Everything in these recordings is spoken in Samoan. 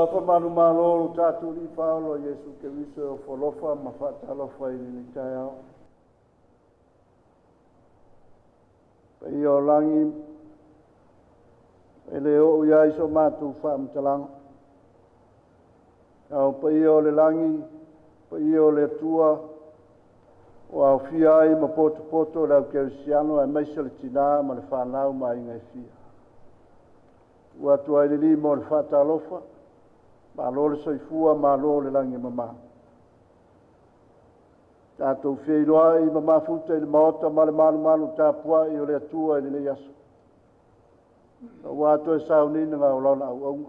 Alofa manumalo lo tatou Alii Faaola Iesu Keriso e ofoalofa ma faatalofa i lenei taeao. Paia o lagi e le oo i ai so matou faamatalaga. Ao paia o le lagi, paia o le Atua, ua aofia ai ma potopoto le au kerisiano aemaise le tinā ma le fanau ma aiga e fia. Tuu atu ai le lima o le faatalofa, malo le soifua, malo le lagi e mama. Tatou feiloai ma mafuta i le maota ma le malumalu tapuai o le Atua i lenei aso. Aua toe sauniga o lana auauna.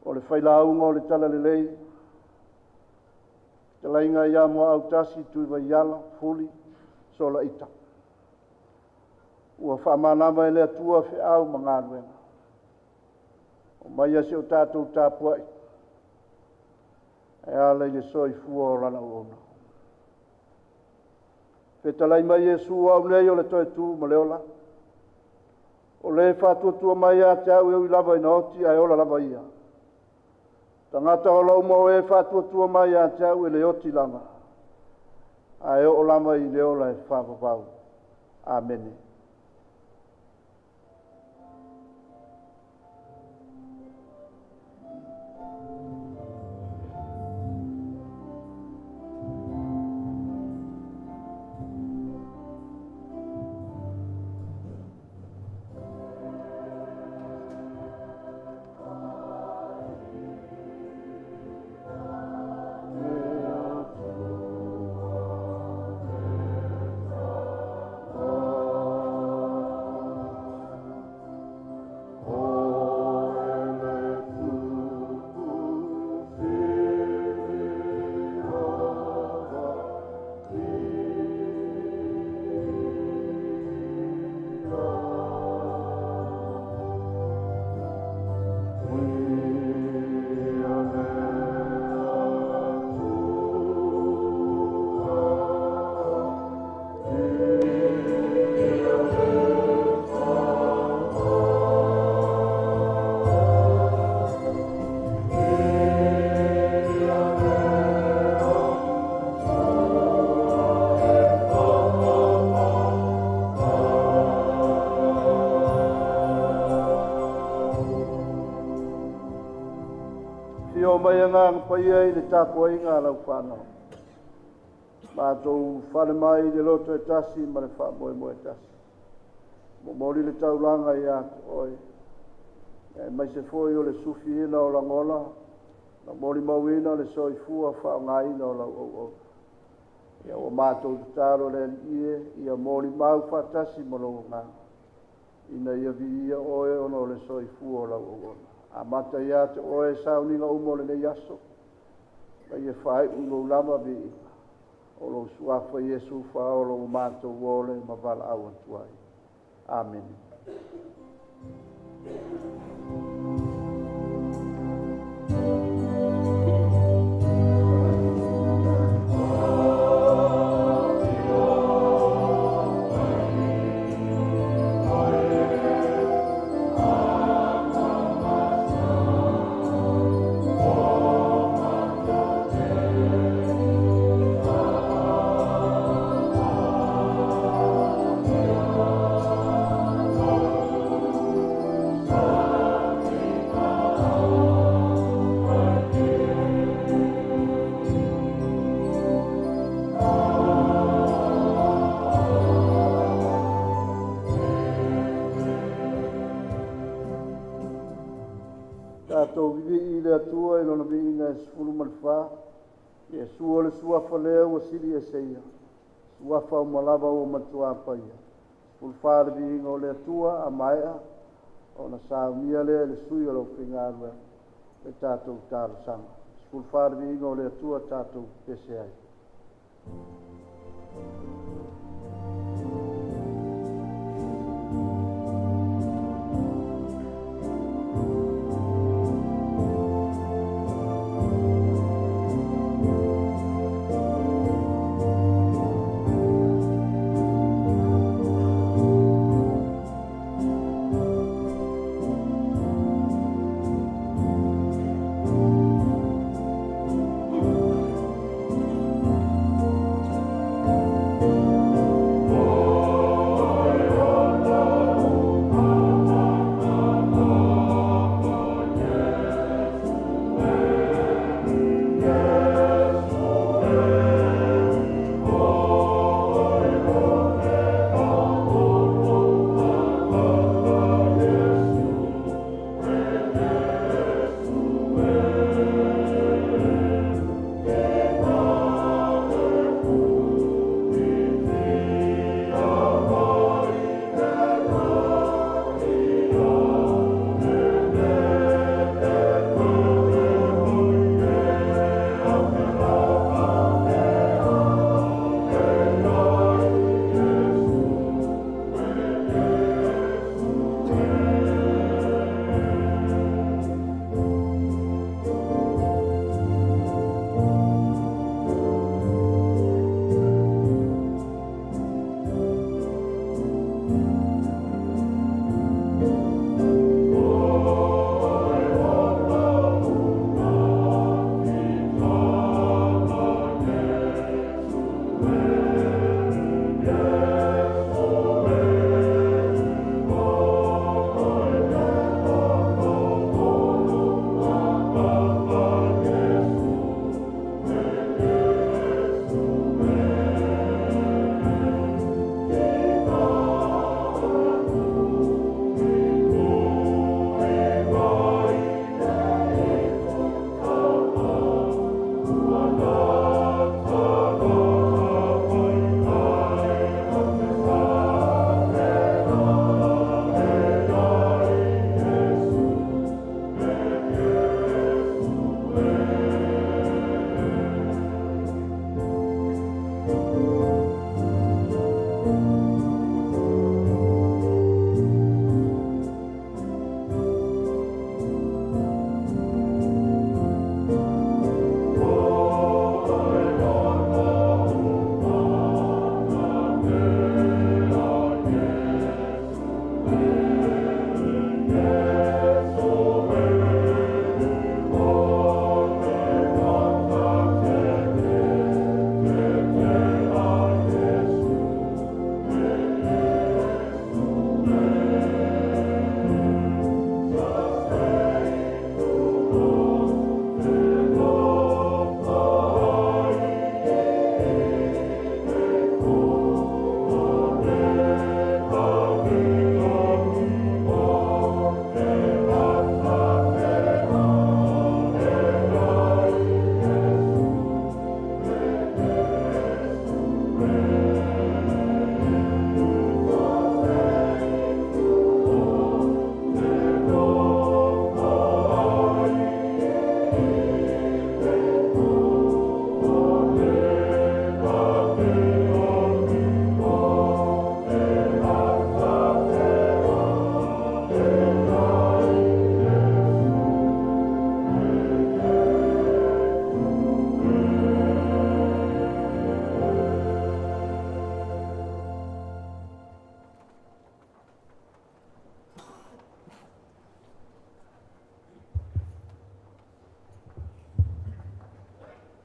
O le failauga o le talalelei, talaiga ia Muaau-tasi Tuivaiala Fuli Solaita. Ua faamanava e le Atua feau ma galuega. O mai se o tatou tapuai, e ala i le soifua o lana auauna. Fetalai mai Iesu au nei o le toe tu ma le ola. O le faatuatua mai ia te au e ui lava ina oti ae ola lava ia. Tagata ola uma o e faatuatua mai ia te au e le oti lava, ae oo lava i le ola e faavavau. Amene. Fio mai agaga paia i le tapuaiga a lau whanau. Mātou whale mai i le loto e tasi ma le whaamoemoe e tasi. Momoli le taulaga ia te oe. E mai se foi o le sufiina o lagona, na molimauina le soifua faaaogaina o lau auauna. Ia ua matou tatalo le Alii e, ia molimau faatasi ma lou agaga, ina ia viia oe ona o le soifua o lau auauna. Amata ia te oe sauniga uma o lenei aso, ma ia faaiu lou lava viiga, o lou suafa Iesu faaola ua matou ole ma valaau atu ai. Amene. Tatou vivii i le Atua i lona viiga e 14, Iesu o le suafa lea ua sili ese ia, suafa uma lava ua matua paia. 14 le viiga o le Atua a maea, ona saunia lea e le sui o lau faigaluega le tatou talosaga. 14 le viiga o le Atua tatou pese ai.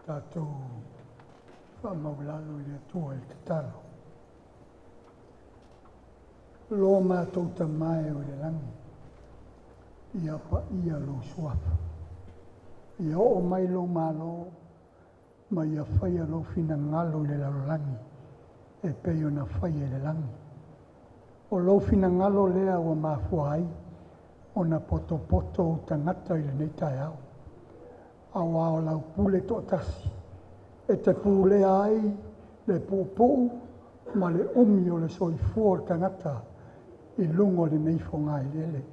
Tatou faamaulalo i le Atua i le tatalo. Lo matou Tama e o i le lagi, ia paia lou suafa. Ia oo mai lou malo ma ia faia lou finagalo i le lalolagi e pei ona faia i le lagi. O lou finagalo lea ua mafua ai ona potopoto ou tagata i lenei taeao, auā o lau pule toatasi e te pulea ai le puupuu ma le umi o le soifua o le tagata i luga o lenei fogaeleele.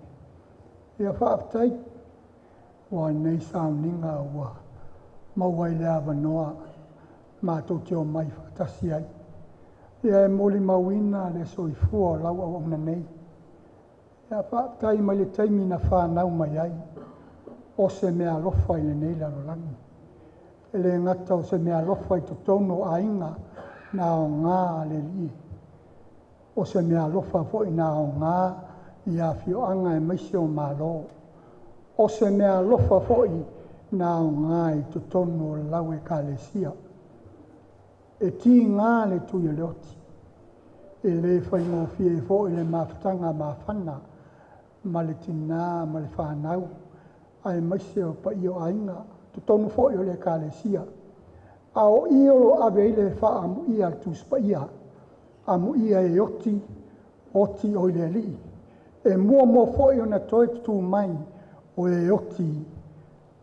Ia faafetai ua lenei sauniga ua maua ai le avanoa matou te omai faatasi ai. Ia e molimauina le soifua o lau auauna nei. Ia faafetai mai le taimi na fanau mai ai, o se meaalofa i lenei lalolagi. E le gata o se meaalofa i totonu o aiga na aoga a le Alii, o se meaalofa foi na aoga i afioaga aemaise o Malo. O se meaalofa foi na aoga i totonu o lau Ekalesia. E tiga le tui o le oti, e le faigofie foi le mafutaga mafana ma le tinā ma le fanau, aemaise o paia o aiga, totonu foi o le Ekalesia. A o i o lo o ave i ai le faaamuia a le Tusi Paia, amuia e oti, oti oe i le Alii. E muamua foi ona toe tutū mai o e oti,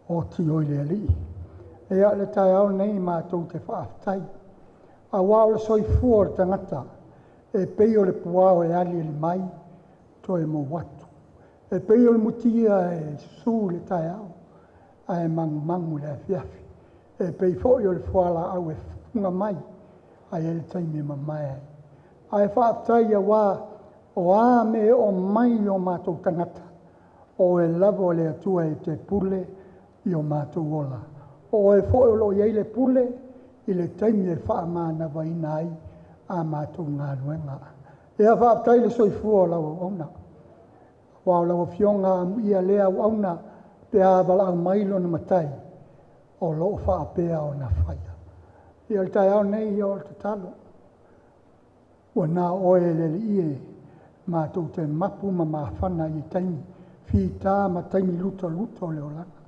oti oe i le Alii. Ia, le taeao lenei matou te faafetai, auā o le soifua o le tagata e pei o le puao e aliali mai toe mou atu. E pei o le mutia e susu i le taeao ae magumagu i le afiafi. E pei foi o le fualaau e fuga mai ae i ai le taimi e mamae ai. Ae faafetai auā o a mea e oo mai i o matou tagata, o oe lava o le Atua e te pule i o matou ola. O oe foi o lo o i ai le pule i le taimi e faamanavaina ai a matou galuega. Ia faafetai i le soifua o lau auauna, aua o lau Afioga amuia lea auauna pe a valaau mai lona Matai, o lo o faapea ona faia. Ia o le taeao lenei, o le tatalo, ua na o oe le Alii e matou te mapu ma mafana ai i taimi fita ma taimi lutaluta o le olaga.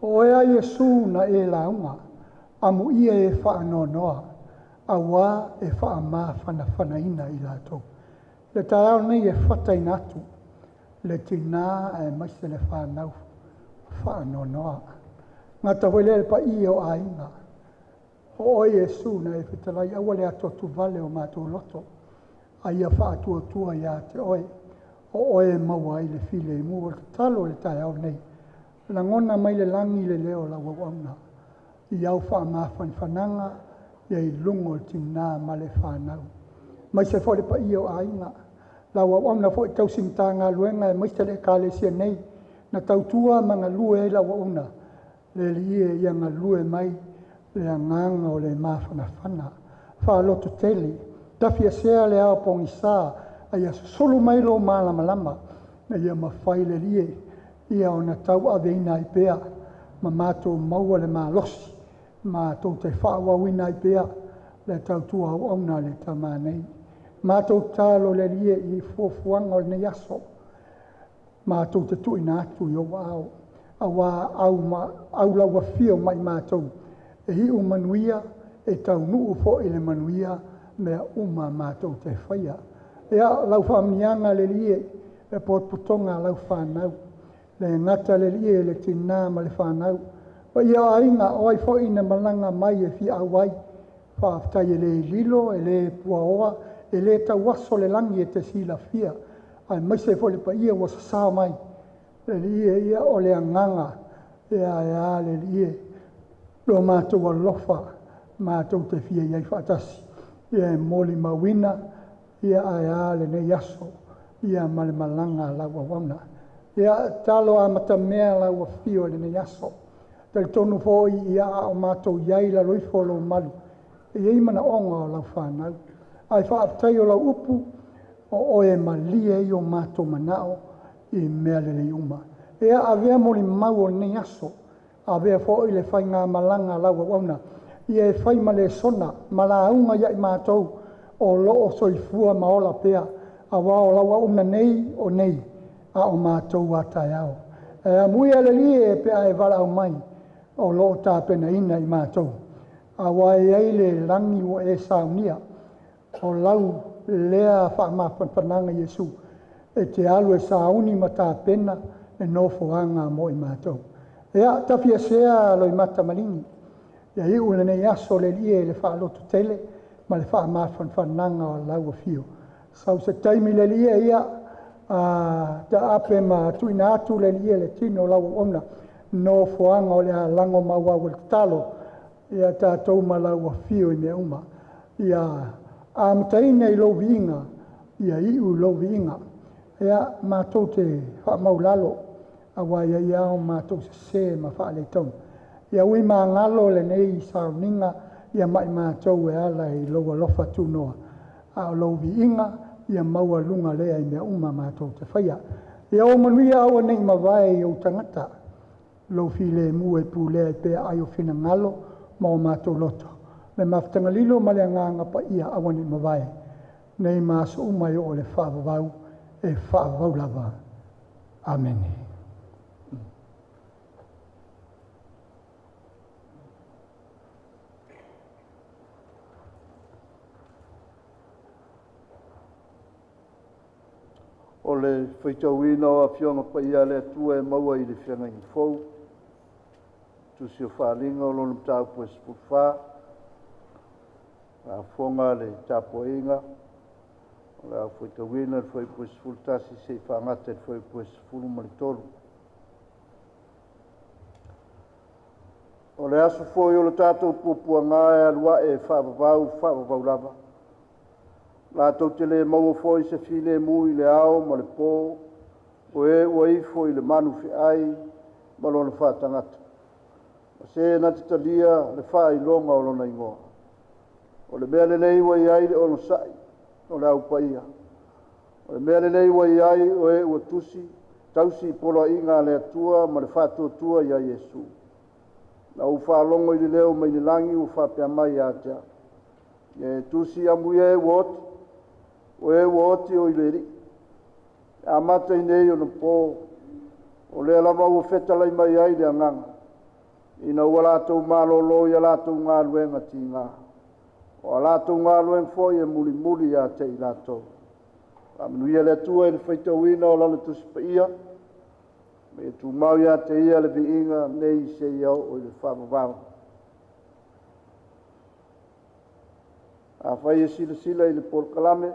O oe lava Iesu na e lauga, amuia e faanoanoa, auā e faamafanafanaina i latou. Le taeao lenei e fataina atu le tinā aemaise le fanau faanoanoa. Gata foi lea i le paia o aiga, o oe Iesu na e fetalai, aua le atuatuvale o matou loto, a ia faatuatua ia te oe, o oe e maua ai le filemu. O le tatalo i le taeao lenei, lagona mai le lagi le leo o lau auauna i au faamafanafanaga ia i luga o le tinā ma le fanau, aemaise foi le paia o aiga, lau auauna foi tausi Matagaluega aemaise le Ekalesia nei na tautua ma galue ai lau auauna. Le Alii e, ia galue mai le agaga o le mafanafana, faalototele, tafiesea le ao pogisa, a ia susulu mai lou malamalama ina ia mafai le Alii e ia ona tauaveina ai pea ma matou maua le malosi matou te faaauauina ai pea le tautua auauna a le Tama nei. Matou tatalo le Alii e i fuafuaga o lenei aso, matou te tuuina atu i ou aao, auā au lauafio ma i matou e iu manuia, e taunuu foi i le manuia mea uma matou te faia. Ia, lau faamanuiaga le Alii e, le potopotoga a lau fanau, le gata le Alii e le tinā ma le fanau, paia o aiga, o ai foi na malaga mai e fia auai, faafetai e le lilo, e le puaoa, e le tauaso le lagi e te silafia, aemaise foi le paia ua sasao mai. Le Alii e, ia o le agaga, ia ae a le Alii e, lo matou alofa matou te fia i ai faatasi, ia e molimauina, ia ae a lenei aso, ia ma le malaga a lau auauna. Ia, tatalo amatamea lau afio i lenei aso. Talitonu foi ia a o matou i ai i lalo ifo o lou malu, e i ai manaoga o lau fanau. Ae faafetai o lau upu, o oe e malie ai o matou manao i mea lelei uma. Ia avea molimau o lenei aso. Avea foi le faigamalaga a lau auauna, ia e fai ma lesona ma lauga ia i matou o lo o soifua ma ola pea, auā o lau auauna nei o nei, a o matou a taeao. E amuia le Alii e pe a e valaau mai, o lo o tapenaina i matou, auā e i ai le lagi ua e saunia, o lau lea faamafanafanaga Iesu, e te alu e sauni ma tapena le nofoaga mo i matou. Ia, tafiesea loimata maligi, ia iu lenei aso le Alii e i le faalototele ma le faamafanafanaga o lau afio. Sau se taimi le Alii e, ia, taape ma tuuina atu le Alii e le tino o lau auauna, nofoaga o le a lagomau au e le tatalo, ia tatou ma lau afio i mea uma. Ia amataina i lou viiga, ia iu i lou viiga. Ia, matou te faamaulalo, auā e i ai lava o matou sesē ma faaletonu. Ia ui magalo lenei sauniga ia ma i matou e ala i lou alofa tunoa, a o lou viiga ia maualuga lea i mea uma matou te faia. Ia o manuia aua ne i mavae i ou tagata, lou filemu e pulea ai pea ai o finagalo ma o matou loto, le mafutaga lilo ma le agaga paia aua ne i mavae, nei ma aso uma e oo i le faavavau, e faavavau lava. Amene. O le faitauina o Afioga Paia a le Atua e maua i le Feagaiga Fou, Tusi o Faaaliga o lona mataupu e 14, faafofoga le tapuaiga, o le a ou faitauina le fuaiupu e 11 seia faagata i le fuaiupu e 13. O le aso foi o le tatou puapuaga e alu ae e faavavau, faavavau lava. Latou te le maua foi se filemu i le ao ma le po, o e ua ifo i le malu feai ma lona faatagata, ma se na te talia le faailoga o lona igoa. O le mea lelei ua i ai le onosai o le au paia. O le mea lelei ua i ai o e ua tusi, tausi i poloaiga a le Atua ma le faatuatua ia Iesu. Na ou faalogo i le leo mai le lagi ua faapea mai ia te au, Ia e tusi, amuia e ua oti, o e ua oti i le Alii, e amata i nei ona po, o lea lava ua fetalai mai ai le Agaga, ina ua latou malolo i a latou galuega tiga, o a latou galuega foi e mulimuli ia te i latou. Faamanuia le Atua i le faitauina o Lana Tusi Paia, ma ia tumau ia te Ia le viiga nei seia oo i le faavavau. Afai e silasila i le polokalame,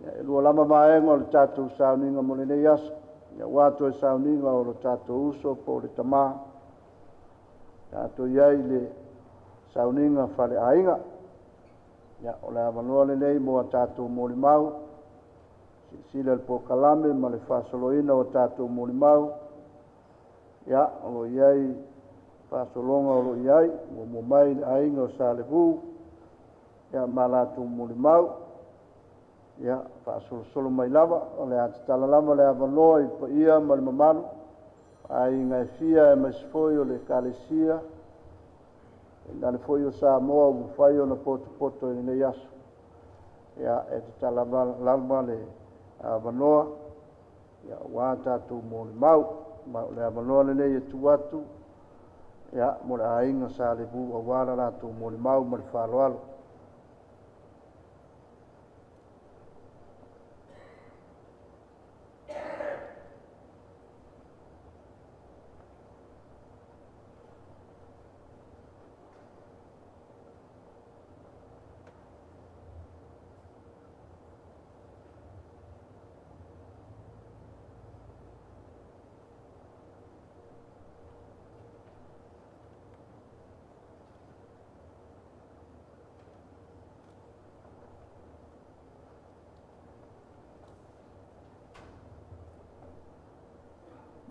e lua lava vaega o le tatou sauniga mo lenei aso, aua toe sauniga o le tatou uso po o le tamā. Tatou i ai i le sauniga faleaiga. Ia, o le avanoa lenei mo a tatou molimau, silasila i le polokalame ma le faasoloina o tatou molimau. Ia, o lo o i ai faasologa o lo o i ai, muamua mai le aiga o Salevu, ia ma latou molimau. Ia, faasolosolo mai lava, o le a tatala lava le avanoa i le paia ma le mamalu, aiga e fia aemaise foi o le Ekalesia, tainane foi o Samoa ua mafai ona potopoto i lenei aso. Ia, e tatala lava le avanoa aua tatou molimau. Ma o le avanoa lenei e tuu atu, ia, mo le aiga Salevu aua le latou molimau ma le faaaloalo.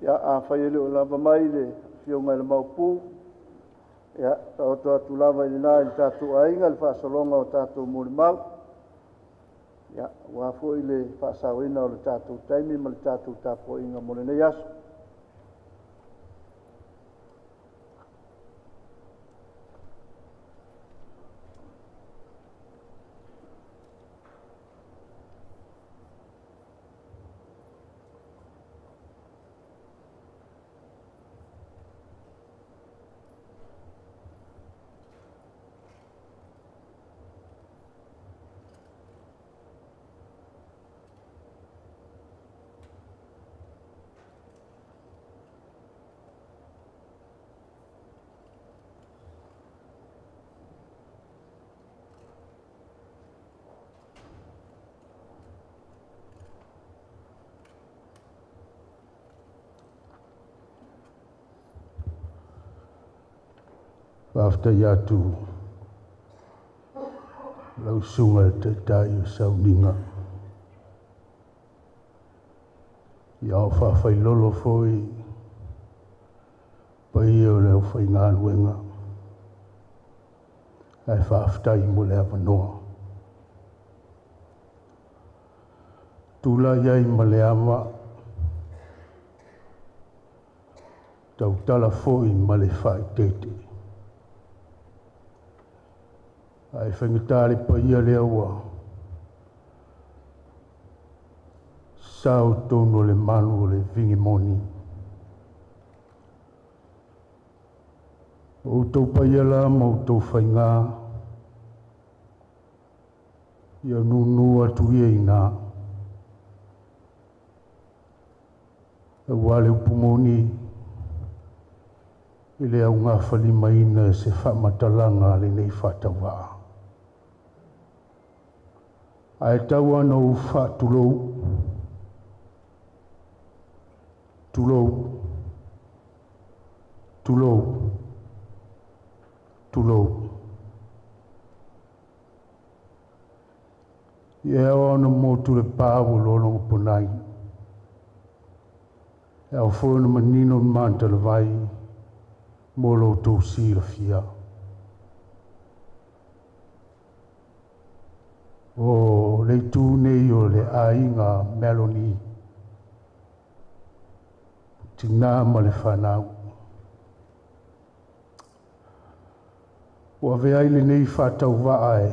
Ia, afai e le o lava mai le afioga i le Maopu, ia, taoto atu lava i lena i le tatou aiga le faasologa o tatou molimau, ia, aua foi le faasaoina o le tatou taimi ma le tatou tapuaiga mo lenei aso. Faafetai atu lau susuga i le Taitai o Sauniga. Ia o faafailolo foi paia o le aufaigaluega, ae faafetai mo le avanoa. Tulai ai ma le ava, tautala foi ma le faaeteete. Ae faigata le paia lea ua sao tonu o le malu o le vinimoni. O outou paia la ma outou faiga, ia nūnū atu ia i ina. Aua le upu moni, e le augafalimaina se faamatalaga a lenei faatauvaa. Ae tau lava ona ou faatulou, tulou, tulou, tulou. Ia ao ona motu le pa ua lologo ponai, e ao foi ona manino le matalavai mo lo outou silafia. O le itu nei o le aiga Meloni, tina ma le fanau. Ua avea ai lenei faatauvaa e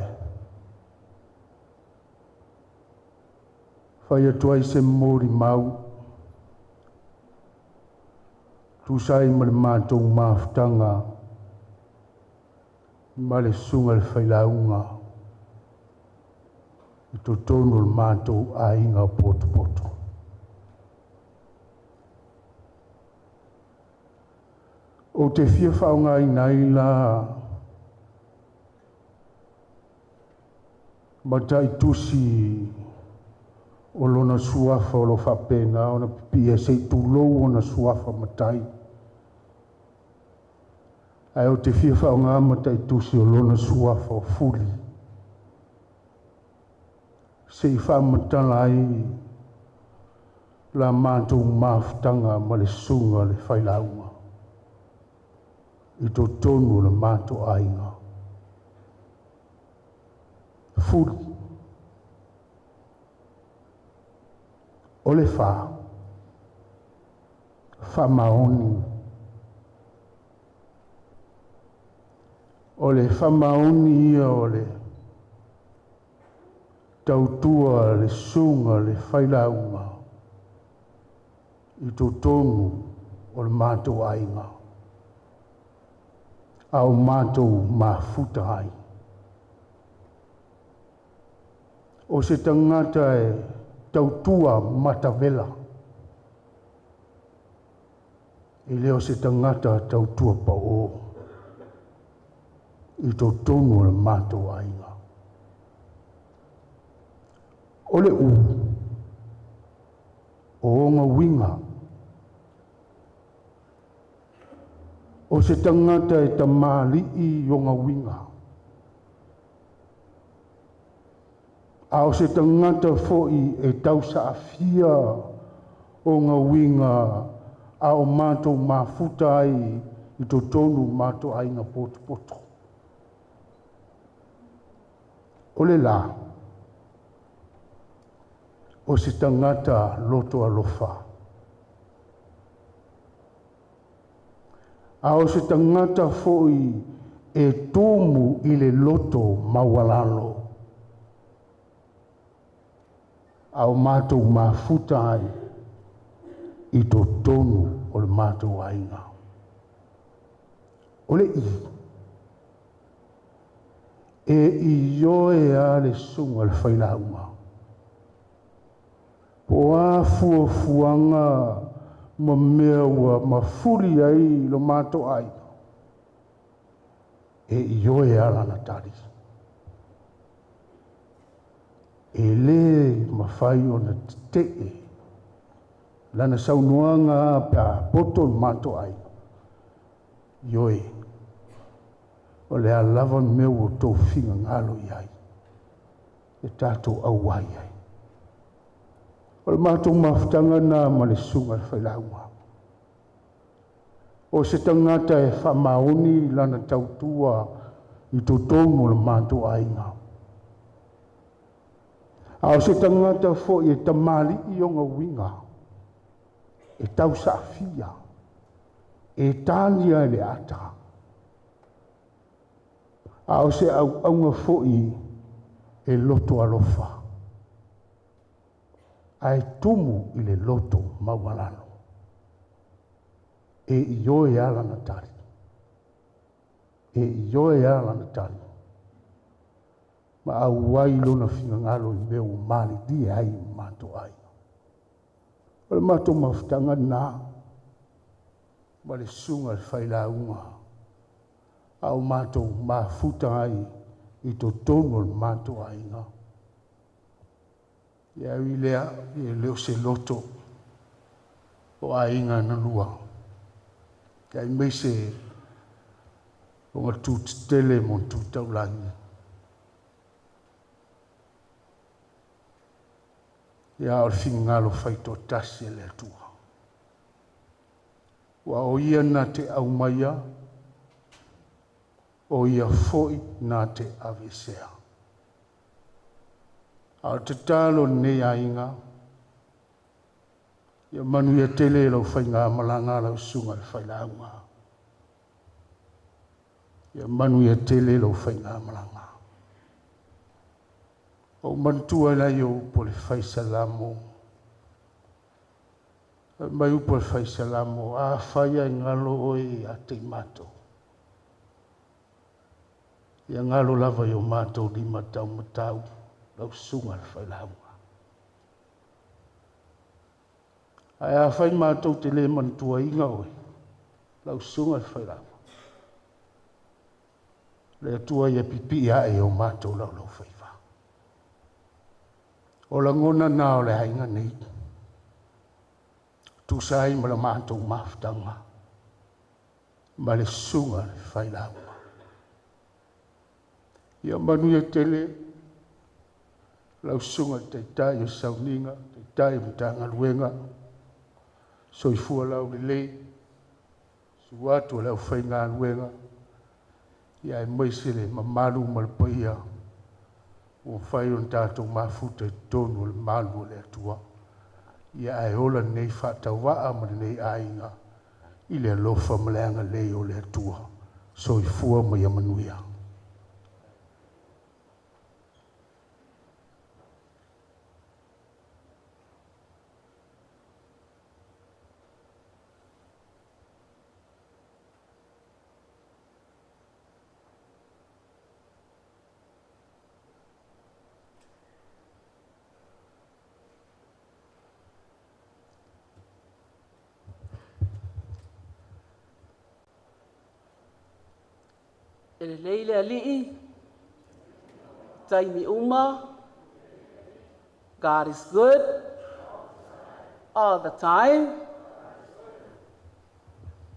fai atu ai se molimau, tusa ai ma le matou mafutaga ma le susuga i le failauga i totonu o le matou aiga o Potopoto. Ou te fia faaaogaina ai la mataitusi o lona suafa o lo faapena ona pipia se i tulou ona suafa matai. Ae ou te fia faaaoga mataitusi o lona suafa o Fuli se i faamatala ai la matou mafutaga ma le susuga i le failauga i totonu o le matou aiga. Fuli. O le fa, faamaoni. O le faamaoni ia o le tautua le susuga le failauga i totonu o le matou aiga, a o matou mafuta ai. O se tagata e tautua matavela, e le o se tagata tautua pao i totonu o le matou aiga. O le u, o ona uiga, o se tagata e tamali'i i ona uiga, a o se tagata foi e tausaafia ona uiga a o matou mafuta ai i totonu o matou aiga potopoto. O le la, o se tagata loto alofa. A o se tagata foi e tumu i le loto maualalo. A o matou mafuta ai i totonu o le matou aiga. O le i, e ioe a le susuga i le failauga. Po a fuafuaga ma mea ua mafuli ai lo matou aiga, e ioe a lana tali. E lē mafai ona tete'e lana saunoaga pe a poto le matou aiga. Ioe. O le a lava mea ua outou finagalo i ai, e tatou auai ai. O le matou mafutaga lena ma le susuga i le failauga. O se tagata e faamaoni lana tautua i totonu o le matou aiga. A o se tagata foi e tamalii ona uiga, e tausaafia, e talia e le ata. A o se auauna foi e loto alofa, ae tumu i le loto maualalo. E ioe lana tali. E ioe lana tali. Ma auai lona finagalo i mea ua malilie ai o matou aiga. O le matou mafutaga lena, ma le susuga i le failauga, a o matou mafuta ai i totonu o le matou aiga. Ia ui lea, e le o se loto o aiga na lua. Ia aemaise o ngā tūtetele mo tūtaulagi. Ia o le finagalo faitoatasi e le Atua. Ua o ia na te aumaia, o ia foi na te avesea. A o te tatalo lenei aiga, ia manuia tele lau faigamalaga lau susuga i le failauga. Ia manuia tele lau faigamalaga. O manatua lea o upu o le faisalamo. Mai upu o le faisalamo, a fai ai ngalo oe ia te i matou. Ia ngalo lava i o matou lima taumatau, lau susuga i le failauga. Ae a fai matou te le manatuaina oe, lau susuga i le failauga. Le Atua ia pipii ae o matou laulau faiva. O lagona nā o le aiga nei. Tusa ai ma le matou mafutaga ma le susuga i le failauga. Ia manuia tele lau susuga i le taitai o sauniga, taitai o Matagaluega, soifua laulelei, susu atu o le aufaigaluega, ia aemaise le mamalu ma le paia ua mafai ona tatou mafuta i totonu o le malu o le Atua. Ia ae ola lenei faatauvaa ma lenei aiga i le alofa ma le agalelei o le Atua. Soifua ma ia manuia. E lelei le alii, taimi uma, God is good all the time.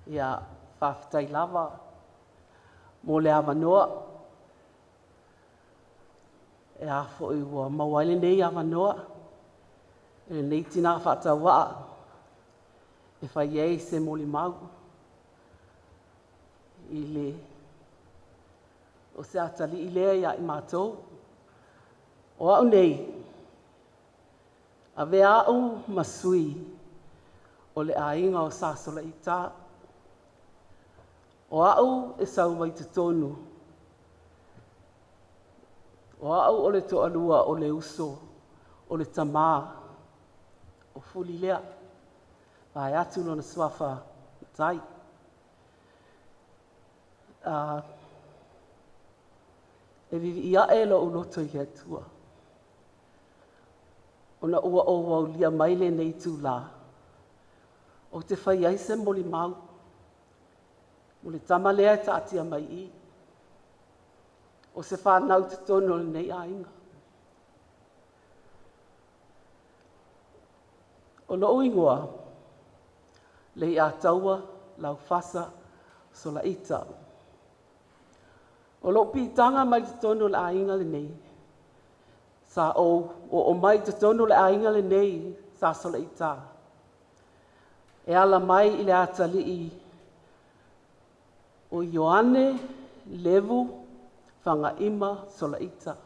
Ia, faafetai lava mo le avanoa. E a foi ua maua ai lenei avanoa, e lenei tina faatauvaa, e fai ai se molimau i le o se atalii lea ia i matou. O au nei, avea au ma sui o le aiga o Sa Solaita. O au e sau mai totonu. O au o le toalua o le uso, o le tamā, o Fuli lea. Vae atu lona suafa matai. E vivii ae lou loto i le Atua. Ona ua ou aulia mai lenei itulā, ou te fai ai se molimau. O le tama lea e taatia mai i. O se whanau totonu o lenei aiga. O lou ingoa, Leiataua Laufasa Solaita. O lou piitaga mai totonu o le aiga lenei, sa ou oo mai totonu o le aiga lenei sa Solaita, e ala mai i le atalii o Ioane Levu Fagaima Solaita,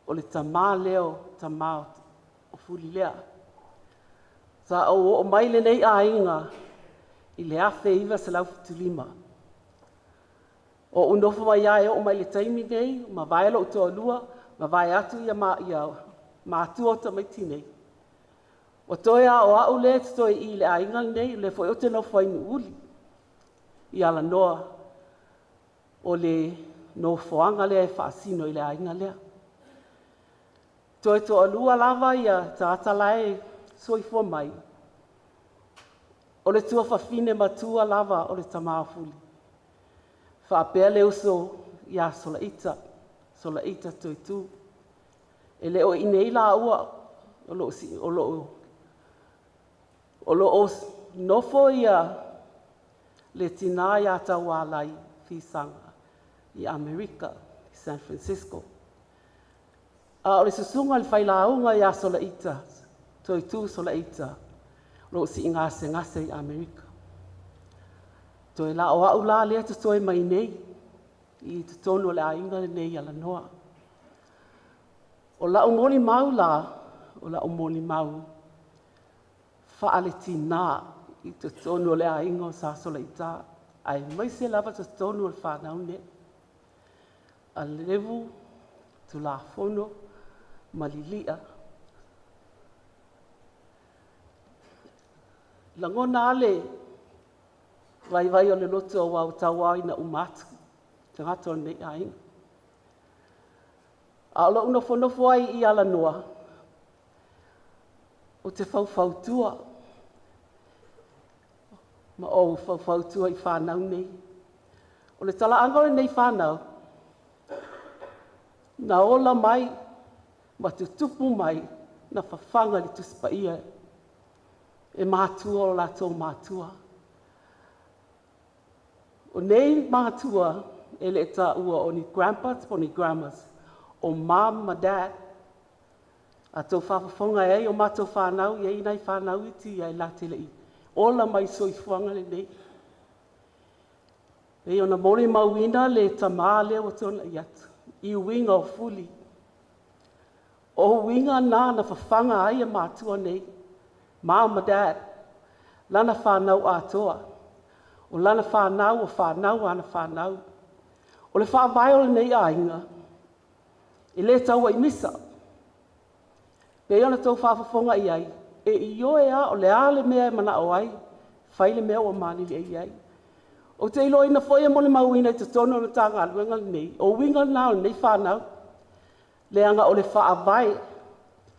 o le tamā lea o tamā o Fulilea. Sa ou oo mai lenei aiga i le 1975. O ou nofo mai ai oo mai le taimi nei, mavae lou toalua, mavae atu ia, ma, ia matua o tamaiti nei. O toe a o au le te toe i le aiga lenei, le foi o te nofo ai Nuuuli. I alanoa o le nofoaga lea e faasino i le aiga lea. Toe toalua lava ia tagata lae soifua mai, o le tuafafine matua lava o le tamā o Fuli. Faapea le uso ia Solaita, Solaita Toetū. E le o i inei lāua, o loo, o loo, o loo nofo ia le tinā iā Taualai Fisaga i Amerika, San Francisco. A o le susuga i le failauga iā Solaita, Toetū Solaita, o loo siigasegase i Amerika. Toe la o au la lea totoe mai nei, i totonu o le aiga lenei alanoa. O lau molimau la, o lau molimau faaletinā i totonu o le aiga o Sa Solaita, aemaise lava totonu o le whanau nei. A Levu, Tulafono, ma Lilia. Lagona ale vaivai o le loto o au tau ina uma atu, tagata o lenei aiga. A o lou nofonofo ai i alanoa, o te faufautua, ma ou faufautua i whanau nei. O le talaaga o lenei whanau, na ola mai, ma tutupu mai, na fafaga i le Tusi Paia e matua o latou matua. O nei matua e le taua o ni grandpas po o ni grandmas, o mom ma dad. A tou faafofoga e ai o matou whanau, i ai nai whanau iti ia e la te lei. Ola mai soifuaga lenei. E ona molimauina le tamā lea ua tuanai atu, i uiga o Fuli. O uiga na na fafaga ai e matua nei, mom ma dad, lana whanau atoa. O lana whanau o whanau ana whanau. O le whaavae o lenei aiga, e le taua i misa. Pe ona tou faafofoga i ai, e ioe a o le a le mea e manao ai, fai le mea ua malili ai ai. O te iloaina foi e molimauina i totonu o le Matagaluega lenei, o uiga na o lenei whanau, leaga o le faavae,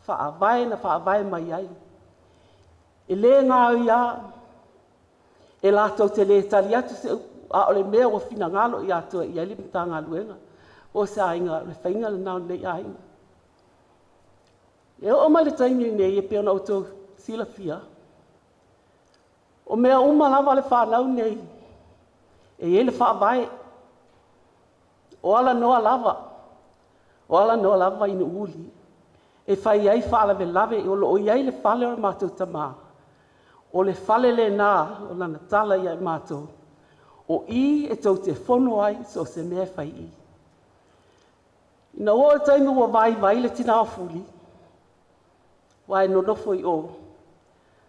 faavae na faavae mai ai. E le ngā ia, e latou te le tali atu se upu, a o le mea ua finagalo i atoa i ai le Matagaluega. O se aiga, le faiga lena o lenei aiga. E oo mai le taimi nei e pei ona outou silafia, o mea uma lava le whanau nei, e i ai le faavae, o alanoa lava, o alanoa lava i Nuuuli, e fai ai faalavelave, o loo i ai le fale o le matou tamā. O le fale lena o lana tala ia i matou, o i e tou te fono ai so o se mea e fai i. Ina ua oo i le taimi ua vaivai le tinā o Fuli, ua e nonofo i o.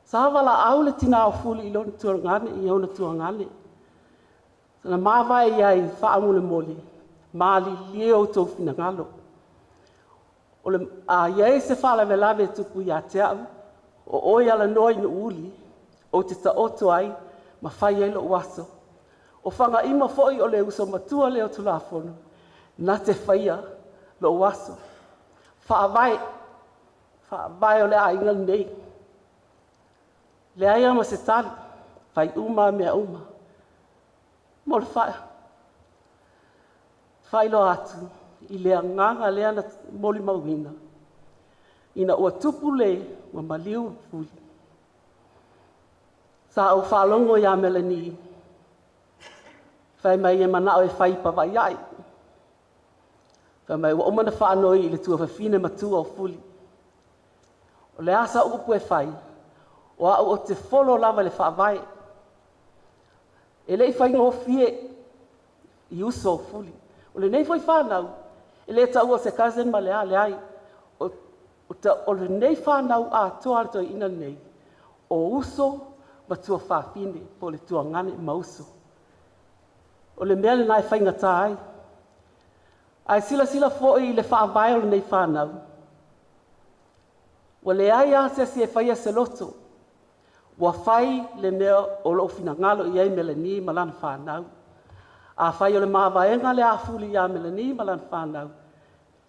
Sa valaau le tinā o Fuli i lona tuagane, i ona tuagane. Sana mavae i ai faamolemole, malilie outou finagalo. O le, a i ai se faalavelave e tupu ia te au, o oe alanoa i Nuuuli, ou te taoto ai, ma fai ai lou aso. O Fagaima foi o le uso matua lea o Tulafono, na te faia lou aso. Faavae, faavae o le aiga lenei. Leai ma se tali, fai uma mea uma. Mo le faailoa atu i le agaga lea na molimauina, ina ua tupu le ua maliu Fuli. Sa ou faalogo ia Melanie, fai mai e manao e fai i Pavaʻi. Fai mai ua uma ona faanoi i le tuafafine matua o Fuli. O le a sau upu e fai, o au ou te folo lava i le faavae. E le i faigofie i uso o Fuli. O lenei foi whanau, e le taua o se cousin ma le a leai. O lenei whanau atoa le toeaina lenei, o uso ma tuafafine, po o le tuagane ma uso. O le mea lena e faigata ai. Ae silasila foi i le faavae o lenei whanau, ua leai lava se isi e faia se loto. Ua fai le mea o lou finagalo i ai Melanie ma lana whanau. Afai o le mavaega le a Fuli ia Melanie ma lana whanau,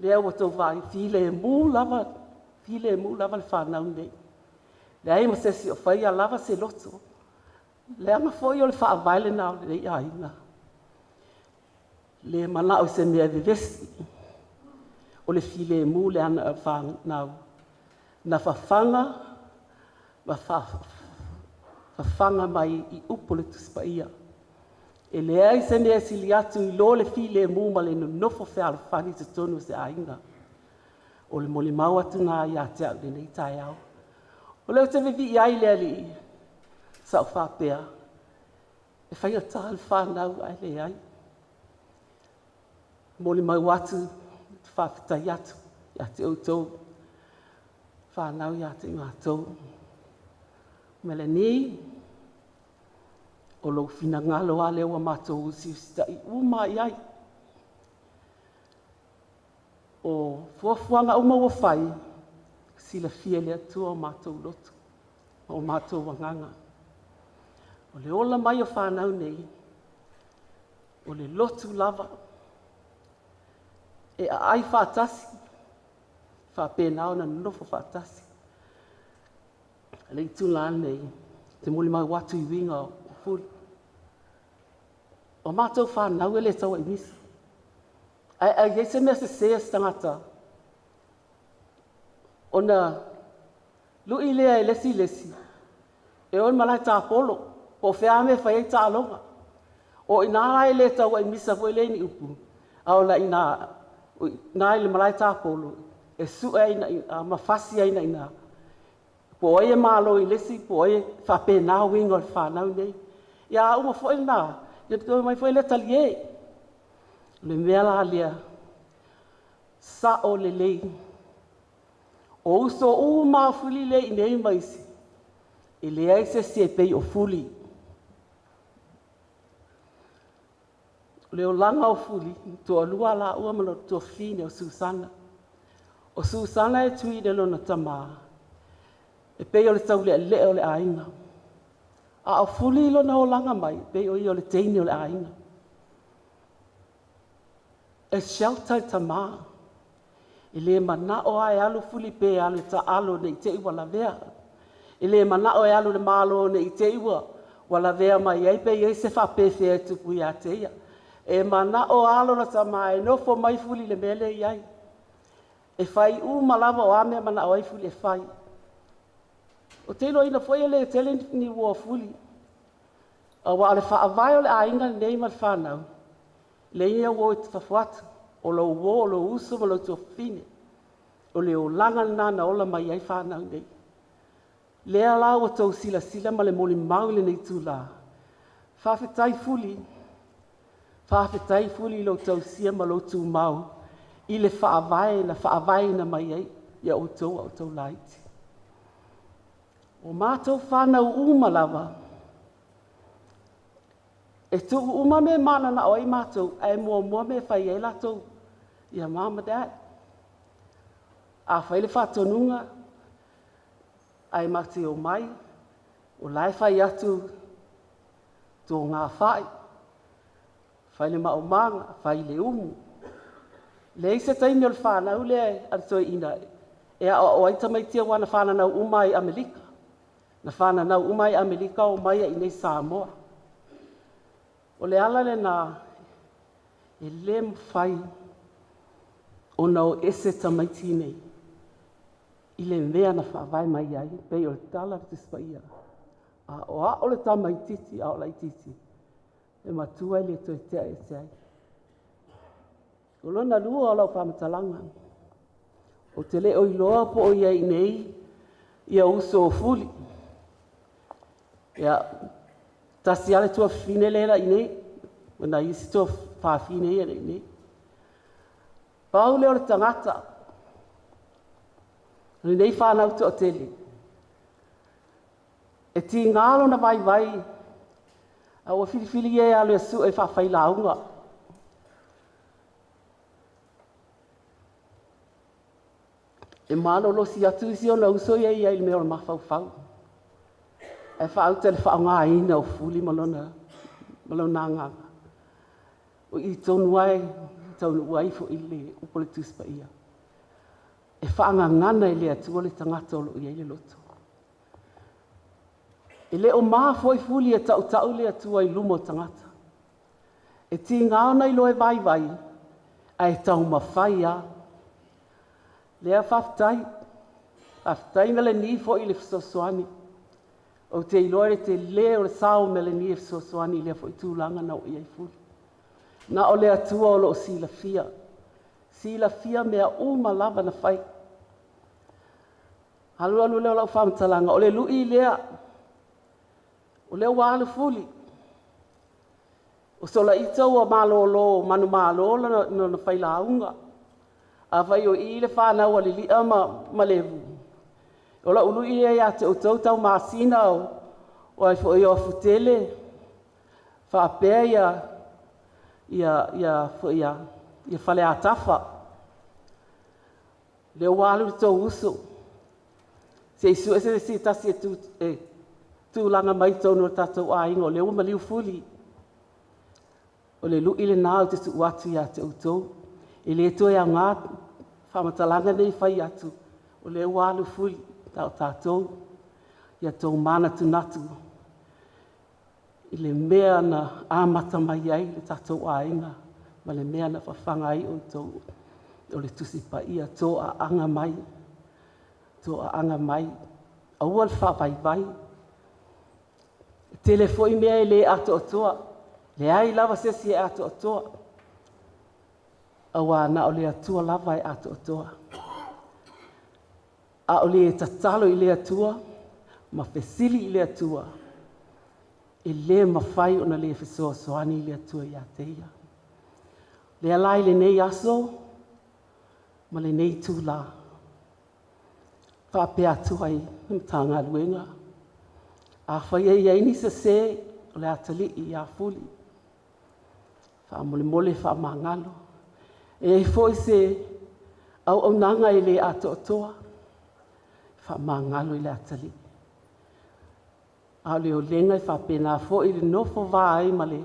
lea ua tou vaai, filemu lava, filemu lava le whanau nei. Leai ma se isi o faia lava se loto. Leaga foi o le faavae lena o lenei aiga. Le manao i se mea e vevesi. O le filemu le ana o whanau. Na fafaga ma fafaga mai i upu le Tusi Paia. E leai se mea e sili atu i lo le filemu ma le nonofo fealofani i totonu o se aiga. O le molimau atu nā ia te au lenei taeao. O lea ou te vivii ai le Alii, sa ou faapea, e faigata le whanau ae leai. Molimau atu, te faafetai atu ia te outou, whanau ia te matou. Melanie, o lou finagalo a lea ua matou usiusitai uma i ai. O fuafuaga uma ua fai, silafia e le Atua o matou loto, o matou agaga. O le ola mai o whanau nei, o le lotu lava, e aai whaatasi, whaapena ona nonofo whaatasi. Le itula nei, te molimau atu i uiga o Fuli. O matou whanau e le taua i misa. Ai ai iai se mea sese a se tagata, ona lui lea e lesi lesi, e o i le malae tapolo, po o fea lava mea e fai ai taaloga. O i nā la e le taua i misa foi lea i ni upu, a o la i nā, o i nā i le malae tapolo, e sue ai na, ma fasi ai na i nā. Po o ai e malo i le isi, po o ai e faapena uiga o le whanau nei. Ia a uma foi lena, ia toe mai foi lea talie. O le mea la lea, sao lelei. O uso uma o Fuli le i nei ma isi, e leai se isi e pei o Fuli. O le olaga o Fuli, toalua laua ma lona tuafafine o Susana. O Susana e tui i le lona tamā, e pei o le taulealea o le aiga. A o Fuli i lona olaga mai, pei o ia o le teine o le aiga. E shelter i tamā. E le manao lava e alu Fuli pe alu e taalo nei te i ua lavea. E le manao e alu le malo nei te i ua ua lavea mai ai pe i ai se faapefea e tupu ia te ia. E manao alo la tamā e nofo mai Fuli le mea lea i ai. E fai uma lava o a mea manao ai Fuli e fai. O te iloaina foi e le tele ni uo a Fuli. Auā o le faavae o le aiga lenei ma le whanau, le ia uo i te fafo atu, o lou uo, o lou uso ma lou tuafafine. O le olaga lena na ola mai ai whanau nei. Lea la ua tou silasila ma le molimau i lenei itulā. Faafetai Fuli, faafetai Fuli i lou tausia ma lou tumau i le faavae na faavaeina mai ai ia outou a outou laiti. O matou whanau uma lava, e tuu uma mea e mananao ai matou, ae muamua mea e fai ai latou ia mom ma dad. A fai le faatonuga, ae matou te omai, o la e fai atu tō ngā whai, fai le maomaga, fai le umu. Leai se taimi o le whanau lea a le toeaina e aoao ai tamaiti aua na whananau uma i Amerika. Na whananau uma i Amerika o mai i nei Samoa. O le ala lena e le mawhai ona o ese tamaiti nei i le mea na whaavae mai ai, pei o le tala le Tusi Paia. A o a o le tamaititi a o laititi, e matua e le toe tea e te ai. O lona lua o lau faamatalaga, ou te le o iloa po o i ai nei ia uso o Fuli. Ia, tasi lava le tuafafine lea na i inei, o nai isi tuafafine ia e i inei. Pau lea o le tagata, o lenei fanau toatele, e tiga lona vaivai, a ua filifili ia e alu e sue faafailauga. E malolosi atu isi ona uso ia i ai i le mea o le mafaufau. Ae faauta i le faaaogaina o Fuli ma lona agaga. O i tonu lava e taunuu ai foi le upu a le Tusi Paia. E faagagana e le Atua le tagata o lo o i ai le loto. E le o ma foi Fuli e tautau le Atua i luma o tagata. E tiga ona iloa e vaivai, ae taumafai lava. Lea faafetai. Faafetai Melanie foi i le fesoasoani. Ou te iloa le tele o le sao o Melanie e fesoasoani i lea foi tulaga na oo i ai Fuli. Na o le Atua o lo o silafia. Silafia mea uma lava na fai. Alu alu lea o lau faamatalaga, o le lui lea, o lea ua alu Fuli. O Solaita ua malolo manumalo lona failauga. Afai o i le fanau a Lilia ma Levu, o lau lui lea ia te outou Taumasina o ai foi o Afutele, faapea ia Faleatafa. Lea ua alu le tou uso, se i sue se tasi e tulaga mai totonu o le tatou aiga, o lea ua maliu Fuli. O le lui lena ou te tuu atu ia te outou. E le toe aoga faamatalaga nei fai atu, o lea ua alu Fuli, o tatou, ia tou manatunatu i le mea na amata mai ai le tatou aiga, ma le mea na fafaga ai outou, o le Tusi Paia, toaaga mai, toaaga mai, aua le faavaivai. E tele foi mea e le atoatoa, leai lava se isi e atoatoa, auā na o le Atua lava e atoatoa. A o le tatalo i le Atua, ma fesili i le Atua, e le mafai ona le fesoasoani i le Atua ia te ia. Lea la i lenei aso ma lenei itulā, faapea atu ai le Matagaluega, afai e i ai ni sese o le atalii ia Fuli, faamolemole faamagalo. E i ai foi se auaunaga e le atoatoa, faamagalo i le atalii. A o le olega e faapena foi le nofo va ai ma le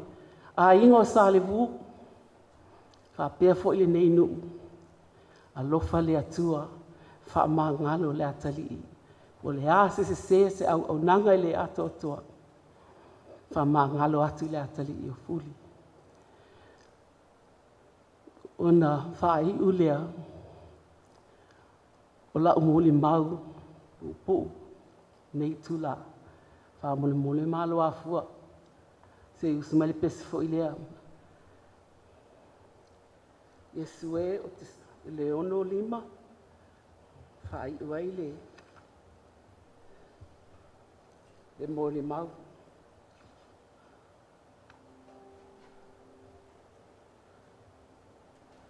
aiga o Salevu, faapea foi lenei nuu, alofa le Atua, faamagalo le atalii. O le a se sese se auaunaga e le atoatoa, faamagalo atu i le atalii o Fuli. Ona faaiu lea o lau molimau puupuu nei itulā, faamolemole malo afua, se i usu mai le pese foi lea. Iesu e o te le 65, faaiu ai le molimau.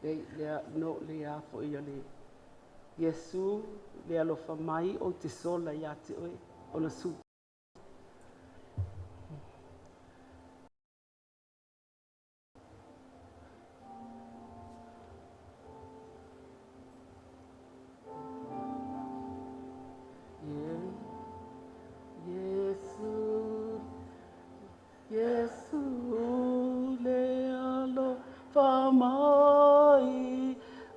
Le, no, le a foi o le Iesu, le alofa mai o te sola ia te oe, ona su. Iesu, Iesu, le alofa mai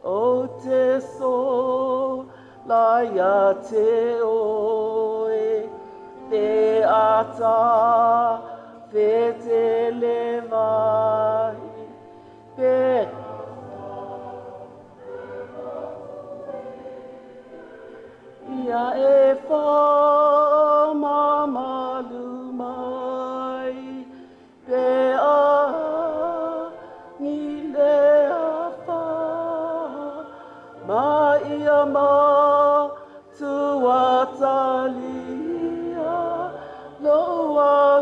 o te sola ia te oe, te ata whetele vai, pe ia e whamamalu mai, pe a ngi le a wha.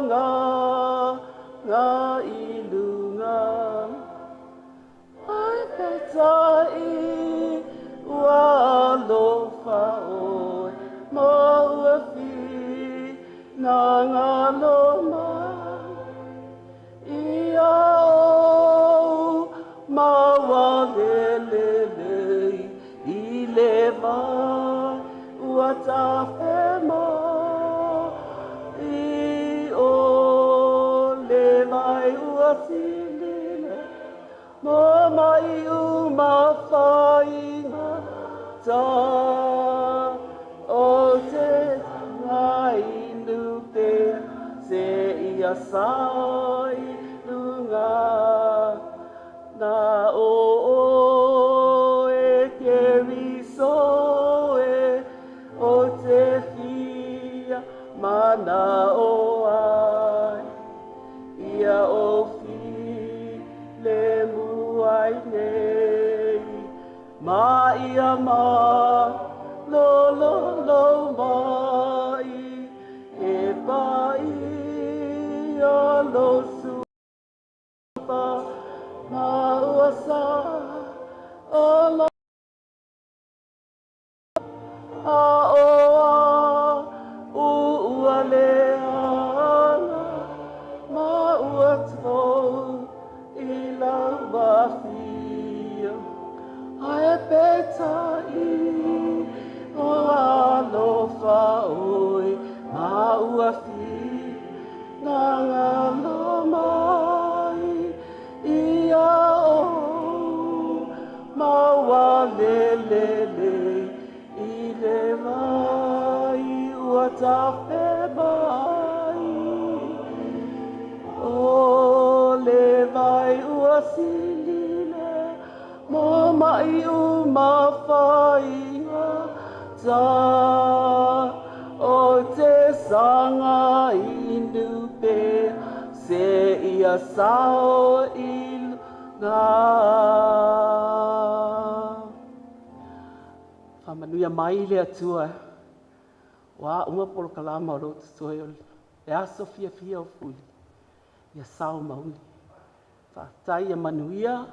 Sanga i luga. Ae peitai ua alofa oe ma ua finagalo mai ia ou maualelelei i le vai ua tafe mai o le vai ua sili mo mai uma faigata o te inu pea seia sao i luga. Na o oe Keriso e o te fia mana'o ai ia o filemu ai nei ma ia ma lo lo lo mai e paia lo suafa ma ua sa o la a o a u ua le ana ma ua tou i lau afio. Ae peitai o alofa oe ma ua finagalo mai ia ou maualelelei i le vai ua tafe mai o le vai ua sili mo mai uma faigata o te saga inu pea seia sao i luga. Faamanuia mai le Atua ua uma polokalama o loo totoe o le aso fiafia o Fuli ia sao mauli. Faafetai ia manuia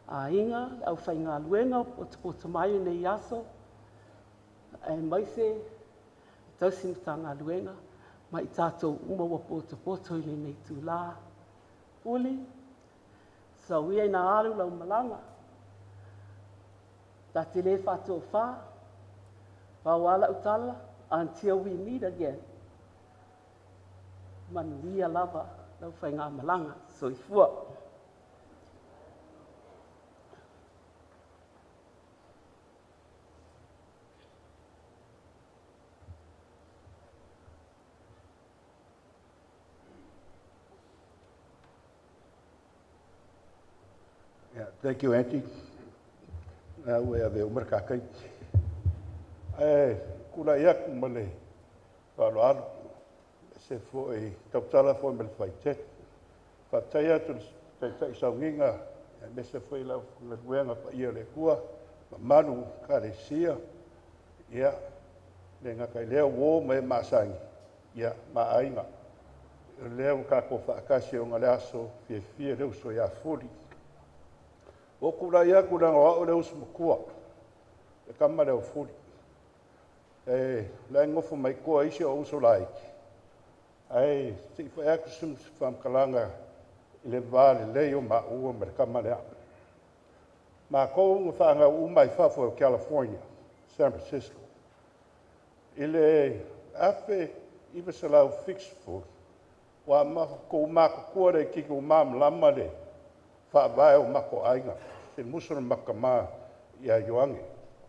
aiga le aufaigaluega o potopoto mai lenei aso aemaise tausi Matagaluega ma i tatou uma ua potopoto i lenei itulā. Fuli, sau ia ina alu lau malaga, ta te lē faatofā. Pau lava lau tala, until we meet again. Manuia lava lau faigamalaga. Soifua. Yeah, thank you, Auntie. Ua ave umar kakai. E kula ia ma le faaaloalo se foi tautala foi ma le faitete. Faafetai atu le taitai saugiga aemaise foi lau galuega paia o le Atua, mamalu ekalesia, ia, le gata i lea uō ma e masani, ia, ma aiga. O lea ua tatou faatasi ona le aso fiafia le uso ia Fuli. Ua tulai atu leaga o au le uso matua, le tama lea o Fuli. E la e nofo mai tua isi o uso laiti, ae se i fai atu se faamatalaga i le va lelei o maua ma le tama lea. Matou na fanau uma i fafo o California, San Francisco. I le 1970, ua matou matutua le laitiiti ua malamalama le faavae o matou aiga, se musu le matou tama ia Ioane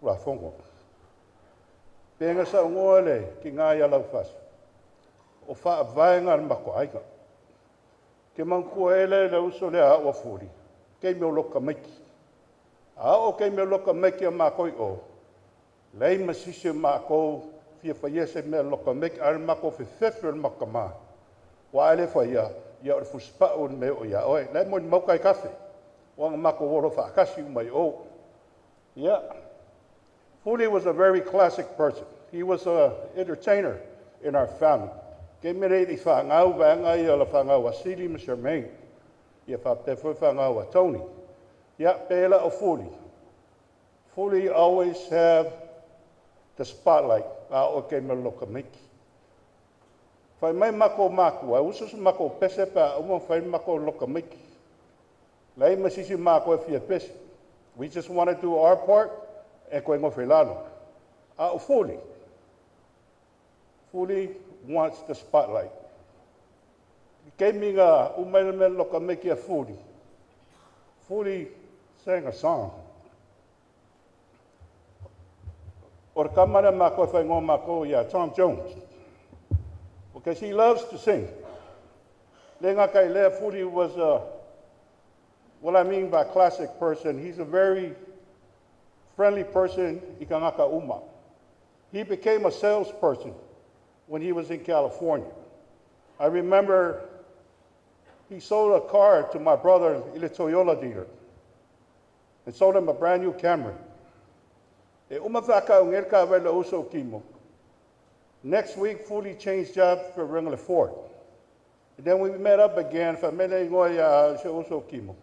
Tulafono. Pe na saunoa le tina ia Laufasi, o faavaega le matou aiga. Ke manatua ele le uso lea au a Fuli, taimi o loka maiki. A o taimi o loka maiki a mākou i o, lei ma sisi o mākou fia faia se mea loka maiki, a le mākou fefefe o le matou tama. Ua ale faia, ia o le fusipau o le mea o ia oe. Lai mo ni mauka i kafe. Ua nga mākou olo whaakasi umai o. Yeah. Fuli was a very classic person. He was an entertainer in our family. Ke me le i whaangau vaanga ia o le whaangau a Sili ma Charmaine. Ia whapea foi whaangau a Tony. Ia pela o Fuli. Fuli always have the spotlight a o ke me loka miki. Whai mai mako maku, a uso mako pese pa uma whai mako loka miki. Lei masisi mako e fia pese. We just want to do our part e koe ngofilano. A o Fuli. Fuli wants the spotlight. Ke minga umaile me loka miki a Fuli. Fuli sang a song. O le kamara mako whai ngō mako ia Tom Jones. Because he loves to sing. Le ngā kai lea Fuli was a, what I mean by classic person, he's a very friendly person, i ka ngaka uma. He became a salesperson when he was in California. I remember he sold a car to my brother i le Toyota dealer and sold him a brand new Camry. E uma whakau ngel ka wela uso kimo. Next week, Fuli changed job for Ringler Ford. And then we met up again for mele ngoia se uso kimo.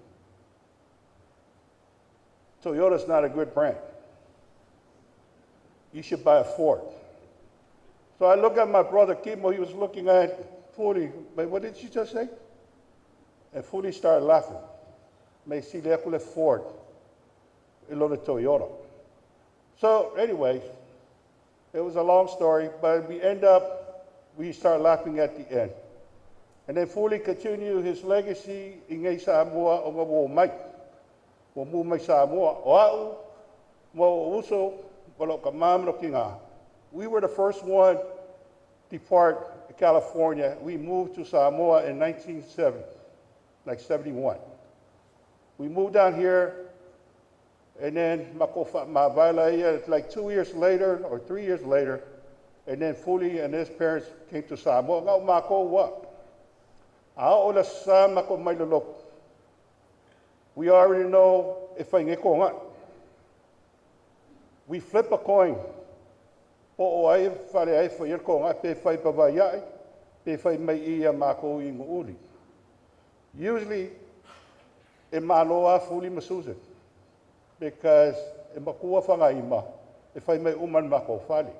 Toyota's not a good brand. You should buy a Ford. So I look at my brother Kimo, he was looking at Fuli. But what did she just say? And Fuli started laughing. Me si le akule Ford. Ilo le Toyota. So anyway, it was a long story, but we end up, we start laughing at the end. And then Fuli continued his legacy i ngai Samoa o ngā wō mai. Wō mū mai Samoa. O au, mō uso, o lo ka māmano ki ngā. We were the first one depart California. We moved to Samoa in 1970, like 71. We moved down here, and then like 2 years later or 3 years later, and then Fuli and his parents came to Samoa. Ngau mako wa. Ao sa mako mai lolo. We already know if I ngeko nga. We flip a coin. Po o ai whare ai whai ko nga pe whai pa vai ai, pe whai mai ia mako i nguuri. Usually, e maloa Fuli ma Susan, because e makua whangaima, e whai mai uman mako whale.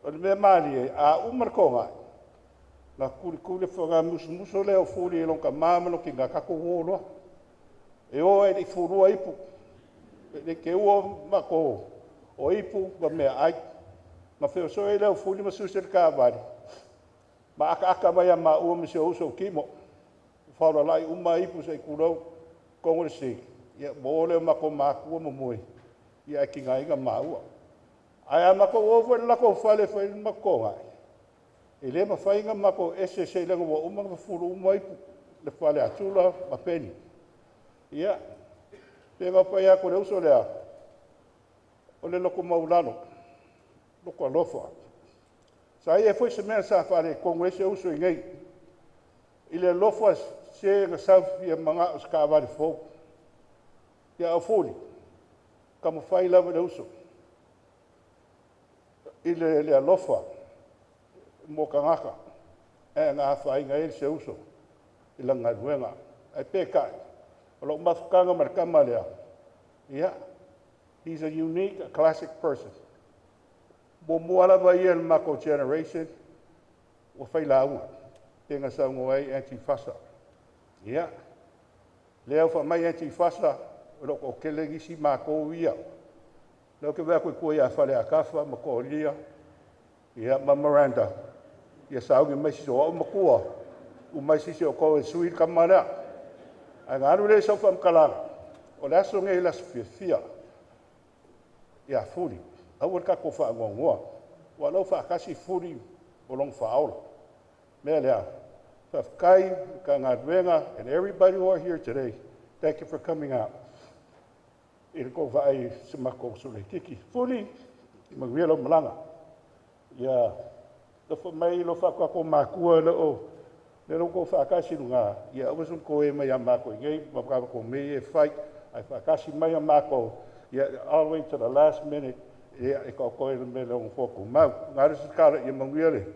O le mea maali e, a umar ko ngai, na kuri kuri whanga musu musu leo Fuli e lonka māmano ki ngā kako wōloa. E o e i furua ipu, e ke ua mako o ipu ma mea ai. Ma whio so e leo Fuli ma Susan ka wari. Ma aka aka mai a ma ua me se uso kimo. Whaora lai uma ipu se kurau kongo le siki. Ia mō leo mako mākua mo mui. Ia ki ngā inga māua. Ai a mako o fwe lako whale whai mako ngai. E le mawhai ngā mako ese se lenga wa uma ngā furu uma ipu le whale atula ma peni. Ia, te ngā pai a kore uso lea. O le loko maulano. Loko alofa. Sa ia foi se mea sa whale kongo ese uso i ngei. I le alofa se ngā saufi e manga o ska wale fō. Ia au fōli, ka mawhai lava le uso. I le alofa, mō ka ngaka, e ngā whainga e se uso, i la ngā ruenga. Ai pē kai, o lo mawhakanga ma le kama lea. Ia, he's a unique, a classic person. Mō mua lava ia le mako generation, o whai laua, te ngā saungo ai anti-fasa. Ia, lea o wha mai anti-fasa, o lo ko kele gisi mako ia. Leo ke wea koe koe ia whale a kafa, ma ko lia, ia ma Miranda. Ia saungi mai sisi o au makua, u mai sisi o koe sui kama lea. Ai ngā anu le sau whamkalanga, o le aso ngei la fia fia. Ia Fuli, au le kako whaangoangoa. Wa lau whaakasi Fuli o long whaola. Mea lea, whawhakai, ka ngā ruenga, and everybody who are here today, thank you for coming out. I le kou vaai se mako so le kiki. Fuli, i manuia lau malaga. Ia, lofo mai lo whaakako mākua le o, le lo kou whaakasi lunga. Ia, aua sun ko e mai a mākou i ngei, ma whakako me e whai, ai whaakasi mai a mākou. Ia, all the way to the last minute, ia, e kau koe le me le ongo fōku mau. Ngā risi kara, ia manuia le.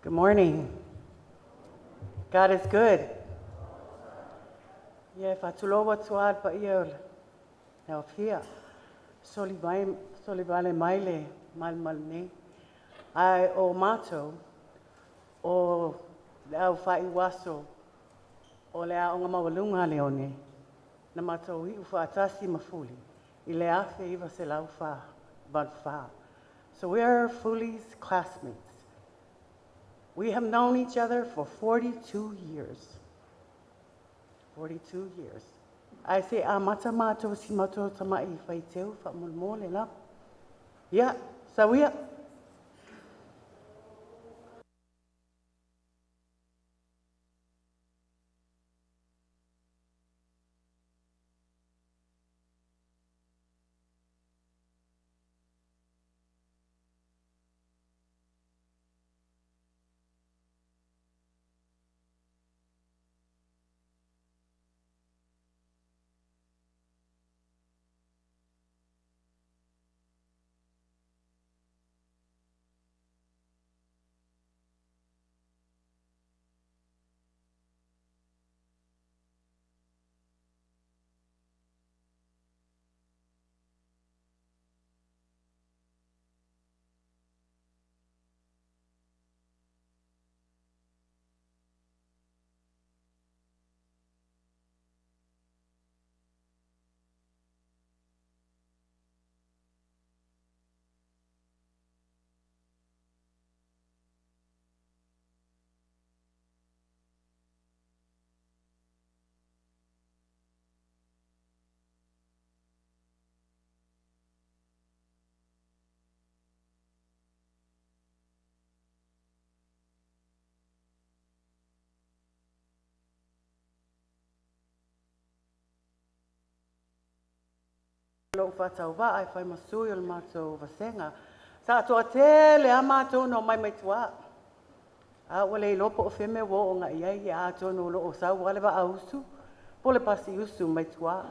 Good morning. God is good. Ia, e faatulou atu lava i le paia o le aofia. Soli mai, soli vale mai le malumalu nei. Ae o matou, o le au faaiuaso o le aoga maualuga a Leone, na matou iu faatasi ma Fuli i le 1984. So we are Fuli's classmates. We have known each other for 42 years. 42 years. Ae se amata matou si matou tama'i faiteu faamolemole lava. Ia, sau ia. Lou faatauvaa e fai ma sui o le matou vasega. Sa toatele a matou na omai mai tua. A ua le iloa po o fea mea ua oo agai i ai, ia atonu o lo o sau lava le vaa usu po o le pasi usu mai tua.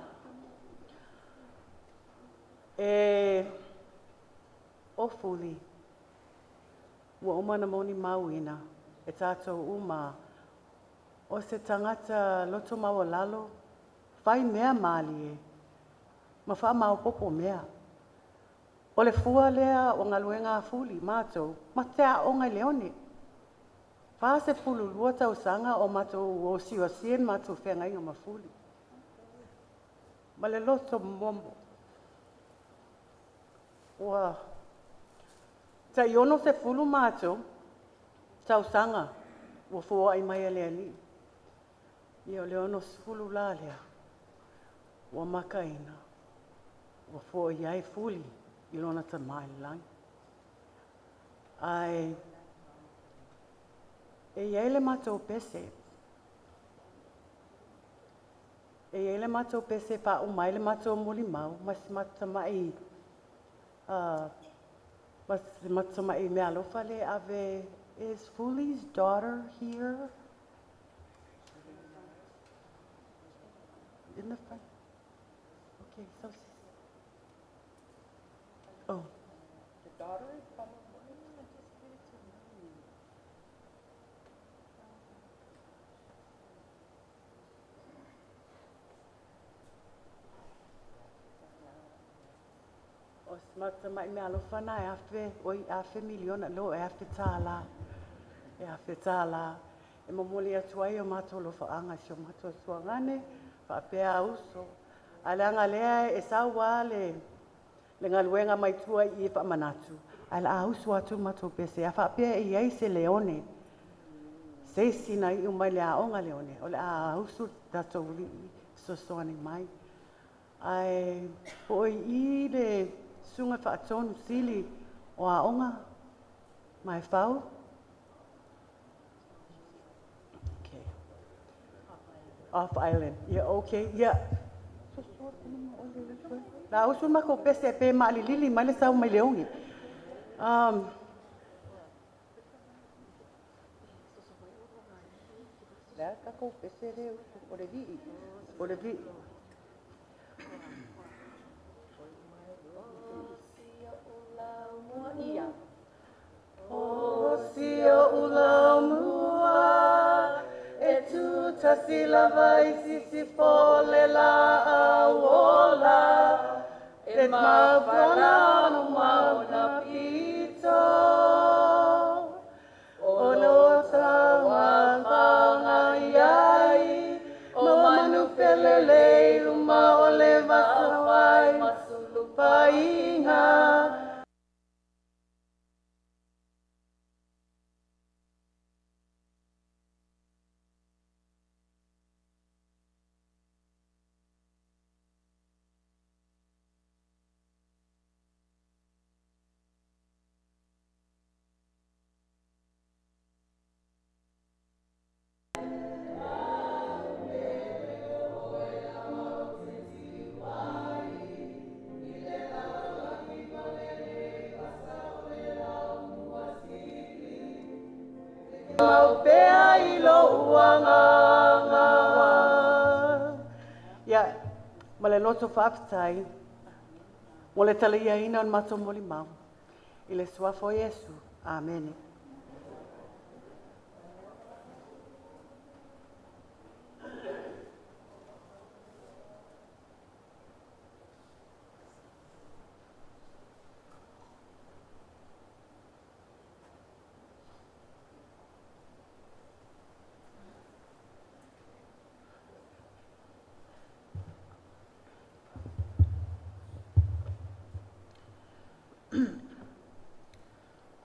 E o Fuli, ua uma ona molimauina e tatou uma o se tagata loto maualalo, fai mea malie ma faamaopoopo mea. O le fua lea o galuega a Fuli matou ma te aoga i Leone. 42 tausaga o matou osiosiē le matou feagaiga ma Fuli. Ma le loto momo. Ua tai 60 matou tausaga ua foai mai e le Alii. Ia o le 60 la lea ua makaina ua fo'i ai Fuli i lona Tama i le lagi. Ae e i ai le matou pese. E i ai le matou pese e faauma ai le matou molimau ma si matou tama'i ma si matou tama'i meaalofa lea e ave. Is Fuli's daughter here? In the front? Okay, so oh. The daughter is probably. Just give it to me. O si matou tama'i meaalofa lena e afe, oi, $500,000 lo e $1,000. E $1,000. E momoli atu ai o matou alofaaga i si o matou tuagane, faapea uso. Ae leaga lea e sau lava le galuega mai tua i i e faamanatu, ae o le a usu atu le matou pese. A faapea e i ai se Leone, se isi na iu mai le aoga Leone, o le a usu le tatou alii fesoasoani mai. Ae po o i i le susuga faatonu sili o aoga Maefau. Okay. Off island. Yeah, okay. Yeah. La usu le matou pese pe maalilili mai le sau mai Leone. Le a tatou pese le usu, o le vii. O le vii. O si o ula. Tasi lava i sisifo o le laau ola, e mafua ona mauna pito. O lo tauafaga iai, o manu felelei luma o le vasawai masulupaiga. Mau pea i lou agaga. Ia, ma le loto faafetai mo le taliaina o le matou molimau. I le suafa o Iesu. Amene.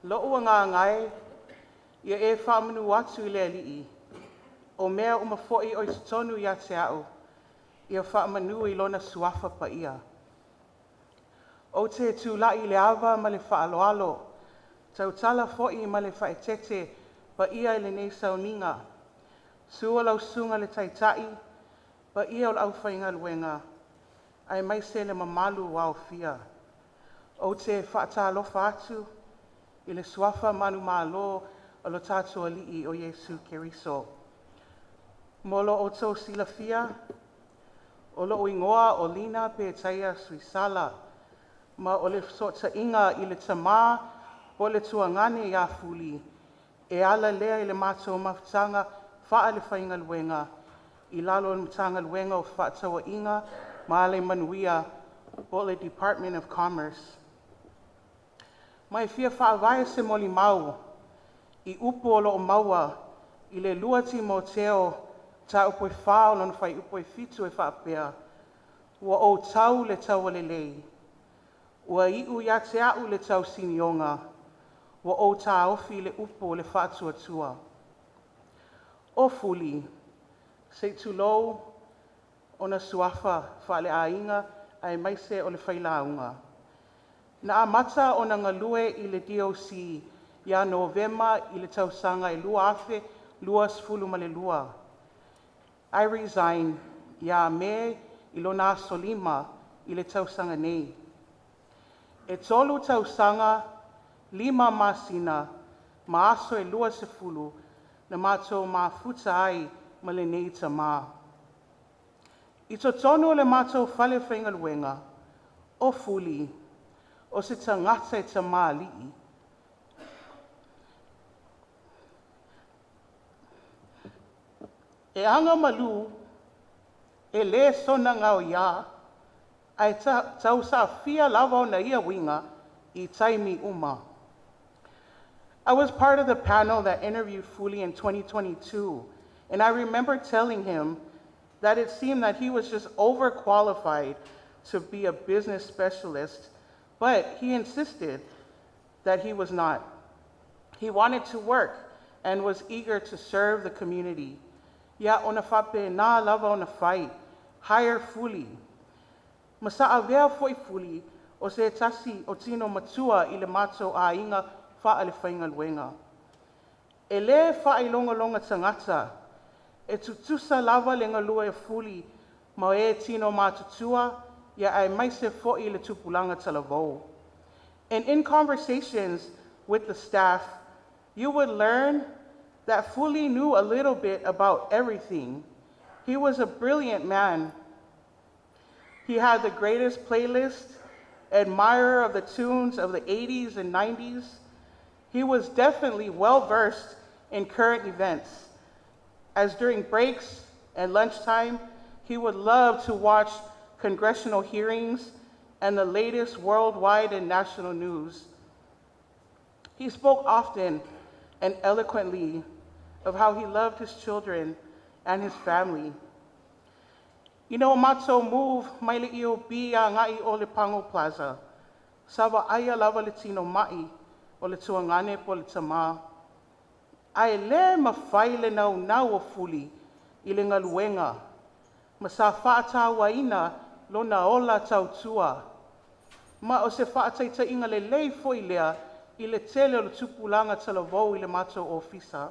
Lo'u agaga e, ia e faamanu atu i le Alii, o mea uma foi o i totonu ia te a'u, ia faamanu i lona suafa paia. Ou te tula'i i le ava ma le faaaloalo, tautala foi ma le faaeteete paia i lenei sauniga. Sua lau susuga i le Taitai, paia o le aufaigaluega, aemaise le mamalu ua aofia. Ou te faatalofa atu i le suafa manumalo o lo tatou Alii o Iesu Keriso. Mo lo outou silafia, o lo'u igoa o Lina Petaia Suisala, ma o le fesootaiga i le tamā po o le tuagane ia Fuli, e ala lea i le matou mafutaga faale-faigaluega i lalo o le Matagaluega o Fefaatauaiga ma Alamanuia po o le Department of Commerce. Ma e fia faavae se molimau i upu o loo maua i le 2 Timoteo mataupu e 4 o lona fuaiupu e 7 e faapea, “Ua ou tau le taua lelei, ua iu ia te a'u le tausinioga, ua ou taofi le upu o le faatuatua.” O Fuli, se i tulou ona suafa faaleaiga aemaise o le failauga. Na amata ona galue i le DOC ia Novema i le tausaga e 2022. Ae resign ia Me i lona aso 5 i le tausaga nei. E 3 tausaga, 5 masina, ma aso e 20 na matou mafuta ai ma lenei tamā. I totonu o le matou fale faigaluega, o Fuli, o se tagata e tamalii. E agamalu, e lē sona gaoiā, ae tausaafia lava ona ia uiga i taimi uma. I was part of the panel that interviewed Fuli in 2022, and I remember telling him that it seemed that he was just overqualified to be a business specialist, but he insisted that he was not. He wanted to work and was eager to serve the community. Ia ona faapena lava ona fai, hire Fuli. Ma sa avea foi Fuli o se tasi o tino matua i le matou aiga faale-faigaluega. E lē faailogalogo tagata, e tutusa lava le galue o Fuli ma e tino matutua, ia aemaise foi le tupulaga talavou. And in conversations with the staff, you would learn that Fuli knew a little bit about everything. He was a brilliant man. He had the greatest playlist, admirer of the tunes of the 80s and 90s. He was definitely well versed in current events. As during breaks and lunchtime, he would love to watch congressional hearings and the latest worldwide and national news. He spoke often and eloquently of how he loved his children and his family. Ina ua matou move mai le EOB agai o le Pago Plaza, sa vaaia lava le tino mai o le tuagane po o le tamā. Ae le mafai le naunau o Fuli i le galuega, ma sa faatauaina lona ola tautua. Ma o se faataitaiga lelei foi lea i le tele o le tupulaga talavou i le matou ofisa.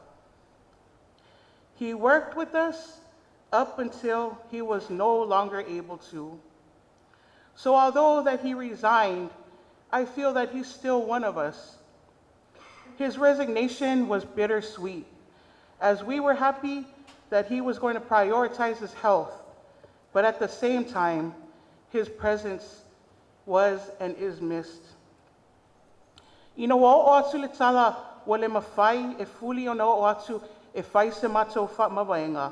He worked with us up until he was no longer able to. So although that he resigned, I feel that he's still one of us. His resignation was bittersweet, as we were happy that he was going to prioritize his health, but at the same time, his presence was and is missed. Ina ua oo atu le tala ua le mafai e Fuli ona oo atu e fai se matou faamavaega,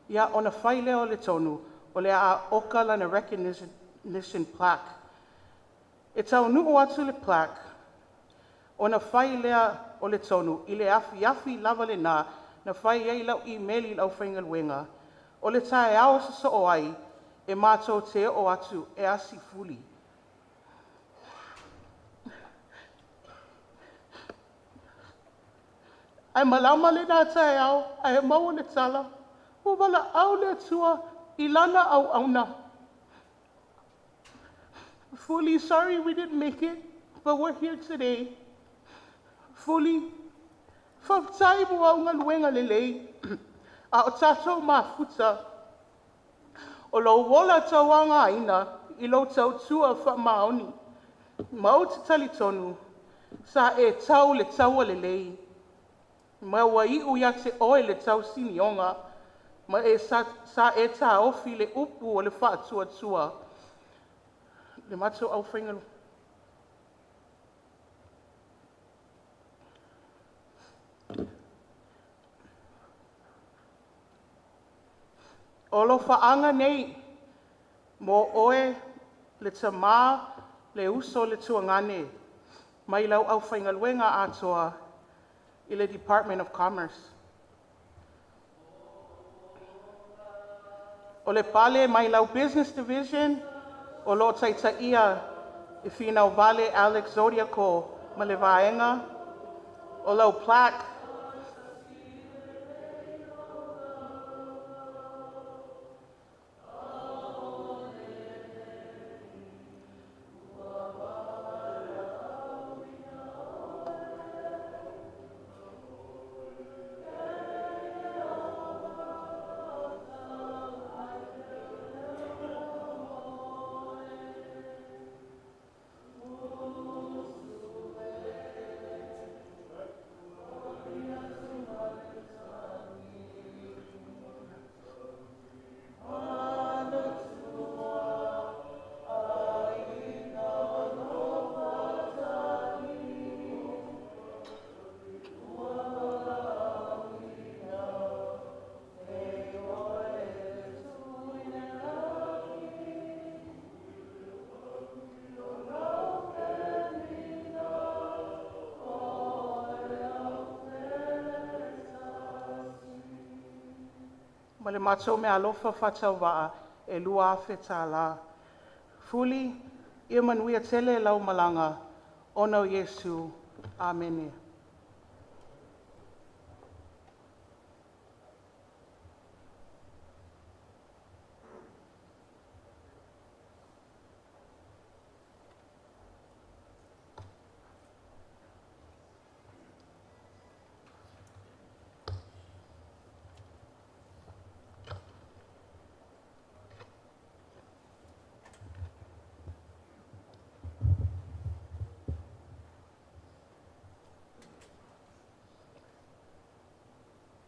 ia ona fai lea o le tonu o le a oka lana recognition plaque. E taunuu atu le plaque, ona fai lea o le tonu i le afiafi lava lena na fai ai lau imeli i le aufaigaluega, o le taeao e sosoo ai e matou te oo atu e asi Fuli. Ae malama lena taeao ae maua le tala, ua valaau le Atua i lana auauna. Fuli, sorry we didn't make it, but we're here today. Fuli, faafetai mo au galuega lelei, a o tatou mafuta, o lou ola tauagaina i lou tautua faamaoni. Ma ou te talitonu, sa e tau le taua lelei, ma ua iu ia te oe le tausinioga, ma e sa, sa e taofi le upu o le faatuatua. Le matou aufaigaluega. O alofaaga nei mo oe le tamā, le uso le tuagane, mai lau aufaigaluega atoa i le Department of Commerce. O le pale mai lau Business Division o lo o taitaia e Finau Vale Alex Zodiaco ma le vaega, o lau plaque. Ma le matou meaalofa faatauvaa e $2,000. Fuli, ia manuia tele lau malaga, ona o Iesu. Amene.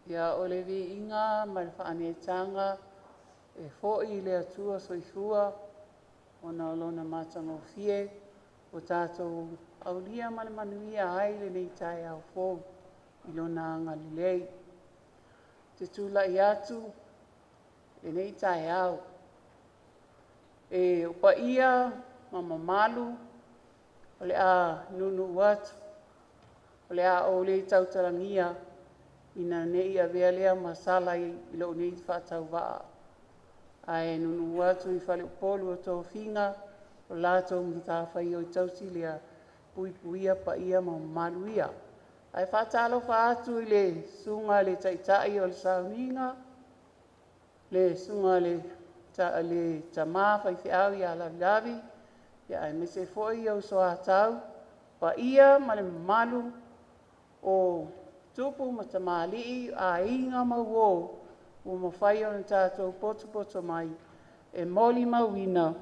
Ia o le viiga ma le faaneetaga e foi i le Atua soifua ona o lona matagofie ua tatou aulia ma le manuia ai lenei taeao fou i lona agalelei. Te tulai atu lenei taeao. E paia ma mamalu o le a nuunuu atu, o le a ou le tautalagia ina ne i avea lea ma sala i lou nei faatauvaa, ae nuunuu atu i faleupolu o tofiga, o latou matafaioi tausi lea, puipuia paia ma mamalu ia. Ae faatalofa atu i le susuga i le Taitai o le Sauniga, le susuga i le Tama Faifeau ia Lavilavi, aemaise foi ou soatau paia ma le mamalu o tupu ma tamalii, aiga ma uo ua mafai ona tatou potopoto mai e molimauina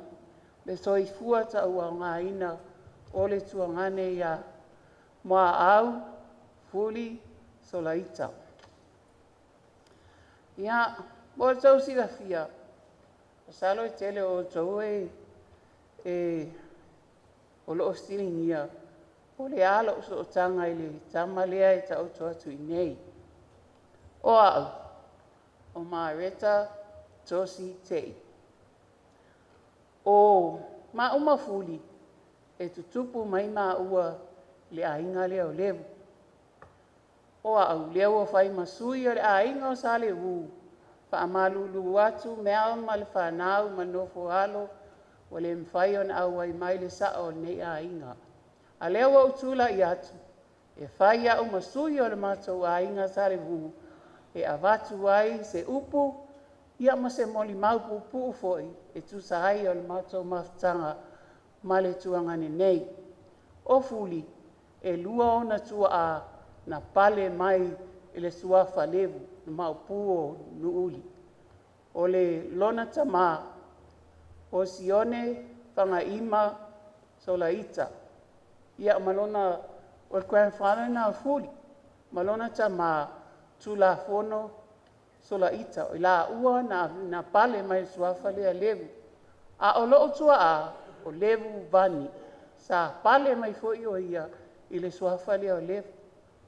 le soifua tauaogaina o le tuagane ia Muaau Fuli Solaita. Ia, mo le tou silafia, masalo e tele o outou o lo o fesiligia po o le a lou sootaga i le tama lea e taoto atu i inei. O au, o Mareta Tosi Te'i. O maua ma Fuli, e tutupu mai maua i le aiga lea o Levu. O au lea ua fai ma sui o le aiga o Sa Levu, faamalulu atu Mel ma le fanau ma le nofo-a-alo, ua le mafai ona auai mai le sao o lenei aiga. A lea ua ou tulai atu, e fai au ma sui o le matou aiga Sa Levu, e avatu ai se upu ia ma se molimau puupuu foi e tusa ai o le matou mafutaga ma le tuagane nei. O Fuli, e lua ona tuaa na pale mai i le suafa Levu, le maopu o Nuuuli. O le lona tama, o Sione Fagaima Solaita, ia ma lona, o le grandfather lena o Fuli, ma lona tama Tulafono Solaita. O i laua na pale mai le suafa lea Levu. A o lou tuaa, o Levu Vani, sa pale mai foi o ia i le suafa lea o Levu.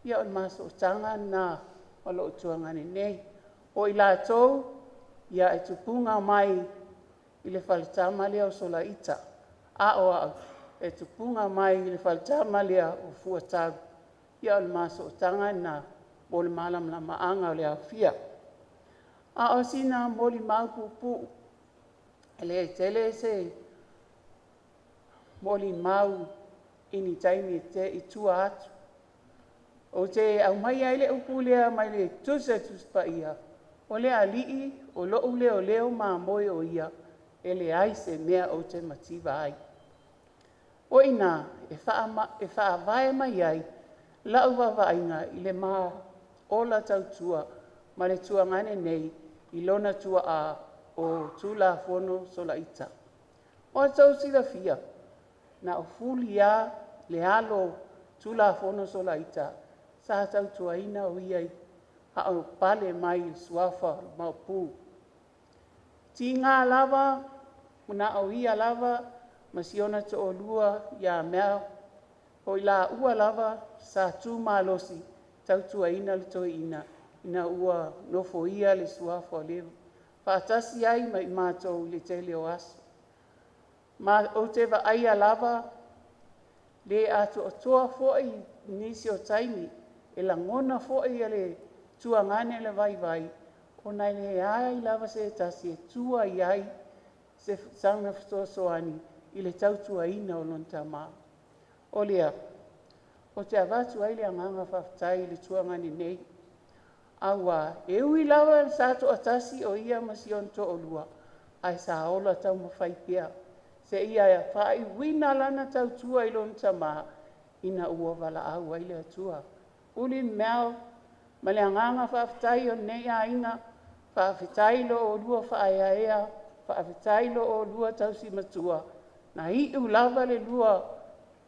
Ia o le ma sootaga lena ma lou tuagane nei. O i latou, ia e tupuga mai i le faletama lea o Solaita, a o au, e tupuga mai i le faletama lea o Fuatau. Ia o le ma sootaga lena mo le malamalamaaga o le aofia. A o sina molimau puupuu, e le tele se molimau i ni taimi i tua atu. Ou te aumaia ai le upu lea mai le Tusi a le Tusi Paia, o le Alii o lou leoleo mamoe o ia, e leai se mea ou te mativa ai. O i ina e faavae mai ai lau vaavaaiga i le ma ola tautua ma le tuagane nei i lona tuaa o Tulafono Solaita. Mo le tou silafia, na o Fuli lava le alo o Tulafono Solaita sa tautuaina o ia a o pale mai i le suafa o le Maopu. Tiga lava, na o ia lava ma si ona toalua ia Mel, o i laua lava sa tu malosi tautuaina le toeaina ina ua nofoia le suafa o Levu, faatasi ai ma i matou i le tele o aso. Ma ou te vaaia lava le atoatoa foi i nisi o taimi, e lagona foi e le tuagane le vaivai, ona e leai lava se tasi e tua i ai se sana fesoasoani i le tautuaina o lona tama. O lea, ou te avatu ai le agaga faafetai i le tuagane nei, aua e ui lava sa toatasi o ia ma si ona toalua, ae sa ola taumafai pea seia faaiuina lana tautua i lona tama ina ua valaau ai le Atua. Fuli Mel, ma le agaga faafetai o lenei aiga, faafetai lo oulua faaeaea, faafetai lo oulua tausi matua, na iu lava le lua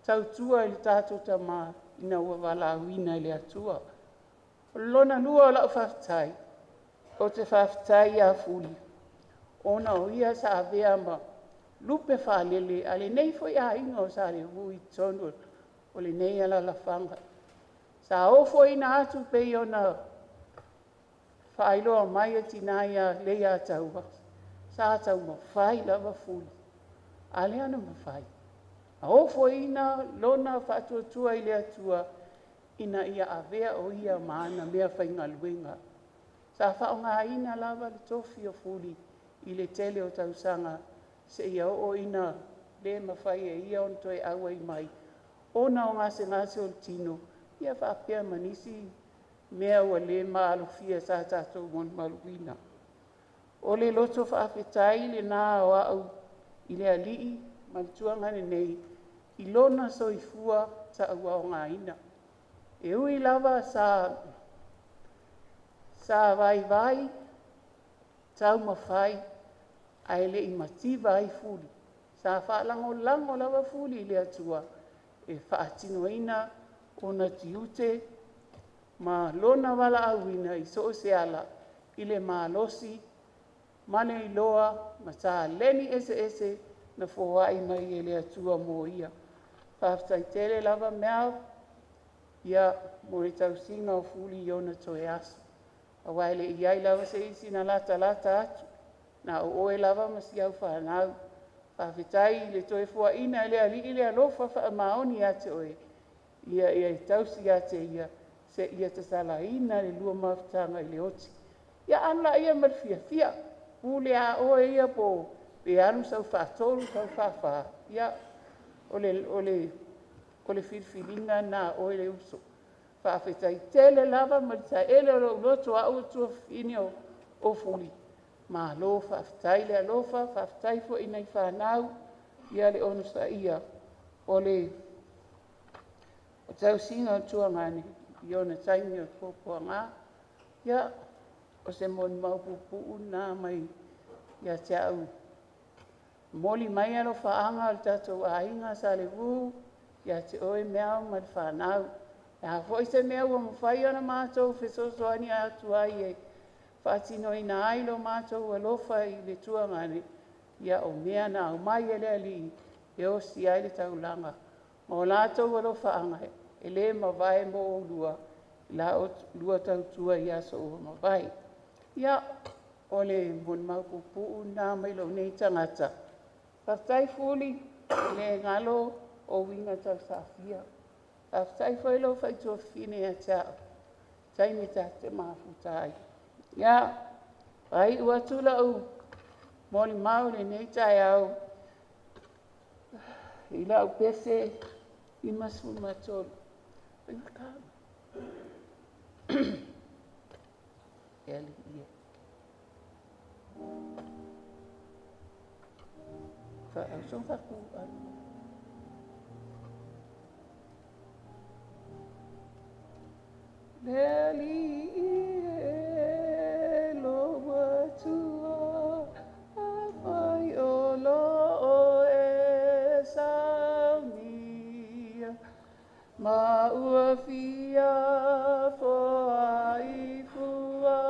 tautua i le tatou tama ina ua valaauina e le Atua. O le lona lua o lau faafetai, ou te faafetai ia Fuli, ona o ia sa avea ma lupe faalele a lenei foi aiga o Sa Levu i totonu o lenei alaalafaga. Sa ofoina atu pei ona Faailoa mai e tinā ia Leiataua, sa taumafai lava Fuli, a lea na mafai. A ofoina lona faatuatua i le Atua ina ia avea o ia ma ana mea faigaluega. Sa faaaogaina lava le tofi o Fuli i le tele o tausaga seia oo ina le mafai e ia ona toe auai mai ona o gasegase o le tino, ia faapea ma nisi mea ua le maalofia sa tatou molimauina. O le loto faafetai lena o au i le Alii ma le tuagane nei i lona soifua tauaogaina. E ui lava sa vaivai taumafai ae le i mativa ai Fuli. Sa faalagolago lava Fuli i le Atua e faatinoina ona tiute ma lona valaauina i so o se ala i le malosi ma le iloa ma taleni eseese na foai mai e le Atua mo ia. Faafetai tele lava Mel, ia mo le tausiga o Fuli i ona toe aso. Aua e le i ai lava se isi na latalata atu, na o oe lava ma si au fanau. Faafetai i le toe foaiina e le Alii le alofa faamaoni ia te oe, ia e tausi ia te ia, seia tatalaina le lua mafutaga i le oti. Ia alu laia ma le fiafia, pule lava oe ia pe alu sau faatolu sau faafa, ia o le filifiliga lena a oe le uso. Faafetai tele lava ma le taele o lou loto o au o le tuafafine o Fuli, malo faafetai le alofa, faafetai foi i nai fanau ia le onosaia o le tausiga o le tuagane i ona taimi o le puapuaga. Ia, o se molimau puupuu lena mai ia te au. Momoli mai alofaaga o le tatou aiga Sa Levu ia te oe Mel ma le fanau. O le a foi se mea ua mafai ona matou fesoasoani atu ai e faatinoina ai lo matou alofa i le tuagane, ia o mea na aumai e le Alii e osi ai le taulaga. Ma o latou alofaaga e le mavae mo oulua i la oulua tautua i aso ua mavae. Ia, o le molimau puupuu lena mai lou nei tagata. Faafetai Fuli, e le galo o uiga tausaafia. Faafetai foi lou faaituafafine ia te au, taimi ta te mafuta ai. Ia, faaiu atu lau molimau i lenei taeao i lau pese 53. E alii e. Faauso faku. Le Alii e lo atua, afai o lo e saunia, ma ua fia foa i fua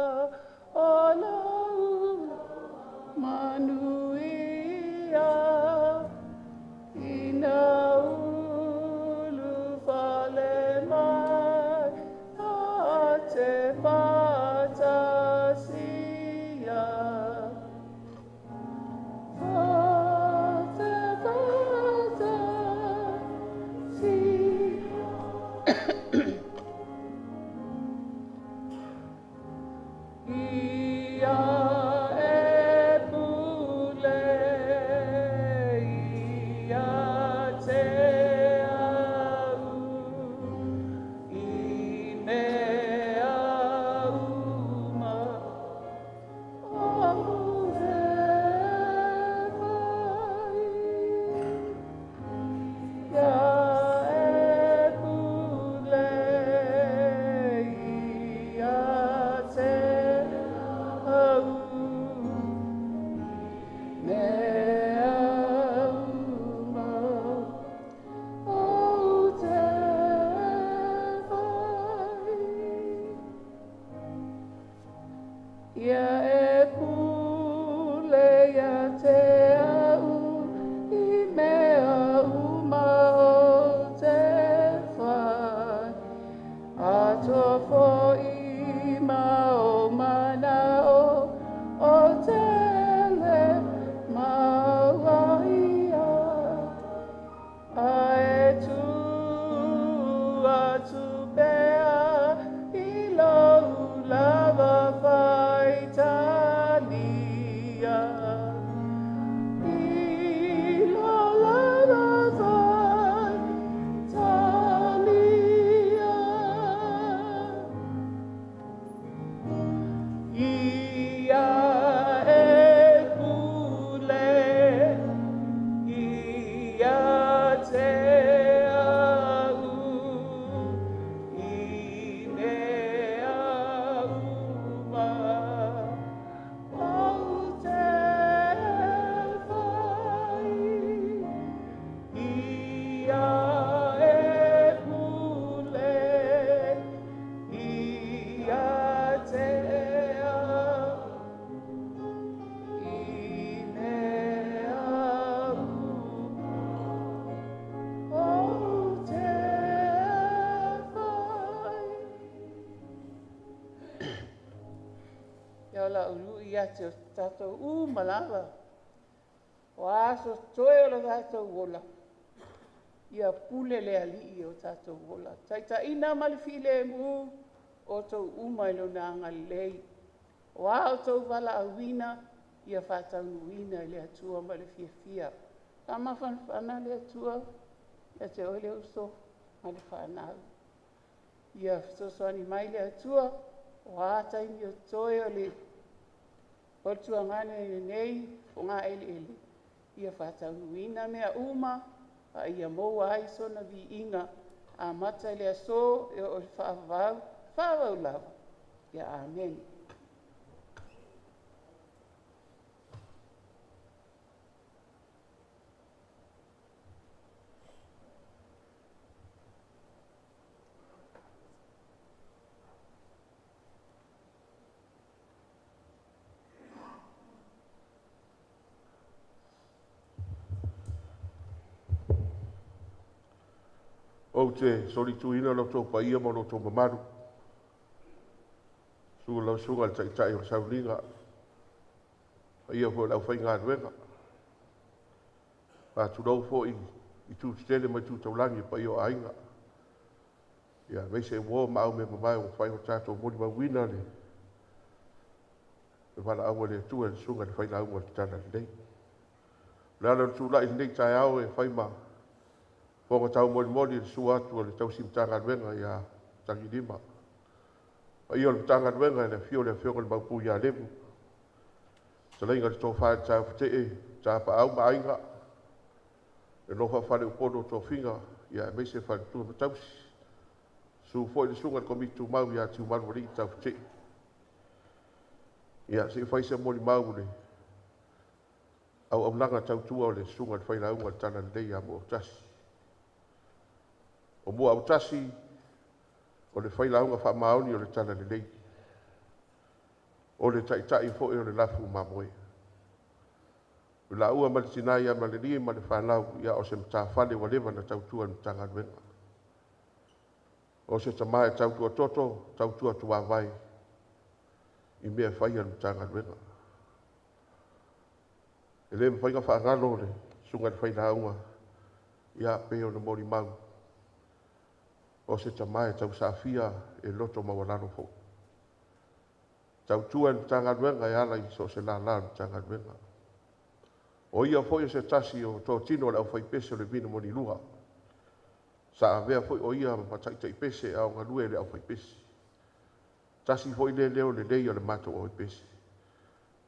o lau manuia, ina ulu fale mai a te patasia. A te patasia. Ia e pule ia te au, i mea uma au e fai. Ia e pule ia te au, faaulu'i ia te tatou uma lava, o aso totoe o le tatou ola, ia pule le Alii i o tatou ola. Taitaiina ma le filemu outou uma i lona agalelei. O a outou valaauina, ia faataunuuina i le Atua ma le fiafia. Faamafanafana le Atua ia te oe le uso ma le fanau. Ia fesoasoani mai le Atua, o a taimi o totoe o le tuagane i lenei fogaeleele, ia faataunuuina mea uma, a ia maua ai sona viiga, amata i le aso e oo i le faavavau, faavavau lava. Ia amene. Ou te solituina lo outou paia ma lo outou mamalu. Susu lau susuga i le Taitai o le Sauniga, paia foi o le aufaigaluega. Faatulou foi i itu tetele ma itu taulagi, paia o aiga. Ia, aemaise uo ma aumeamamae ua mafai ona tatou molimauina le valaau a le Atua i le susuga i le failauga o le Talalelei. O le ala o le tulai i lenei taeao e fai ma fofoga taumolimoli i le susu atu o le tausi Matagaluega ia Tagilima. Paia o le Matagaluega i le afio o le Afioga i le Maopu ia Lemu, fetalaiga i le Tofa i le Taofatee, Tapaau ma Aiga, le nofo a faleupolu o tofiga, ia aemaise faletua ma tausi. Susu foi le susuga i le Komiti Tumau ia Tiumalu Alii Taofatee. Ia, se i fai se molimau i le auaunaga tautua o le susuga i le failauga o le Talalelei ia Muautasi. O Muautasi o le failauga faamaoni o le Talalelei, o le taitai foi o le lafu mamoe. O laua ma le tina ia Maleli ma le fanau, ia o se matafale ua leva ona tautua i le Matagaluega. O se tama e tautua toto, tautua tuavae i mea fai a le Matagaluega. E le mafai ona faagalo le susuga i le failauga, ia pei ona molimau, o se tama e tausaafia e loto maualalo foi. Tautua i le Matagaluega e ala i so o se lala o le Matagaluega. O ia foi o se tasi o totino o le aufaipese o le Vina Monilua. Sa avea foi o ia ma taitaipese a o galue le aufaipese. Tasi foi le leo lelei o le matou aufaipese.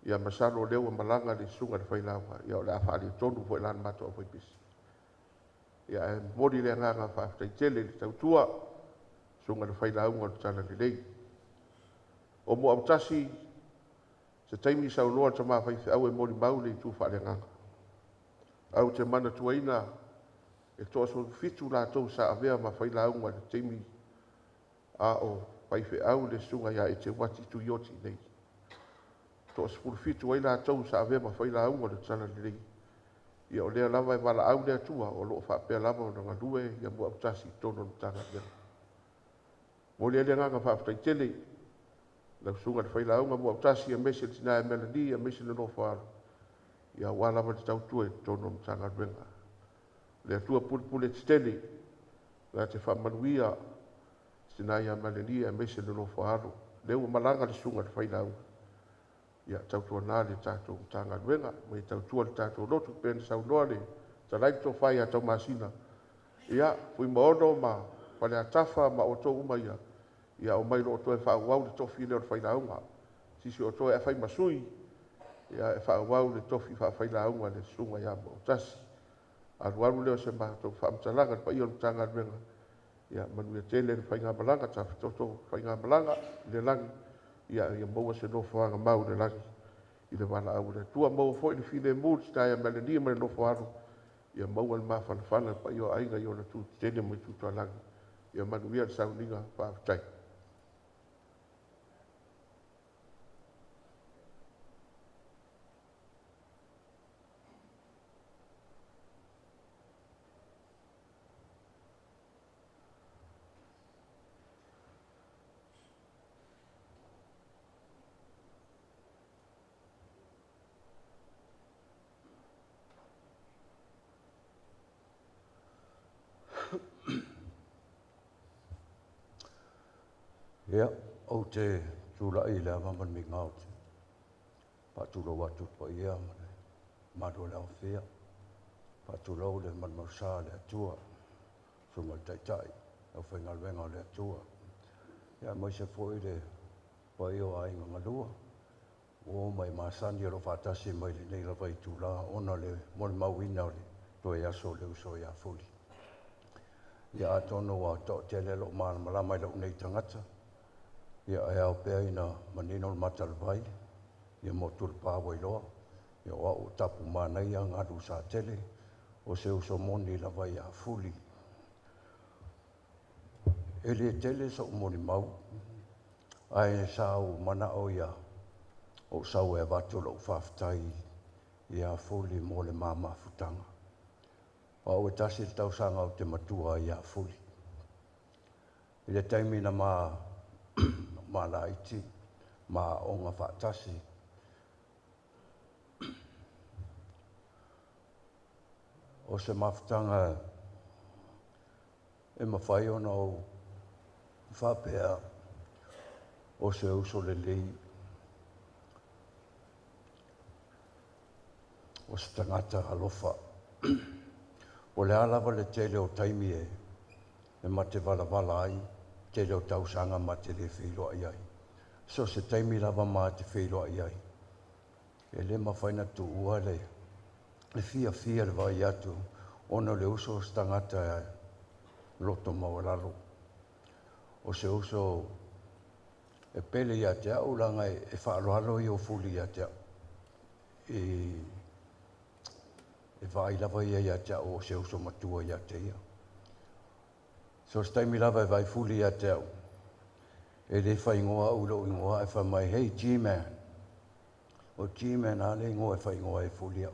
Ia masalo o lea ua malaga le susuga i le failauga, ia o le a faaletonu foi la le matou aufaipese. Ia ae momoli le agaga faafetai tele i le tautua, susuga i le failauga o le Talalelei. O Muautasi, se taimi saunoa le tama faifeau e molimau le itu faaleagaga. Ae ou te manatuaina e 17 latou sa avea ma failauga i le taimi a o faifeau le susuga ia Eteuati Tuioti nei. 17 ai latou sa avea ma failauga o le Talalelei. Ia o lea lava e valaau le Atua o lo o faapea lava ona galue ia Muautasi i totonu o le Matagaluega. Momoli ai le agaga faafetai tele lau susuga i le failauga Muautasi, aemaise le tina ia Melanie, aemaise le nofo a alo, ia aua lava le tautua i totonu o le Matagaluega. Le Atua pulepule tetele, la te faamanuia tina ia Melanie, aemaise le nofo a alo. Lea ua malaga le susuga i le failauga, ia tautuana le tatou Matagaluega, ma ia tautua le tatou lotu, pei ona saunoa le fetalai le tofa ia Taumasina, ia Fuimaono ma Faleatafa ma outou uma ia, ia omai loa toe faaauau le tofi lea o le failauga. Sisi o toe afai ma sui, ia e faaauau le tofi faafailauga le susuga ia Muautasi. Alu alu lea o se matou faamatalaga le paia o le Matagaluega, ia manuia tele le faigamalaga, tafitoto faigamalaga i le lagi, ia maua se nofoaga mau i le lagi i le valaau a le Atua. Maua foi le filemu i le tina ia Melanie ma le nofo a alo, ia maua le mafanafana le paia o aiga i ona tu tetele ma itu tualagi. Ia manuia le sauniga, faafetai. Ia, ou te tulai i le ava ma le migao ou te faatulou atu i le paia ma le mamalu o le aofia. Faatulou le malumalusa o le Atua, susuga i le Taitai, le aufaigaluega o le Atua. Ia aemaise foi le paia o aiga galua, uo ma e masani o lo o faatasi mai lenei lava itula ona o le molimauina o le toe aso o le uso ia Fuli. Ia atonu ua toatele lou malamalama i lou nei tagata, ia e ao pea ina manino le mata o le vai, ia motu le pa ua iloa, ia o au o tapu manaia galu satele, o se uso moni lava ia Fuli. E le tele so'u molimau, ae sa ou manao ia ou sau e avatu lou faafetai ia Fuli mo le ma mafutaga. O au e tasi le tausaga ou te matua ai ia Fuli. I le taimi na ma malaiti ma aoga faatasi, o se mafutaga e mafai ona ou faapea o se uso lelei, o se tagata alofa. O le a lava le tele o taimi e ma te valavala ai, tele o tausaga ma te le feiloai ai. So se taimi lava ma te feiloai ai. E le mafai ona tuua le fiafia le vaai atu ona o le uso o se tagata loto maualalo. O se uso e pele ia te au leaga e faaaloalo ia o Fuli ia te au. E vaai lava ia ia te au o se uso matua ia te ia. So se taimi lava e vaai Fuli ia te au, e le faaigoa au i lou igoa ae fai mai, "Hey G-man." O G-man a le igoa e faaigoa e Fuli au.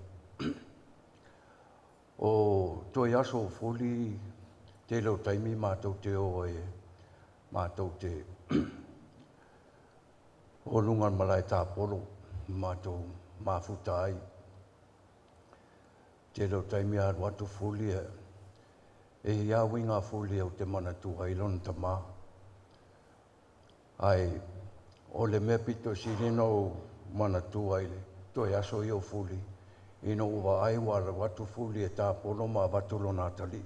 O toe aso o Fuli, tele o taimi matou te o ai, matou te o luga o le malae tapolo, matou mafuta ai. Tele o taimi alu atu Fuli e ia uiga Fuli ou te manatua ai lona tamā. Ae o le mea pito sili ona ou manatua i le toe aso ia o Fuli, ina ua vaai ua alu atu Fuli e tapolo ma avatu lona atalii.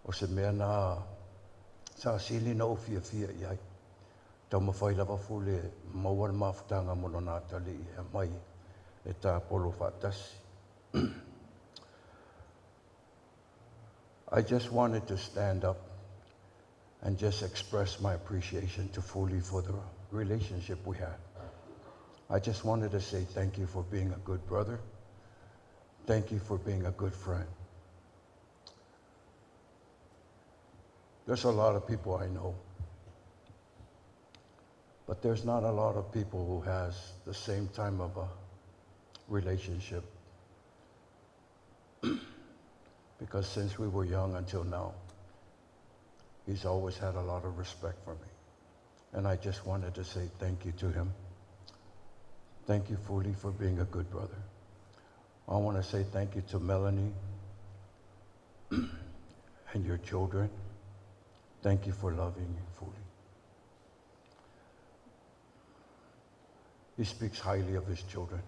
O se mea na sa sili na ou fiafia i ai. Taumafai lava Fuli e maua le mafutaga mo lona atalii e aumai e tapolo faatasi. I just wanted to stand up and just express my appreciation to Fuli for the relationship we had. I just wanted to say thank you for being a good brother. Thank you for being a good friend. There's a lot of people I know, but there's not a lot of people who has the same type of a relationship. Because since we were young until now, he's always had a lot of respect for me. And I just wanted to say thank you to him. Thank you, Fuli, for being a good brother. I want to say thank you to Melanie and your children. Thank you for loving Fuli. He speaks highly of his children.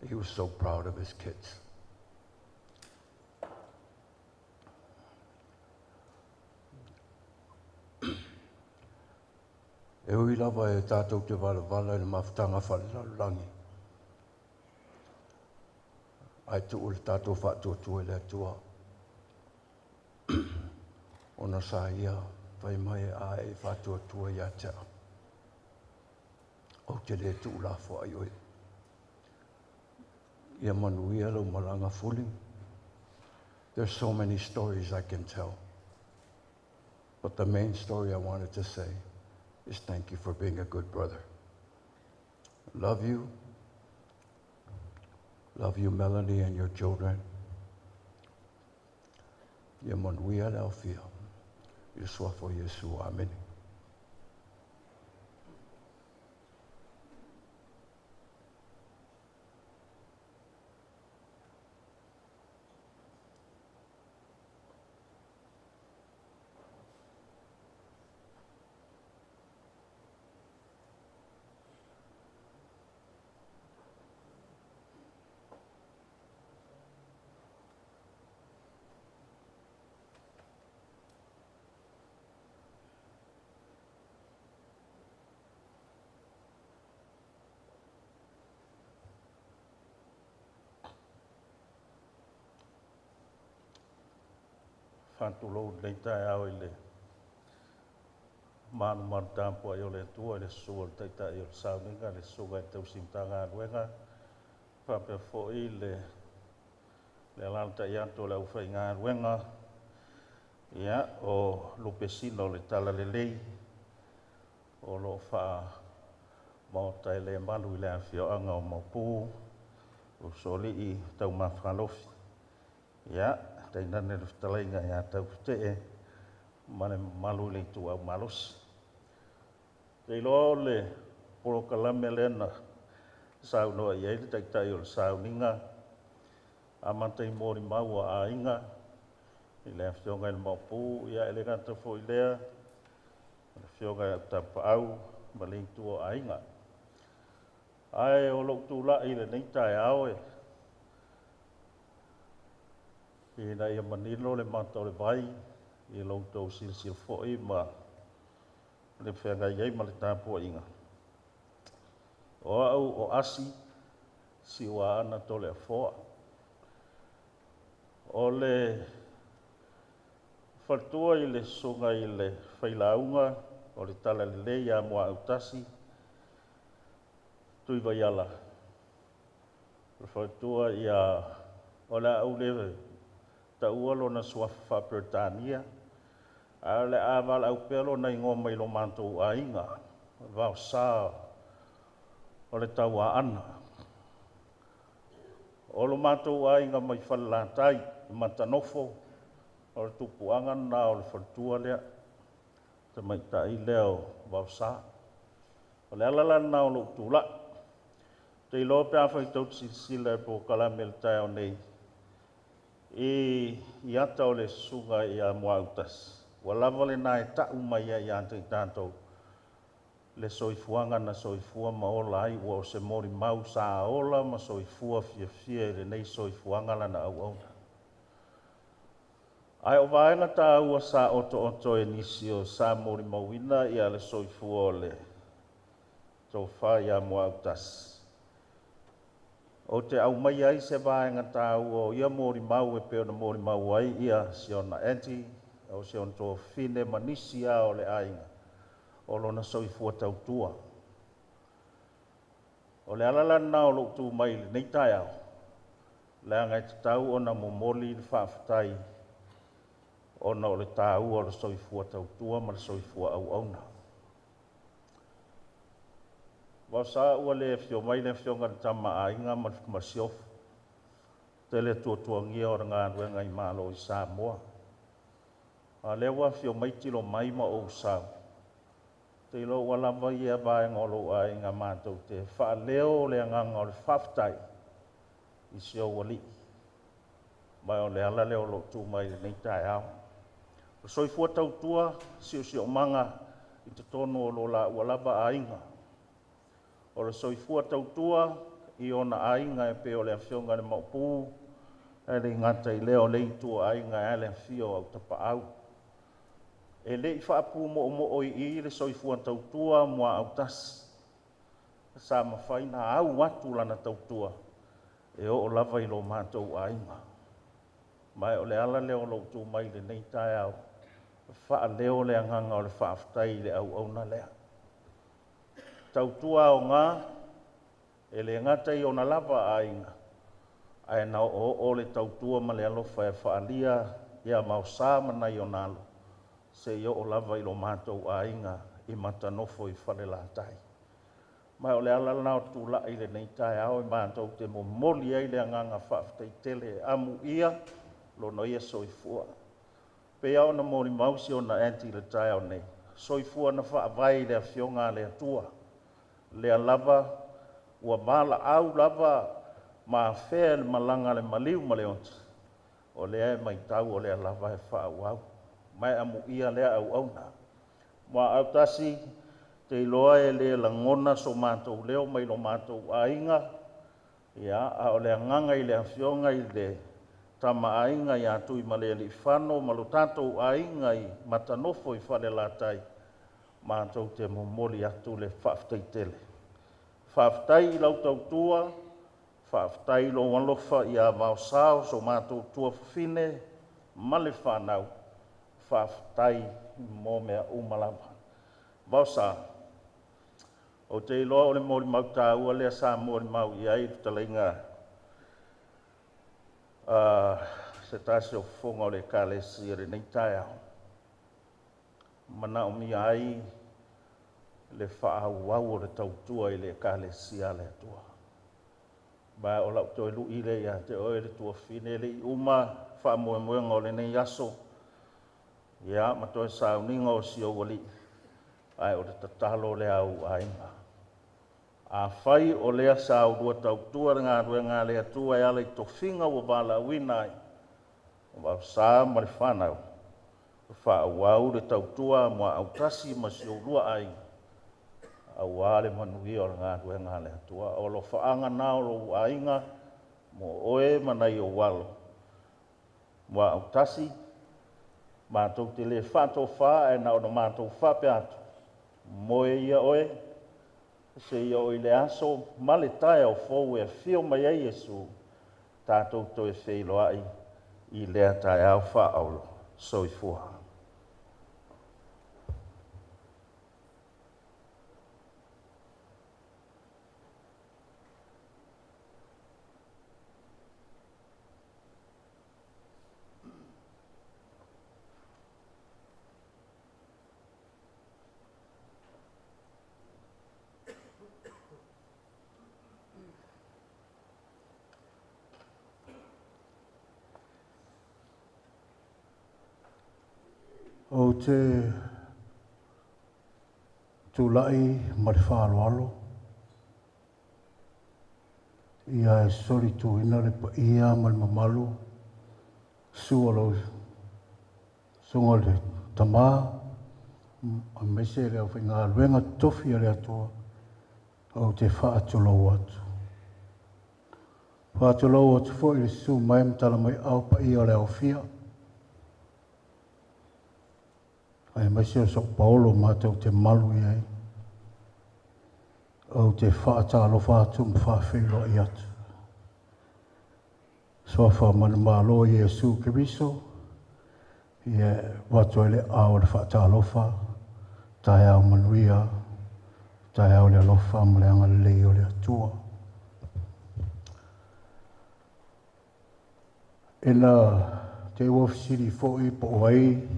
He was so proud of his kids. E ui lava e tātou te valavala i le mafutaga faalelalolagi. Ae tuu le tātou faatuatua i le Atua. Ona sa ia fai mai a e faatuatua ia te au. Ou te le tuulafoai oe. Ia manuia lau malaga Fuli. There's so many stories I can tell. But the main story I wanted to say is thank you for being a good brother. Love you. Love you, Melanie, and your children. Ia manuia le aofia. I le suafa o Iesu. Amene. Faatulou i lenei taeao i le malumalu tapuai o le Atua i le susu o le Taitai o le Sauniga, le Susuga i le Tausi Matagaluega, faapea foi le alaalatai atu o le aufaigaluega, ia, o lupesina o le talalelei o lo o faamaota e le malu i le afioaga o Maopu, Usoalii, Taumafakalofi, ia, tainane le fetalaiga ia Taufetee ma le mamalu i le Ituau Malosi. Ou te iloa o le polokalame lea na saunoa i ai le Taitai o le Sauniga, amata i molimau a aiga i le afioga i le Maopu, ia e le gata foi i lea o le afioga ia Tapaau ma le itu o aiga. Ae o lou tulai i lenei taeao ina ia manino le mata o le vai i lo outou silasila foi ma le feagai ai ma le tapuaiga. O au o Asi Siuaana Toleafoa. O le faletua i le susuga i le Failauga o le Talalelei ia Muaau Tuivaiala, o le faletua ia, o le a ou le taua lona suafa faa-Peretania, ae o le a valaau pea lona igoa mai lo matou aiga, Vaosa o le Tauaana. O lo matou aiga mai Falelatai ma Matanofo, o le tupuaga lena o le faletua lea, le tamaitai lea o Vaosa. O le ala la lena o lou tulai. Ou te iloa pe afai tou te silasila i le polokalame i le taeao nei i ata o le susuga ia Muautasi, ua lava lena e tau mai ai ia i tatou le soifuaga na soifua ma ola ai, ua o se molimau sa ola ma soifua fiafia i lenei soifuaga lana auauna. Ae o vaega taua sa otooto e nisi o sa molimauina ia le soifua o le tofa ia Muautasi, ou te aumaia ai se vaega taua o ia molimau e pei ona molimau ai ia si ona aunty, o si ona tuafafine ma nisi lava o le aiga, o lona soifua tautua. O le ala la lena o lou tu mai i lenei taeao, leaga e tatau ona momoli le faafetai ona o le taua o le soifua tautua ma le soifua auauna. Vaosa ua le afio mai le afioga i le Tama a Aiga ma le Masiofo, tele tuatuagia o le galuega i Malo i Samoa. A o lea ua afio mai Tilomai ma ou sau, ou te iloa ua lava ia vaega o lou aiga matou te faaleo le agaga o le faafetai i si ou alii. Ma o le ala lea o lou tu mai i lenei taeao. O le soifua tautua, siosiomaga i totonu o lo laua lava aiga. O le soifua tautua i ona aiga e pei o le afioga i le Maopu, ae le gata i lea o le itu o aiga ae a le afio o au Tapaau. E le i faapumoomoo i i le soifua tautua Muaautasi, sa mafai ona au atu lana tautua e oo lava i lo matou aiga. Ma o le ala lea o lou tu mai i lenei taeao, e faaleo le agaga o le faafetai i le auauna lea. Tautua aoga, e le gata i ona lava aiga, ae na oooo le tautua ma le alofa e faaalia ia Maosa ma nai ona alo, seia oo lava i lo matou aiga i Matanofo i Falelatai. Ma o le ala lena o le tulai i lenei taeao e matou te momoli ai le agaga faafetai tele, amuia lona ia soifua. E pei lava ona molimau si ona aunty i le taeao nei, soifua na faavae i le Afioga a le Atua, lea lava ua valaau lava ma afea e le malaga a le maliu ma le oti, o lea e matau o lea lava e faaauau. Ma e amuia lea auauna. Muaautasi, ou te iloa e le lagona so matou leo mai lo matou aiga, ia, a o le agaga i le afioga i le Tama a Aiga ia Tuimalealiifano ma lo tatou aiga i Matanofo i Falelatai, matou te momoli atu le faafetai tele. Faafetai i lau tautua, faafetai i lou alofa ia Vaosa, so matou tuafafine ma le fanau. Faafetai mo mea uma lava. Vaosa, o te iloa o le molimau taua lea sa molimau i ai le fetalaiga se tasi o fofoga o le Ekalesia i lenei taeao, manaomia ai le faaauau o le tautua i le Ekalesia a le Atua. Ma o lau toe lui lea ia te oe le tuafafine, e le i uma faamoemoega o lenei aso, ia ma toe sauniga o si ou alii, ae o le tatalo lea a ou aiga. Afai o lea sa ulua tautua le galuega a le Atua e ala i tofiga ua valaauina ai, o Vaosa ma le fanau, faaauau le tautua muaau autasi ma si oulua aiga, aua le manuia o le galuega a le Atua. O alofaaga na o lou aiga, mo oe ma nai ou alo, muaau autasi, matou te le faatofa ae na ona matou faapea atu, moe ia oe, seia oo i le aso ma le taeao fou e afio mai ai Iesu, tatou toe feiloai i lea taeao faaauuro. Soifua. Ou te tulai ma le faaaloalo ia e solituina le paia ma le mamalu sua lau susuga le tama aemaise le aufaigaluega totofi a le Atua, ou te faatulou atu. Faatulou atu foi i le susu mai ma tala mai au paia o le aofia, aemaise o so'u paolo matou te malu i ai. Ou te faatalofa atu ma faafeiloai atu. Suafa manumalo Iesu Keriso, ia avatu ai le ao o le faatalofa, taeao manuia, taeao le alofa ma le agalelei o le Atua. Ina te ua fesili foi po o ai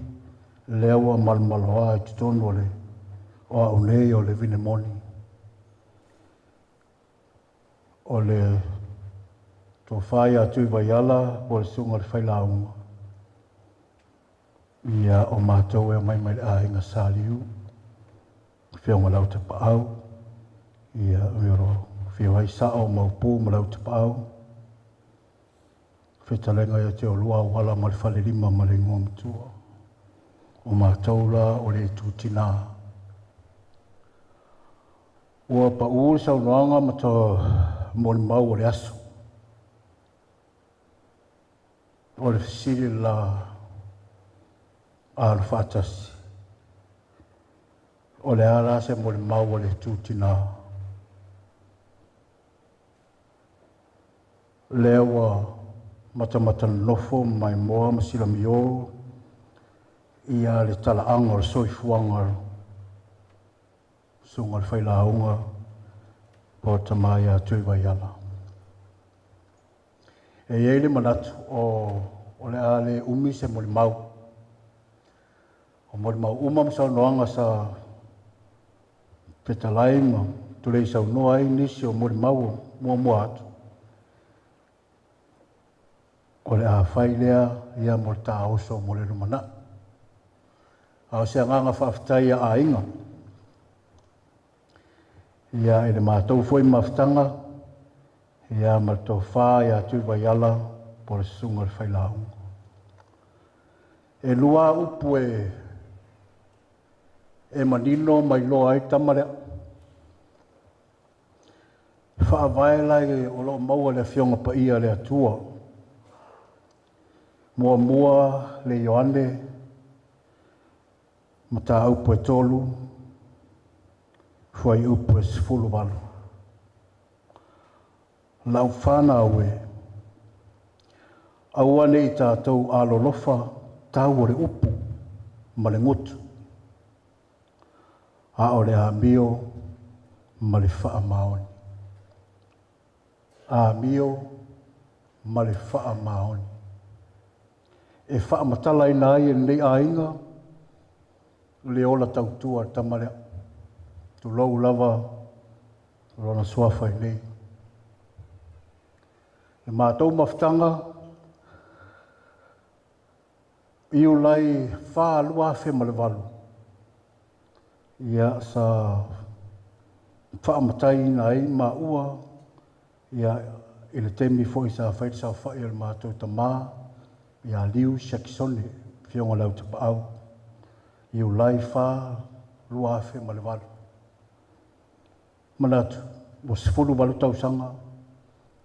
lea ua malomaloa i totonu o le o au nei o le vinemoni. O le tofa ia Tui Vaiala po o le susuga i le failauga. Ia o matou e omai mai le aiga Saliu, afioga Lautapaau, ia o lo o afio ai Sao ma Upu ma Lautapaau, fetalaiga ia te oulua Auala ma le Falelima ma le Igoa Matua. O matou la o le itu tinā. Ua pau le saunoaga ma to molimau o le aso. O le fesili la alo faatasi. O le a la se molimau o le itu tinā. Lea ua matamata nofo mai moa ma silamio ia le talaaga o le soifuaga susuga o le failauga po o tama ia Tui Vaiala. E i ai le manatu o le a le umi se molimau. O molimau uma ma saunoaga sa fetalai ma tulei saunoa ai nisi o molimau o muamua atu. O le a fai lea ia mo le taoso mo le lumanai. A o se agaga faafetai ia aiga. Ia e le matou foi mafutaga, ia ma le tofa ia Tui Vaiala po o le susuga i le failauga. E lua upu e manino mai loa ai tama lea. Faavae lai o lo o maua le afioga paia le Atua. Muamua le Ioane, mataupu e 3, fuaiupu e 18. Lau fanau e, aua ne i tatou alolofa tau o le upu, ma le gutu, a o le amio ma le faamaoni. Amio ma le faamaoni. E faamatalaina ai e lenei aiga le ola tautua le tama lea. Tulou lava lona suafa i nei. Le matou mafutaga Iulai 4 2008, ia sa faamataiina ai maua ia i le taimi foi sa fai le saofai o le matou tamā ia Liu Siakisone, Afioga i le Autapaau, Iulai 4 2008. Manatu, ua 18 tausaga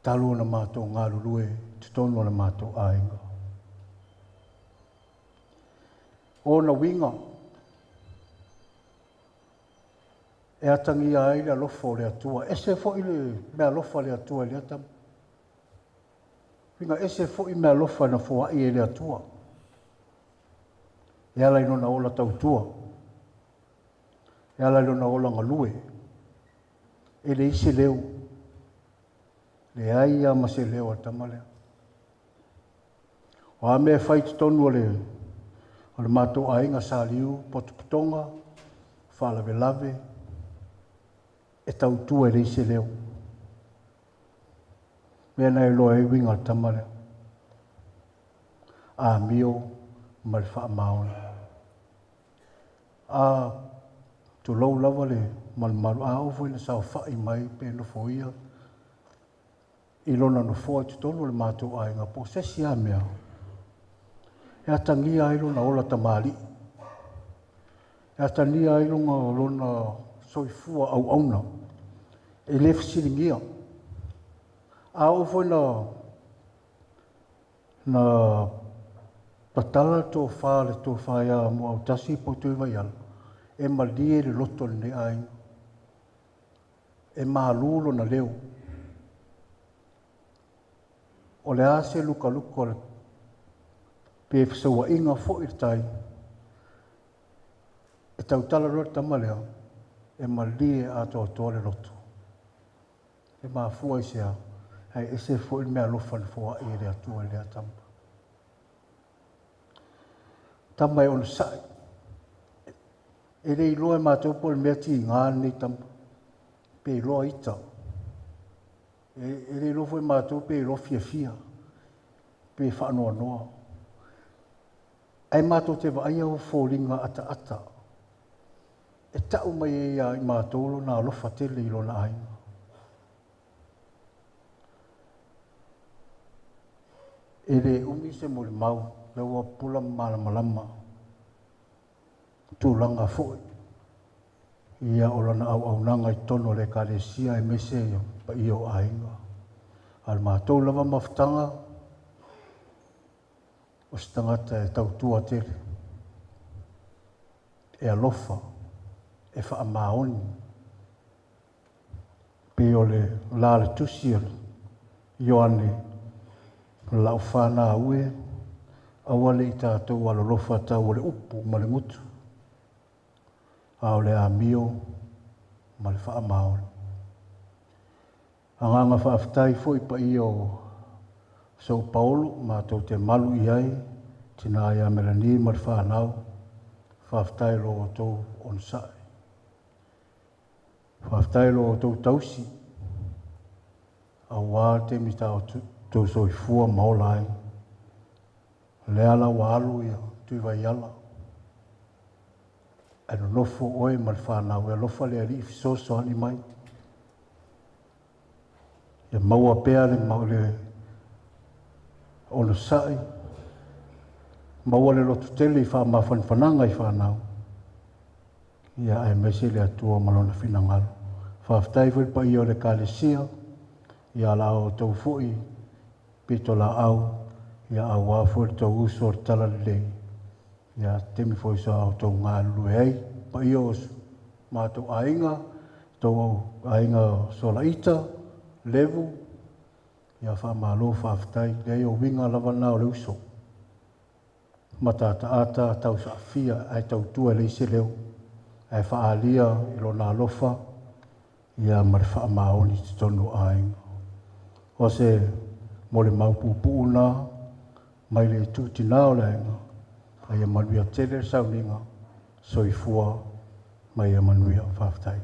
talu ona matou galulue i totonu o le matou aiga. Ona uiga e atagia ai le alofa o le Atua. Ese foi le meaalofa le Atua i lea tama. Uiga ese foi meaalofa na foai e le Atua. E ala i lona ola tautua. E ala i lona ola galue. E leai se leo. Leai lava ma se leo a le tama lea. O a mea e fai i totonu o le matou aiga Saliu, potopotoga, faalavelave, e tautua e leai se leo. Mea na iloa ai uiga o le tama lea. Amio ma le faamaoni. A tulou lava le malumalu, a oo foi ina saofai mai pe nofoia i lona nofoa i totonu o le matou aiga, po o se isi lava mea, e atagia ai lona ola tamalii, e atagia ai lona soifua auauna, e le fesiligia. A oo foi na patala le tofa, le tofa ia Muautasi po o Tuivaiala, e malie le loto o lenei aiga, e malu lona leo. O le a se lukaluka o le pe fesauaiga foi le tai, e tautala loa le tama lea, e malie atoatoa le loto. E mafua i se a, ae ese foi le meaalofa na foai e le Atua i lea tama. Tama e onosai. E le iloa e matou po o le mea tiga lenei tama, pe iloa ita. E le iloa foi matou pe iloa fiafia, pe faanoanoa. Ae matou te vaaia o foliga ataata e tau mai ai ia i matou lona alofa tele i lona aiga. E le umi se molimau, le ua pula malamalama tulaga foi ia o lona auaunaga i totonu o le ekalesia aemaise ia paia o aiga. A o le matou lava mafutaga, o se tagata e tautua tele, e alofa, e faamaoni, pei o le la le tusi o Ioane, lau whānau e, aua le i tātou alolofa tau o le upu ma le gutu, a o le amio ma le faamaoni. Agaga faafetai foi paia o São Paulo, matou te malu i ai, tina ia Melanie ma le whānau, faafetai lo outou onosai. Faafetai lo outou tausi, auā taimi tā o tou soifua ma ola ai. Le ala ua alu ia Tuivaiala, ae nonofo oe ma le whānau, e alofa le alii fesoasoani mai. Ia maua pea le onosai, maua le loto tele i whaamafanafanaga i whānau. Ia aemaise le Atua ma lona finagalo. Faafetai foi le paia o le ekalesia, ia la outou foi pito laau, ia auā foi le tou uso o le talalelei. Ia taimi foi sa outou galulue ai, paia o matou aiga, tou aiga Solaita, Levu, ia faamalo faafetai. Leai o uiga lava na o le uso. Matataata tausaafia ae tautua e leai se leo ae faaalia i lona alofa ia ma le faamaoni i totonu o aiga. O se molimau puupuu lena mai le tuutinā o le aiga, a ia manuia tele le sauniga. Soifua ma ia manuia. Faafetai.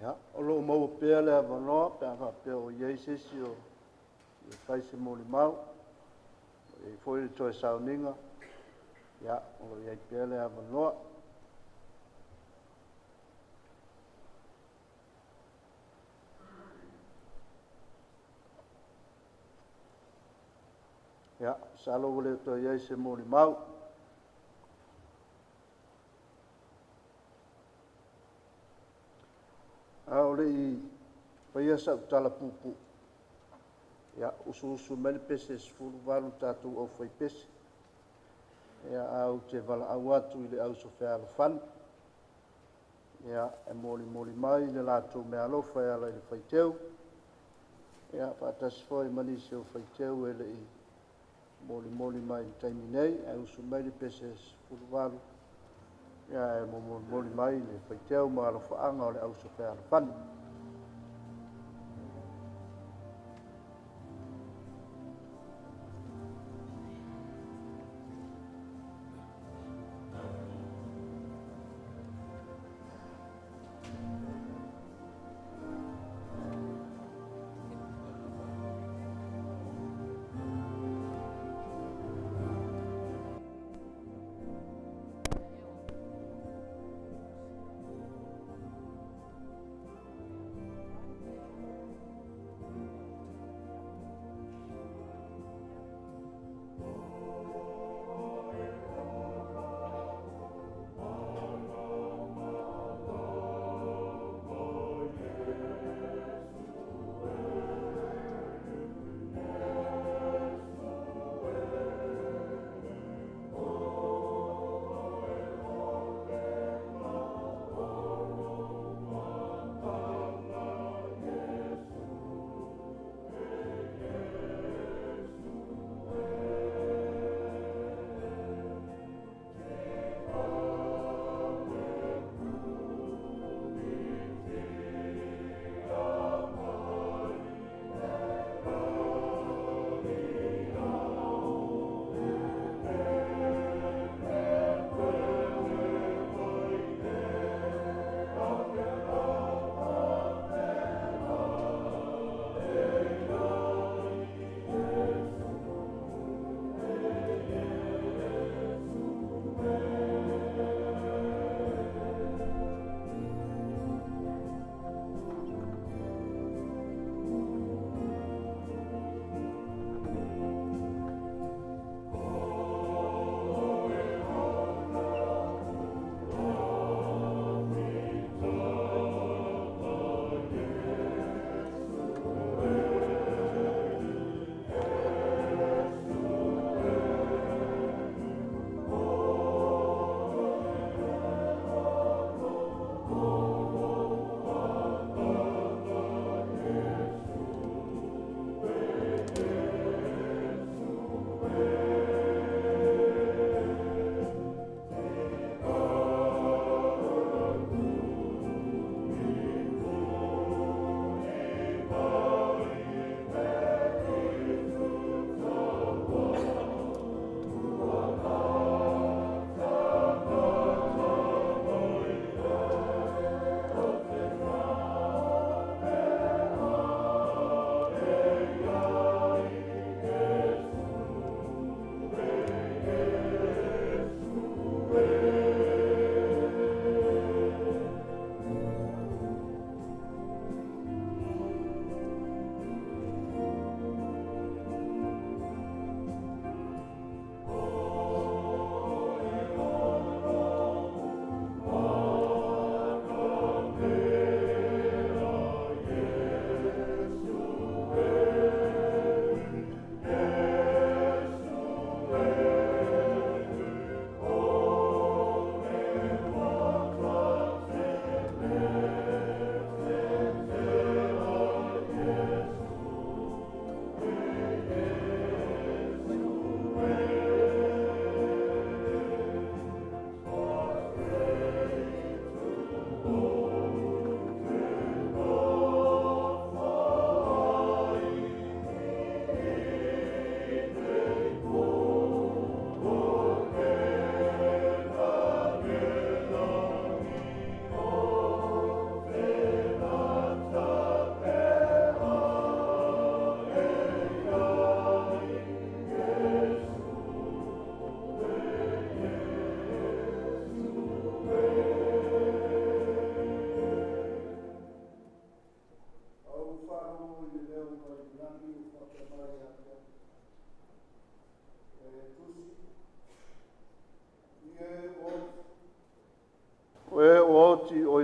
Ia, o lo o maua pea le avanoa pe a faapea o i ai se isi o fia fai se molimau, o i ai foi le toe sauniga, ia, o lo o i ai pea le avanoa. Ia, masalo ua le toe i ai se molimau. A o le i faia sau tala puupuu, ia, usuusu mai le pese e 18 tatou aufaipese. Ia, ae ou te valaau atu i le au Sofealofani, ia, e molimoli mai le latou meaalofa e ala i le faiteu, ia, faatasi foi ma nisi o faiteu e le i molimoli mai i le taimi nei, ae usu mai le pese 18, ia, e molimoli mai le faiteu ma alofaaga o le au Sofealofani.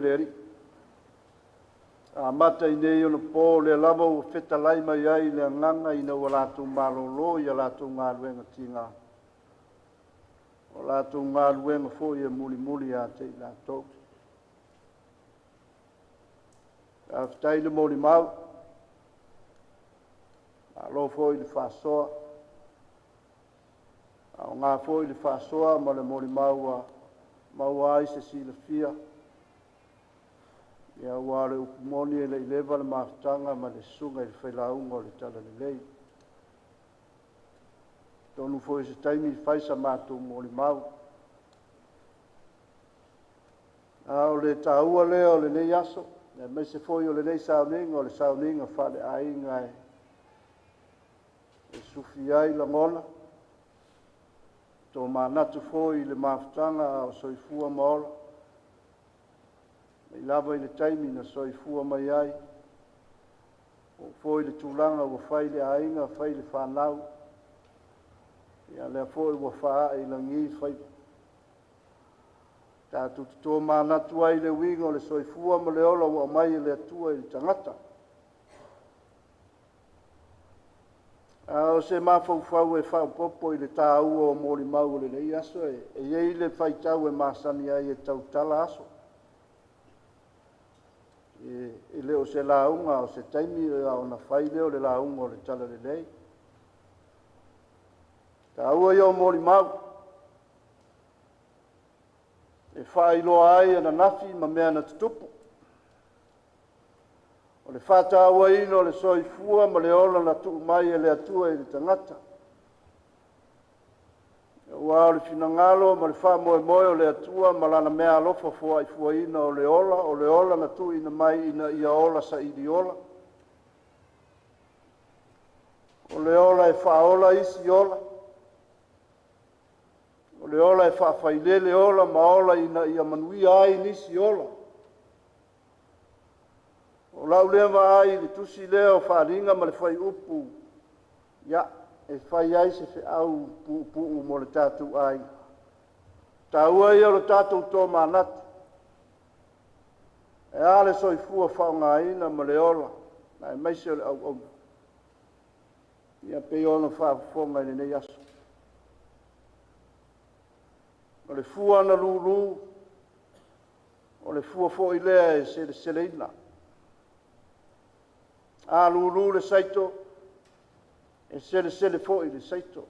le Alii. Amata i nei ona po lea lava ua fetalai mai ai le agaga ina ua latou malōlō i a latou galuega tigā. O latou galuega foi e mulimuli ia te i latou. Faafetai le molimau, malo foi le faasoa, aoga foi le faasoa ma le molimau ua maua ai se silafia. Ia aua o le upu moni e le i leva le mafutaga ma le susuga i le failauga o le Talalelei. Atonu foi o se taimi fai sa matou molimau. A o le taua lea o lenei aso, aemaise foi o lenei sauniga, o le sauniga faaleaiga e sufi ai lagona, tomanatu foi i le mafutaga a o soifua ma ola, mai lava i le taimi na soifua mai ai, oo foi i le tulaga ua fai le aiga, fai le fanau, ia lea foi ua faaee i lagi faiva. Tatou te tomanatu ai i le uiga o le soifua ma le ola ua aumai e le Atua i le tagata. A o se mafaufau e faaopoopo i le taua o molimau o lenei aso, e i ai le faitau e masani ai e tautala aso. E le o se lauga, o se taimi ona fai lea o le lauga o le Talalelei. Taua ia o molimau e faailoa ai ananafi ma mea na tutupu. O le faatauaina o le soifua ma le ola na tuu mai e le Atua i le tagata. Aua o le finagalo ma le faamoemoe o le Atua ma lana mea alofa foaifuaina o le ola na tuuina mai ina ia ola saili ola. O le ola e faaola isi ola. O le ola e faafailele ola ma ola ina ia manuia ai nisi ola. O lau lea vaai i le tusi lea o Faaaliga ma le Fuaiupu, ia, e fai ai se feau puupuu mo le tatou aiga. Taua ia o le tatou tomanatu, e a le soifua faaaogaina ma le ola, aemaise o le auauna. Ia pei ona faafofoga i lenei aso. O le fua na lulu, o le fua foi lea e seleseleina. A lulu le saito, e selesele foi le saito.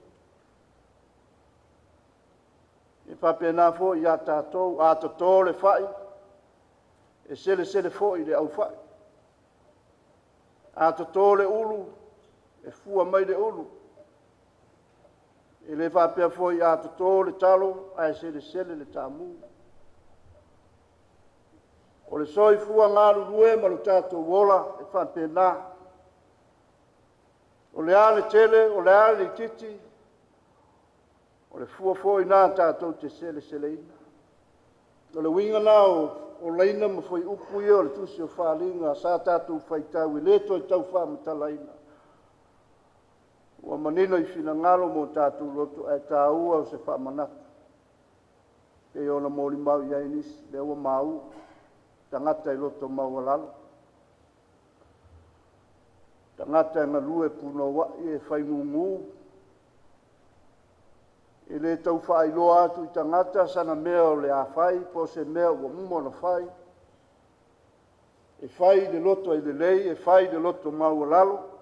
E faapena foi ia tatou, a totō le fai, e selesele foi le aufai. A totō le ulu, e fua mai le ulu. E le faapea foi a totō le talo, ae selesele le taamu. O le soifua galulue ma lo tatou ola e faapena. O le a le tele, o le a le itiiti, o le fua foi lena tatou te seleseleina. O le uiga lena o laina ma fuaiupu ia o le tusi o Faaaliga sa tatou faitau e le toe tau faamatalaina. Ua manino i finagalo mo tatou loto ae taua o se faamanatu. Pei ona molimau i ai nisi, lea ua maua tagata i loto maualalo. Tagata e galue punouai e faigugu, e le tau faailoa atu i tagata sana mea o le a fai, po o se mea ua uma ona fai. E fai i le loto e lelei, e fai i le loto maualalo.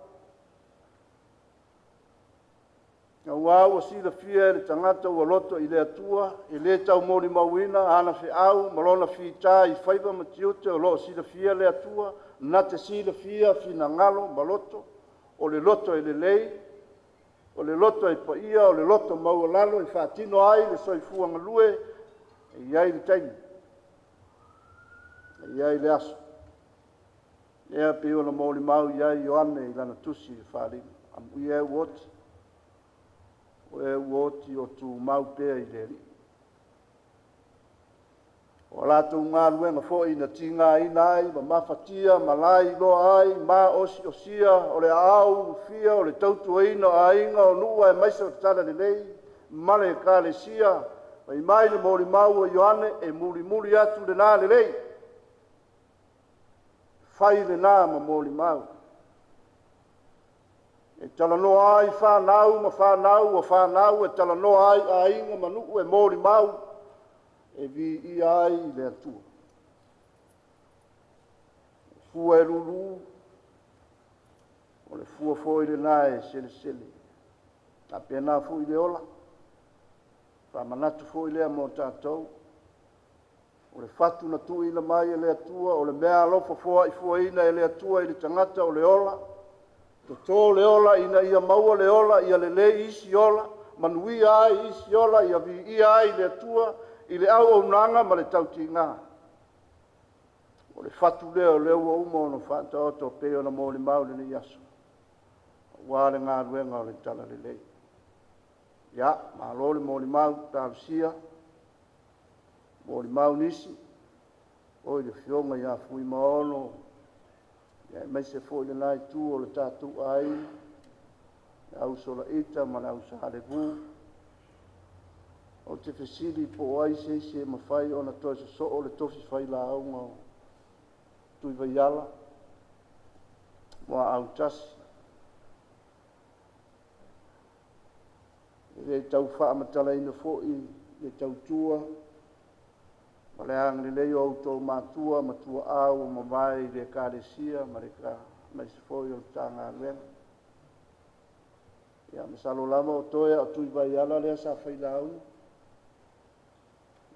Aua ua silafia e le tagata ua loto i le Atua, e le tau molimauina ana feau ma lona fita i faiva ma tiute o lo o silafia le Atua, na te silafia finagalo ma loto, o le loto e lelei, o le loto e paia, o le loto maualalo e faatino ai le soifua galue, e i ai le taimi, e i ai le aso. Ea pei ona molimau i ai Ioane i lana tusi i le Faaaliga. Amuia e ua oti, o e ua oti o tumau pea i le Alii. O latou galuega foi na tigaina ai, ma mafatia, ma lailoa ai, ma osiosia, o le aau ulufia, o le tautuaina o aiga, o nuu aemaise o le Talalelei, ma le Ekalesia, fai mai le molimau a Ioane e mulimuli atu lena lelei. Fai lena ma molimau. E talanoa ai fanau ma fanau o fanau, e talanoa ai aiga ma nuu, e molimau, e viia ai i le Atua. Fua e lulu, o le fua foi lena e selesele. Faapena foi le ola, faamanatu foi lea mo tatou. O le fatu na tuuina mai e le Atua, o le mea alofa foaifuaina e le Atua i le tagata o le ola. Toto le ola ina ia maua le ola, ia lelei isi ola, manuia ai isi ola, ia viia ai le Atua i le auaunaga ma le tautiga. O le fatu lea o lea ua uma ona faataoto pei ona molimau lenei aso, aua le galuega o le talalelei. Ia, malo le molimau, talosia, molimau nisi, o i le afioga ia Fuimaono, ia aemaise foi le la itu o le tatou aiga, le au Solaita ma le au Salevu. Ou te fesili po o ai se isi e mafai ona toe sosoo le tofi failauga o Tuivaiala Muaautasi. E le tau faamatalaina foi le tautua ma le agalelei o outou matua ma tuaau o mavae i le Ekalesia ma le aemaise foi o le Matagaluega. Ia, masalo lava o toe a o Tuivaiala lea sa failauga.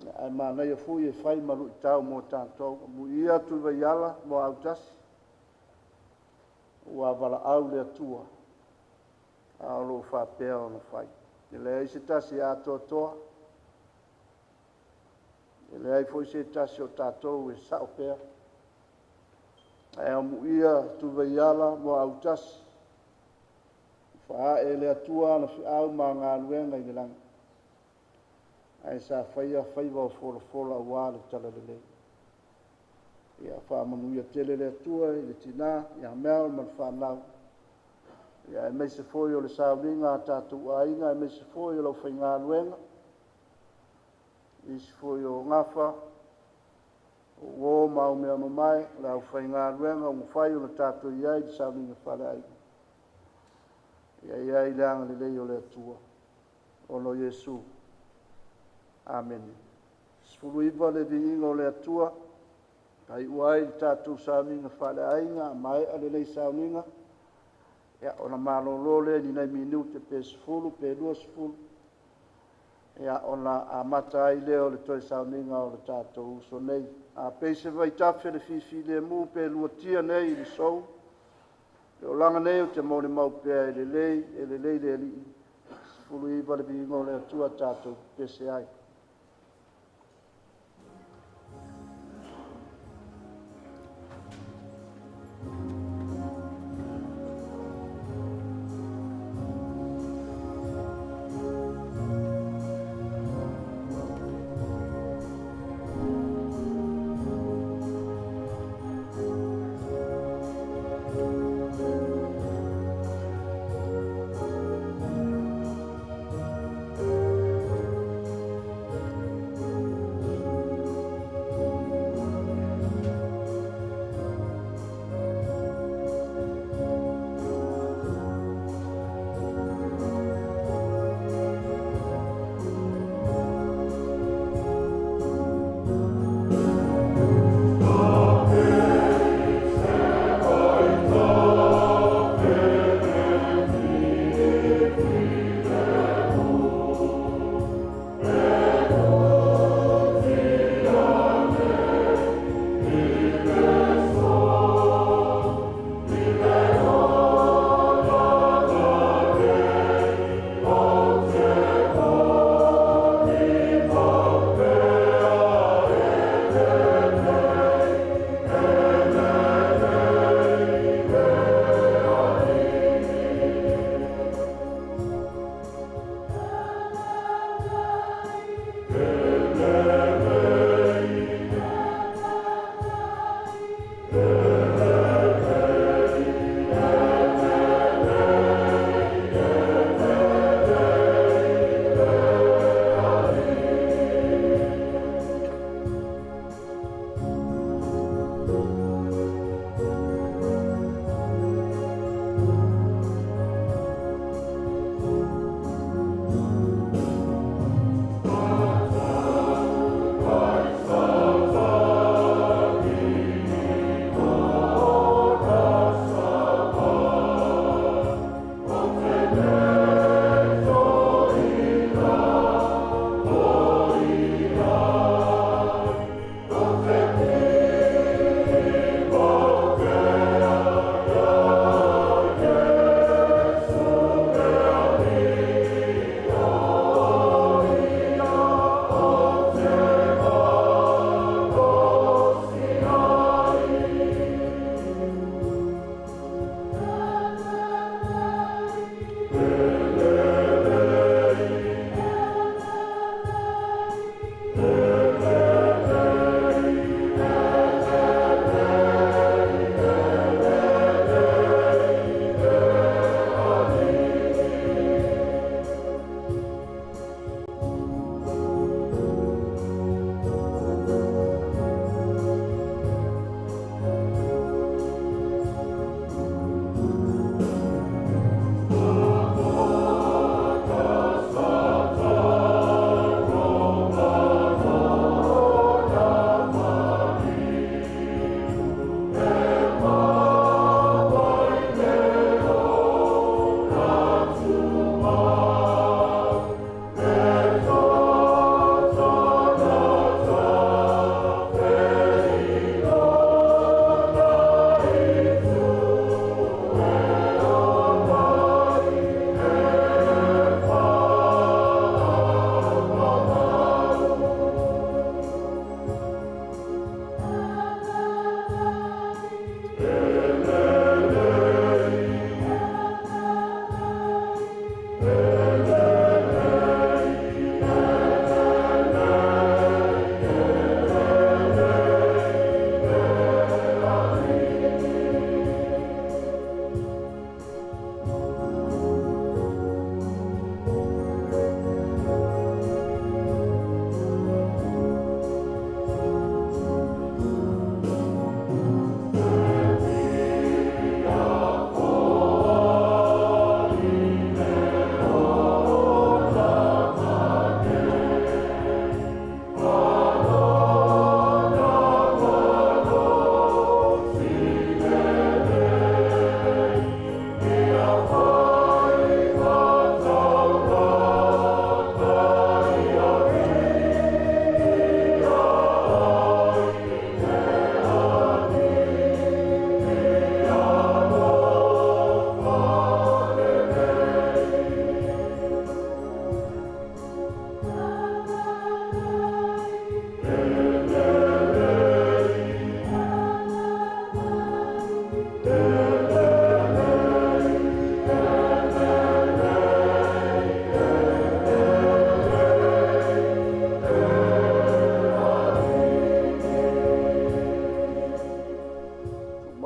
Ia, ae manaia foi e fai ma luitau mo tatou. Amuia Tuivaiala Muaautasi, ua valaau le Atua, a o lo o faapea ona fai. E leai se tasi e atoatoa, e leai foi se tasi o tatou e sao pea. Ae amuia Tuivaiala Muaautasi, faaee le Atua ana feau ma galuega i le lagi. Ae sa faia faiva o folafola aua le talalelei. Ia faamanuia tele le Atua i le tina ia Mel ma le fanau. Ia aemaise foi o le sauniga a tatou aiga, aemaise foi o lau faigaluega, nisi foi o gafa, o uo ma au mea mamae, o le aufaigaluega ua mafai ona tatou i ai i le sauniga faaleaiga. Ia i ai le agalelei o le Atua, ona o Iesu. Amene. 19 le viiga o le Atua, faaiu ai le tatou sauniga faaleaiga, maea lenei sauniga, ia, ona malolo lea i ni nai minute pe 10 pe 20, ia, ona amata ai lea o le toe sauniga o le tatou uso nei. A pei se vaitafe le fifilemu pe luatia nei i le sou, le olaga nei ou te molimau pea e lelei, e lelei le Alii. 19 le viiga o le Atua tatou pepese ai.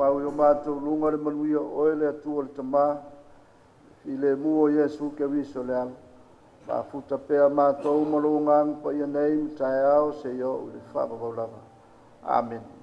Mau i o mātou luga le manuia oe le Atua le Tamā, i le mua o Iesu Keriso le Alo. Maafuta pea mātou ma lou Agaga Paia nei ma taeao seia oo i le faavavau lava. Amene.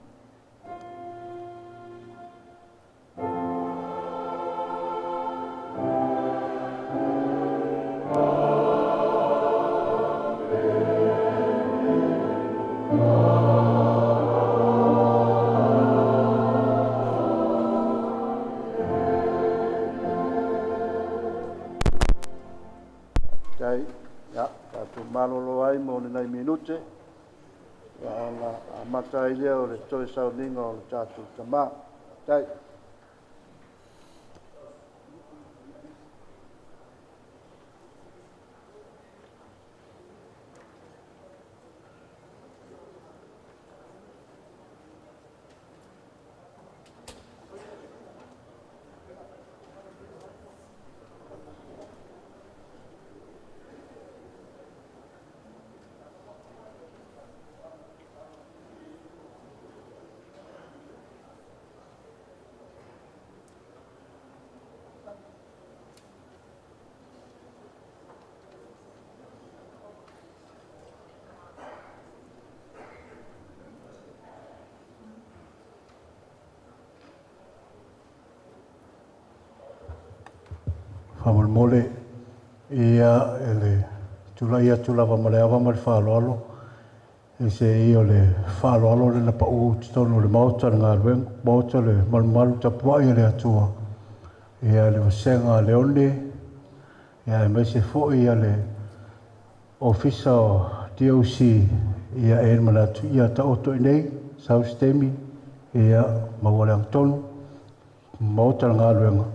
Tai, ia, tatou malolo ai mo lenei minute, ia ona amata ai lea o le toe sauniga o le tatou Tamā. Tai. Faamolemole ia e le tulai atu lava ma le ava ma le faaaloalo e se i o le faaaloalo le na pau totonu o le maota le galuega maota le malumalu tapuai e le Atua ia le vasega a Leone ia aemaise foi ia le ofisa o DOC ia e manatu ia taoto i nei sau se taimi ia maua le agatonu maota le galuega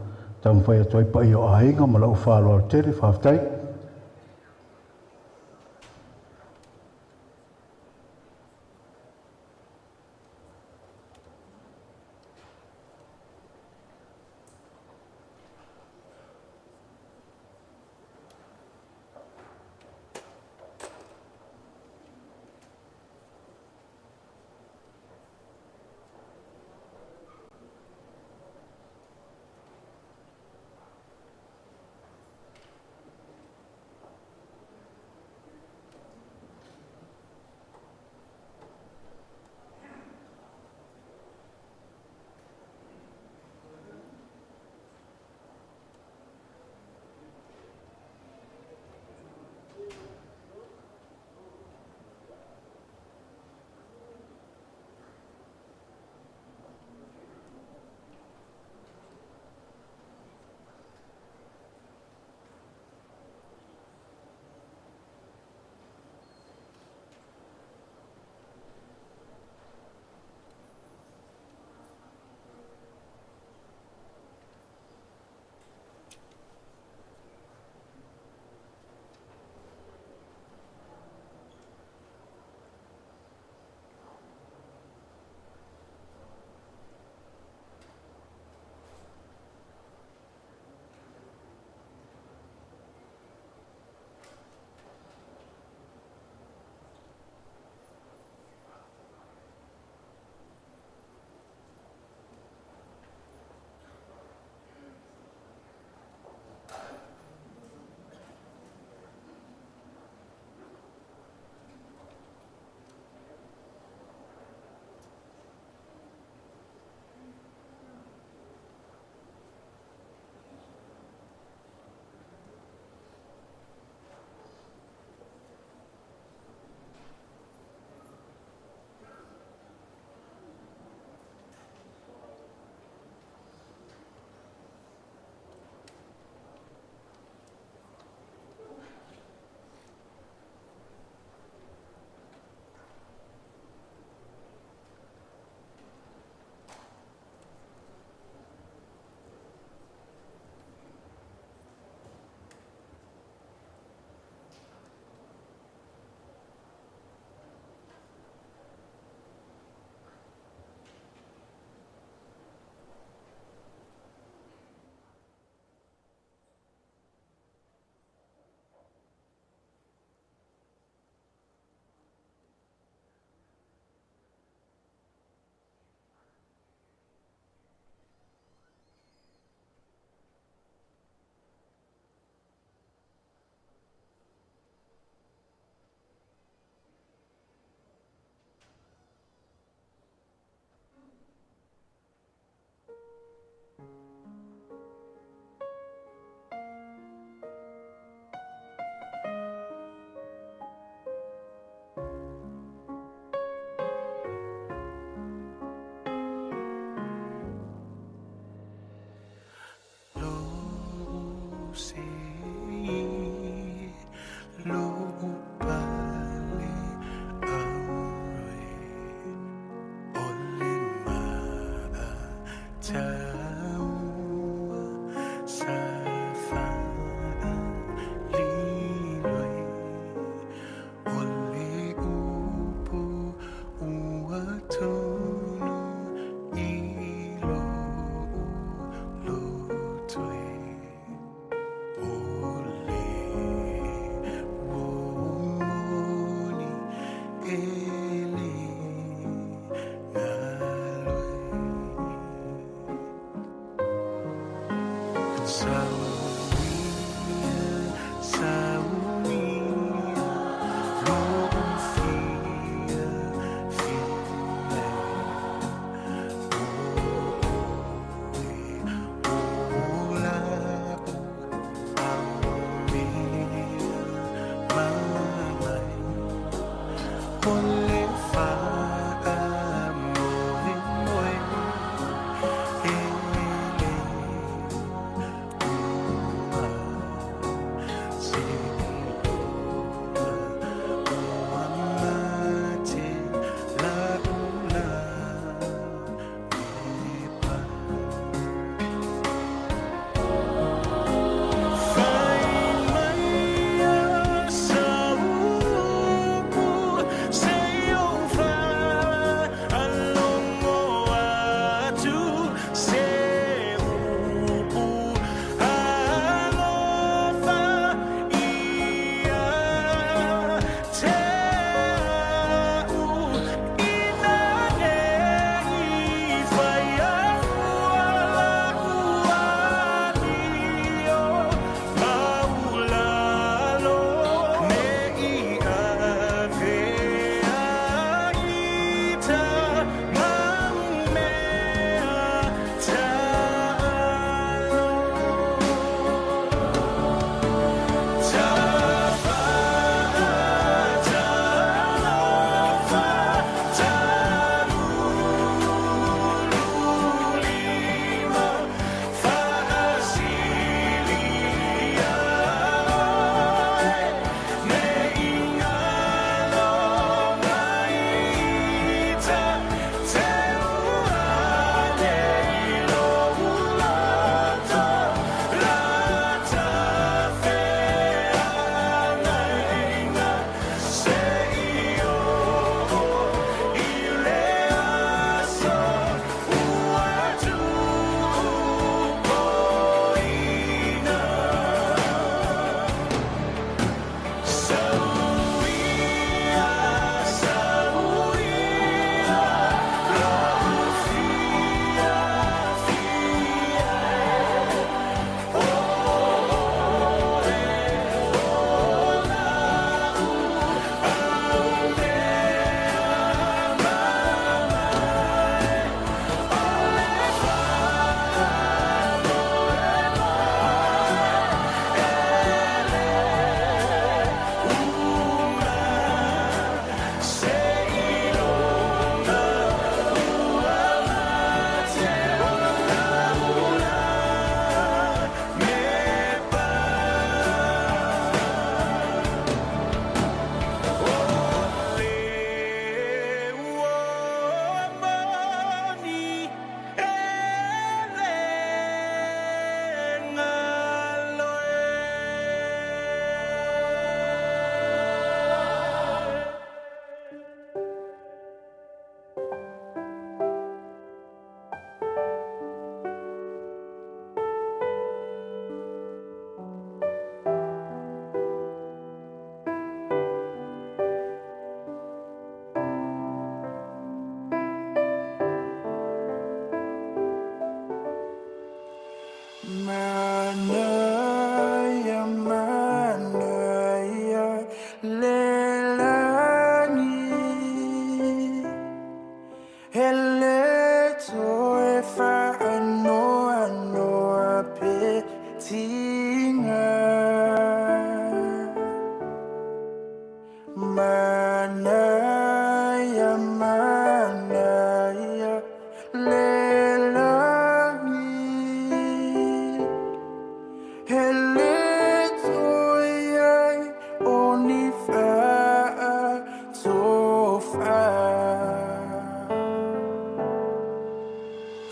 taumafai atu ai paia o aiga ma lau faaaloalo tele. Faafetai.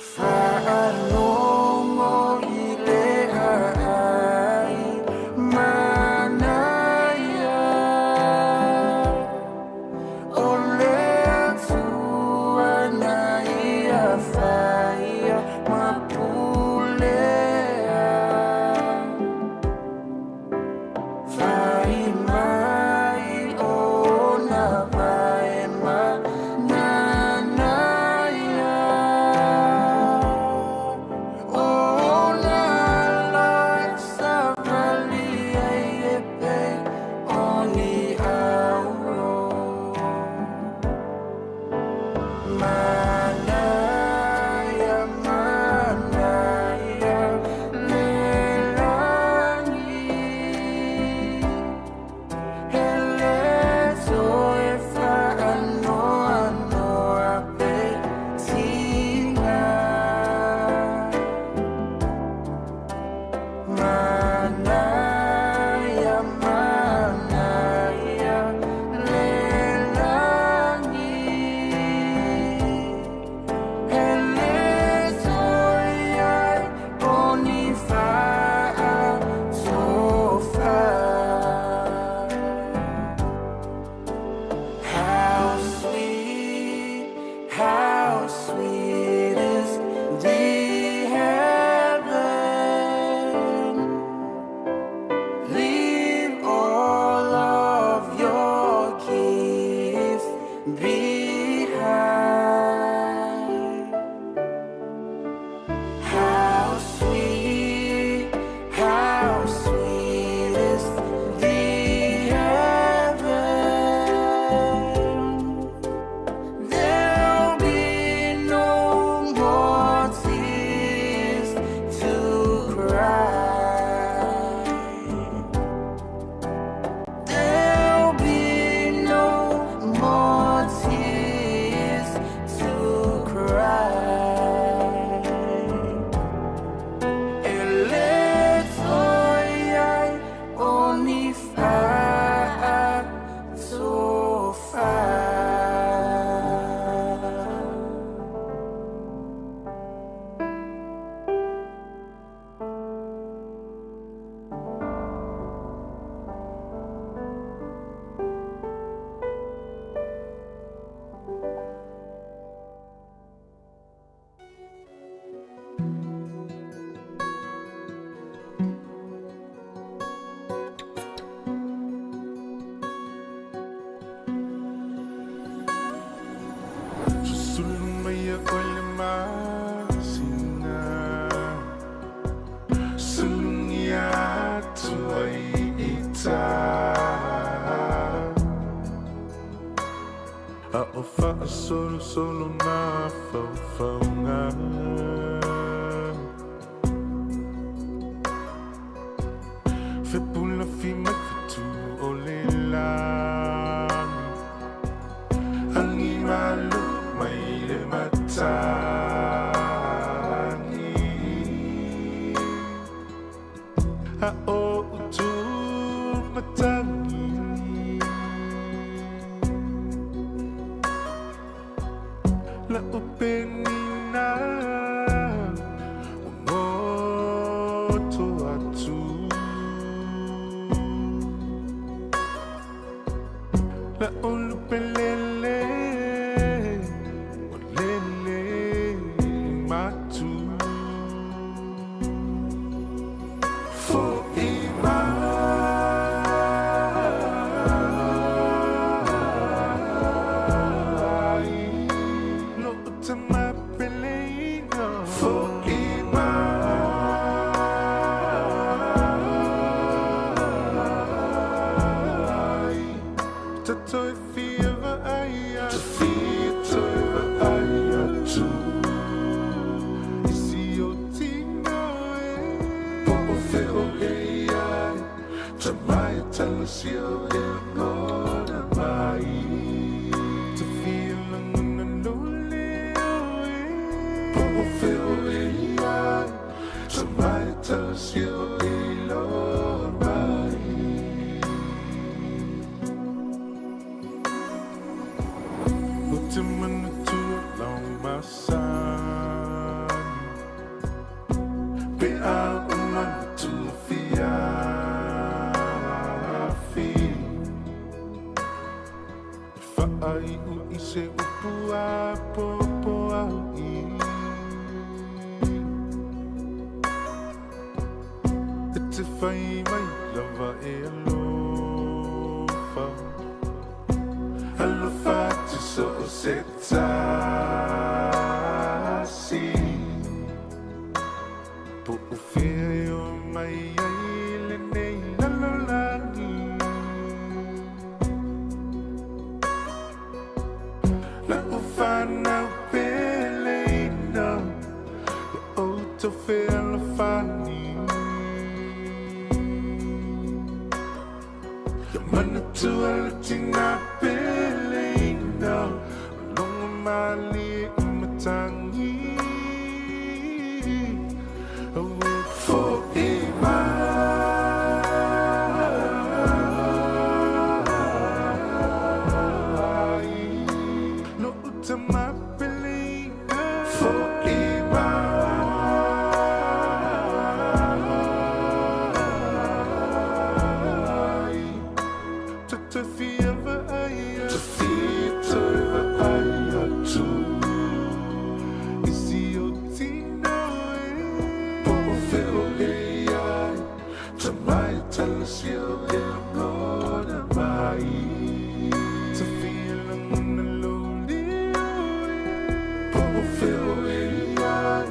Fa. solo solo ma faufaunga. Fepula fi mai fitu o le lani. Angi malu mai le matani. A o utu matangi. La upenina o atu. La ulupelele o lele matu. Fo i mai lo utama peleina. Fo i mai tatoi fia aia. Te fia toi va aia tu. Isi o tino e po o feo e ai. Te mai tala sio e ngona mai. Te fia langona lo leo e po o feo e ai. Te mai tala sio e lo mai. O te manutua lau masani. Pe a o manutua fiafi. Whaai u i se upu a popo au i. E te whai mai lava e alofa. Alofa te so o se tasi. Po o whia e o mai ai le nei lalolagi. La o whanau peleina. Ia o tau whea la whani. Ia manatua le tina peleina. Longa mali i matangi. Awe fo i mai lo utama peleina. Fo i mai te fia va aia. Te fia toi va aia tu. Isi o tino e po o feo e ai. Te mai tala sio e ngona mai. Te fia langona lo leo e po o feo e ai.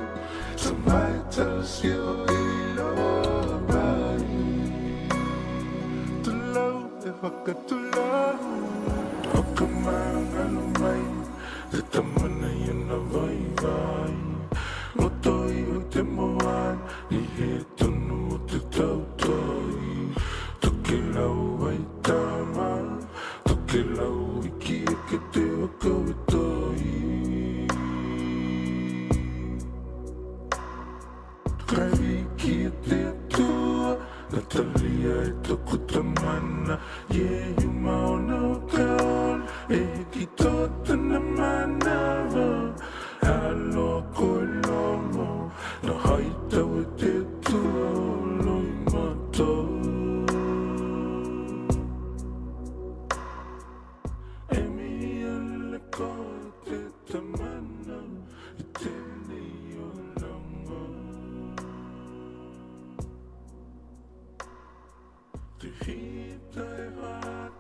Te mai tala sio e lo mai. Tulau e whakatulau. O ka maangalo mai te tamana i na vai vai. Roto i o te moan i he tonu o te tautoi. Toke lau ai tama, toke lau iki e ke te o kau e toi. Kai ki e te atua, Natalia e toku tamana. Ye huma ona o kaol, e hiki tō tana manawa. Aloa koe lomo, na haitau e te atua o loi mātou. E mihi ale koe te tamana i tēnei o langa. Te hita e hātai.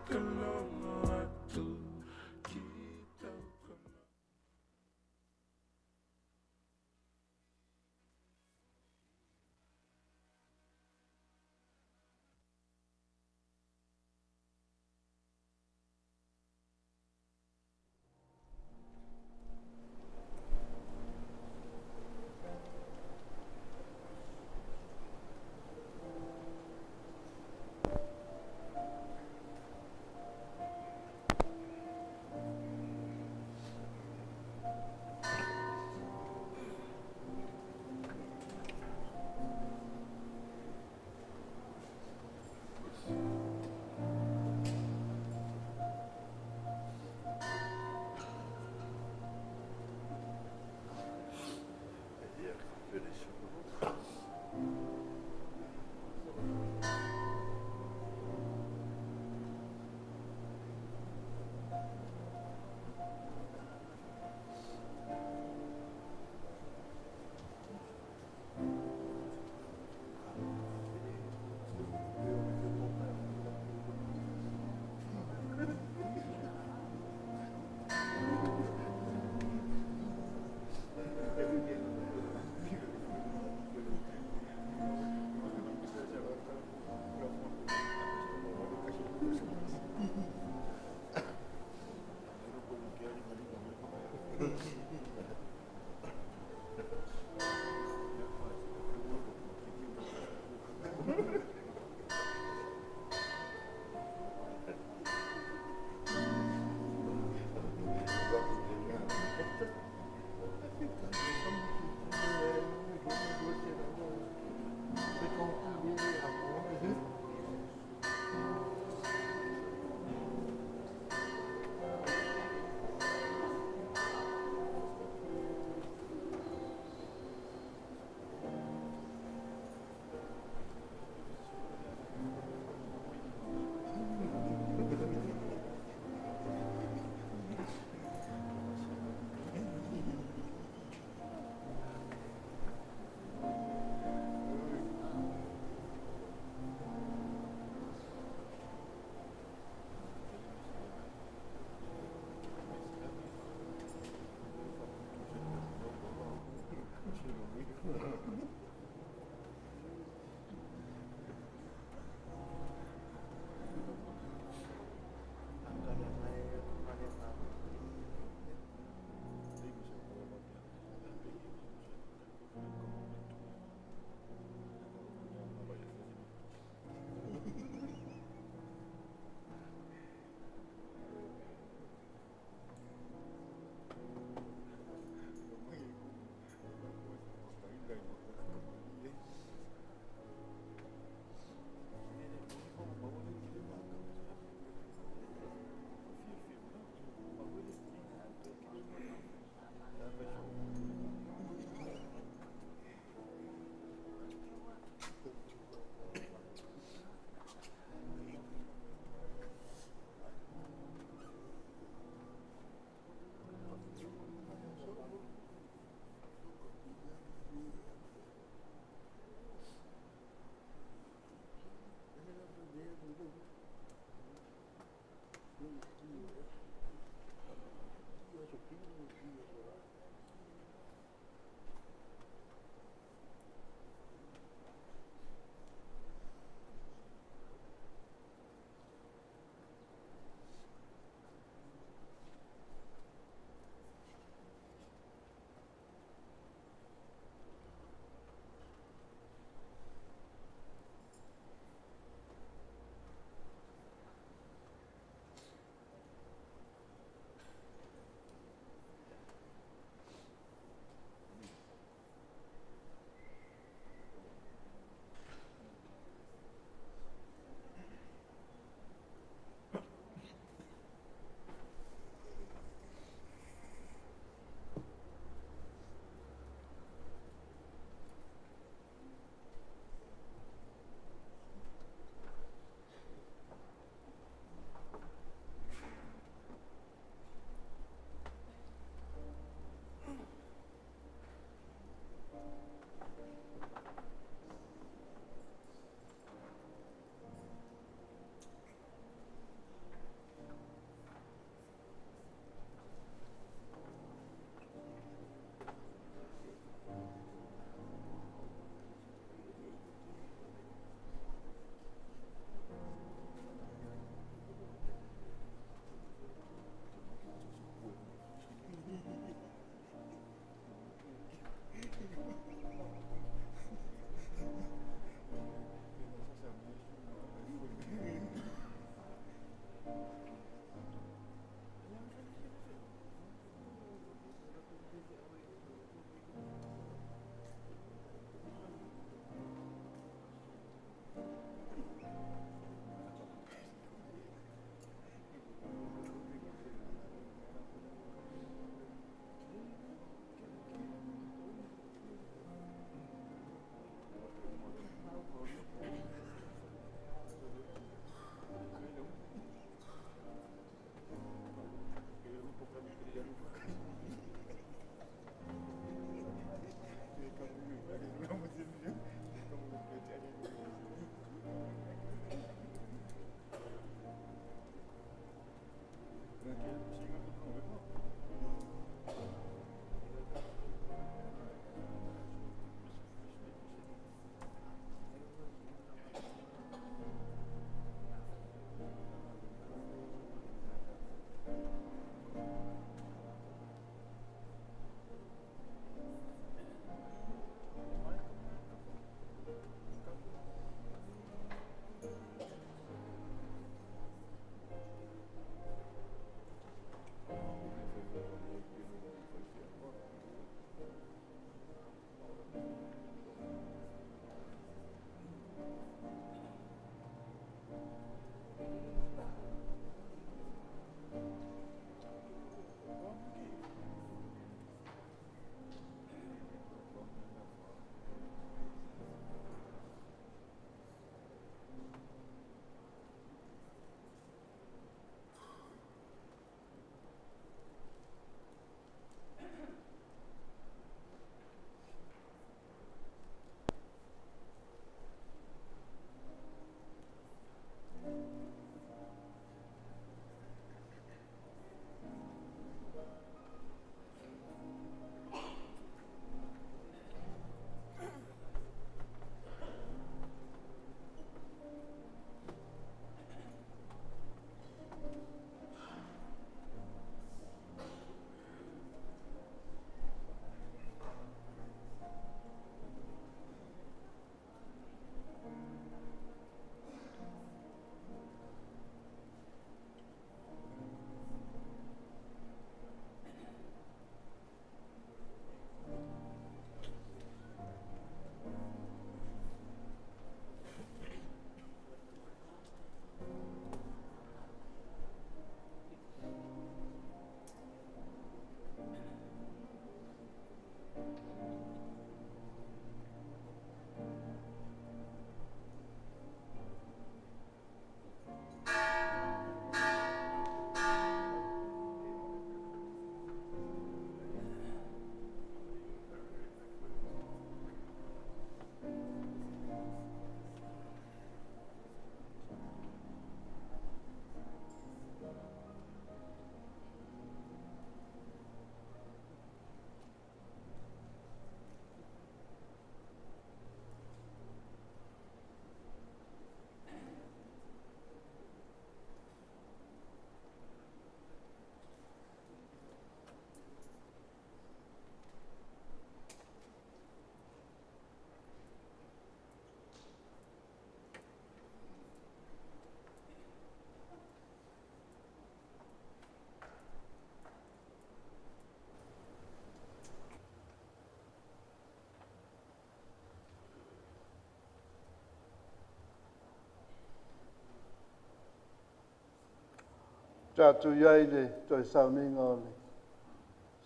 Tatou i ai le toe sauniga o le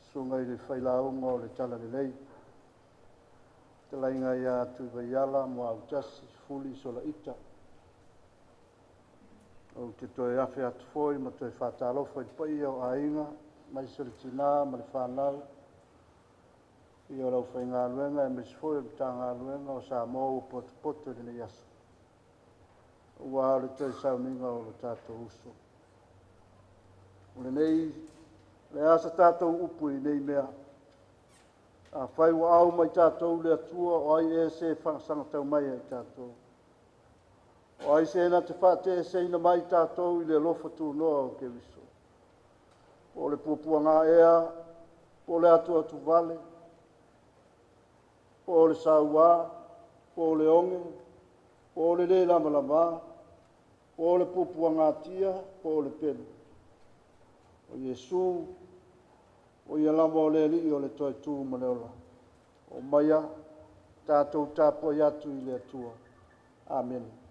susuga i le failauga o le Talalelei, fetalaiga ia Tuivaiala Muautasi Fuli Solaita. Ou te toe afe atu foi ma toe faatalofa i le paia o aiga, aemaise le tina ma le fanau, ia o le aufaigaluega aemaise foi o le Matagaluega o Samoa ua potopoto i lenei aso, aua o le toe sauniga o lo tatou uso. O lenei, le a sa tatou upu i nei mea. Afai ua au mai tatou le Atua, o ai ea se faasagatau mai ia i tatou? O ai se na te faateeseina mai tatou i le alofa tunoa o Keriso? Po o le puapuaga ea, po o le atuatuvale, po o le sauā, po o le oge, po o le lē lamalama, po o le puapuagatia, po o le pelu. O Iesu, o ia lava o le Alii o le toe tu ma le ola. O maia, tatou tapuai atu i le Atua. Amene.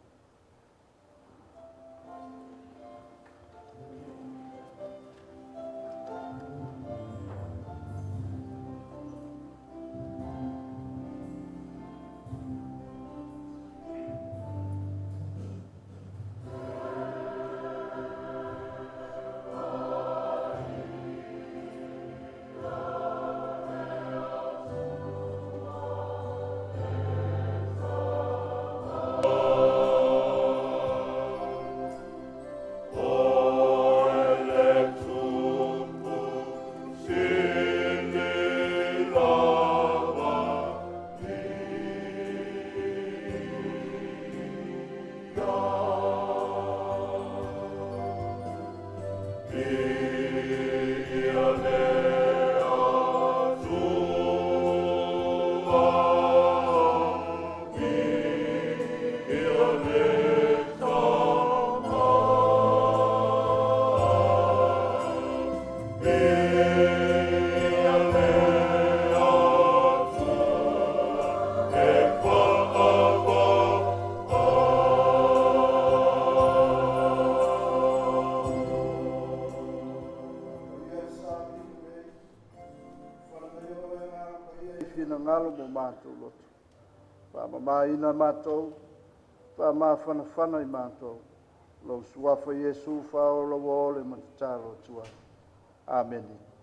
Finagalo mo matou loto. Faamamaina matou, faamafanafana i matou. Lou suafa Iesu faaola ua ole ma tatalo atu ai. Amene.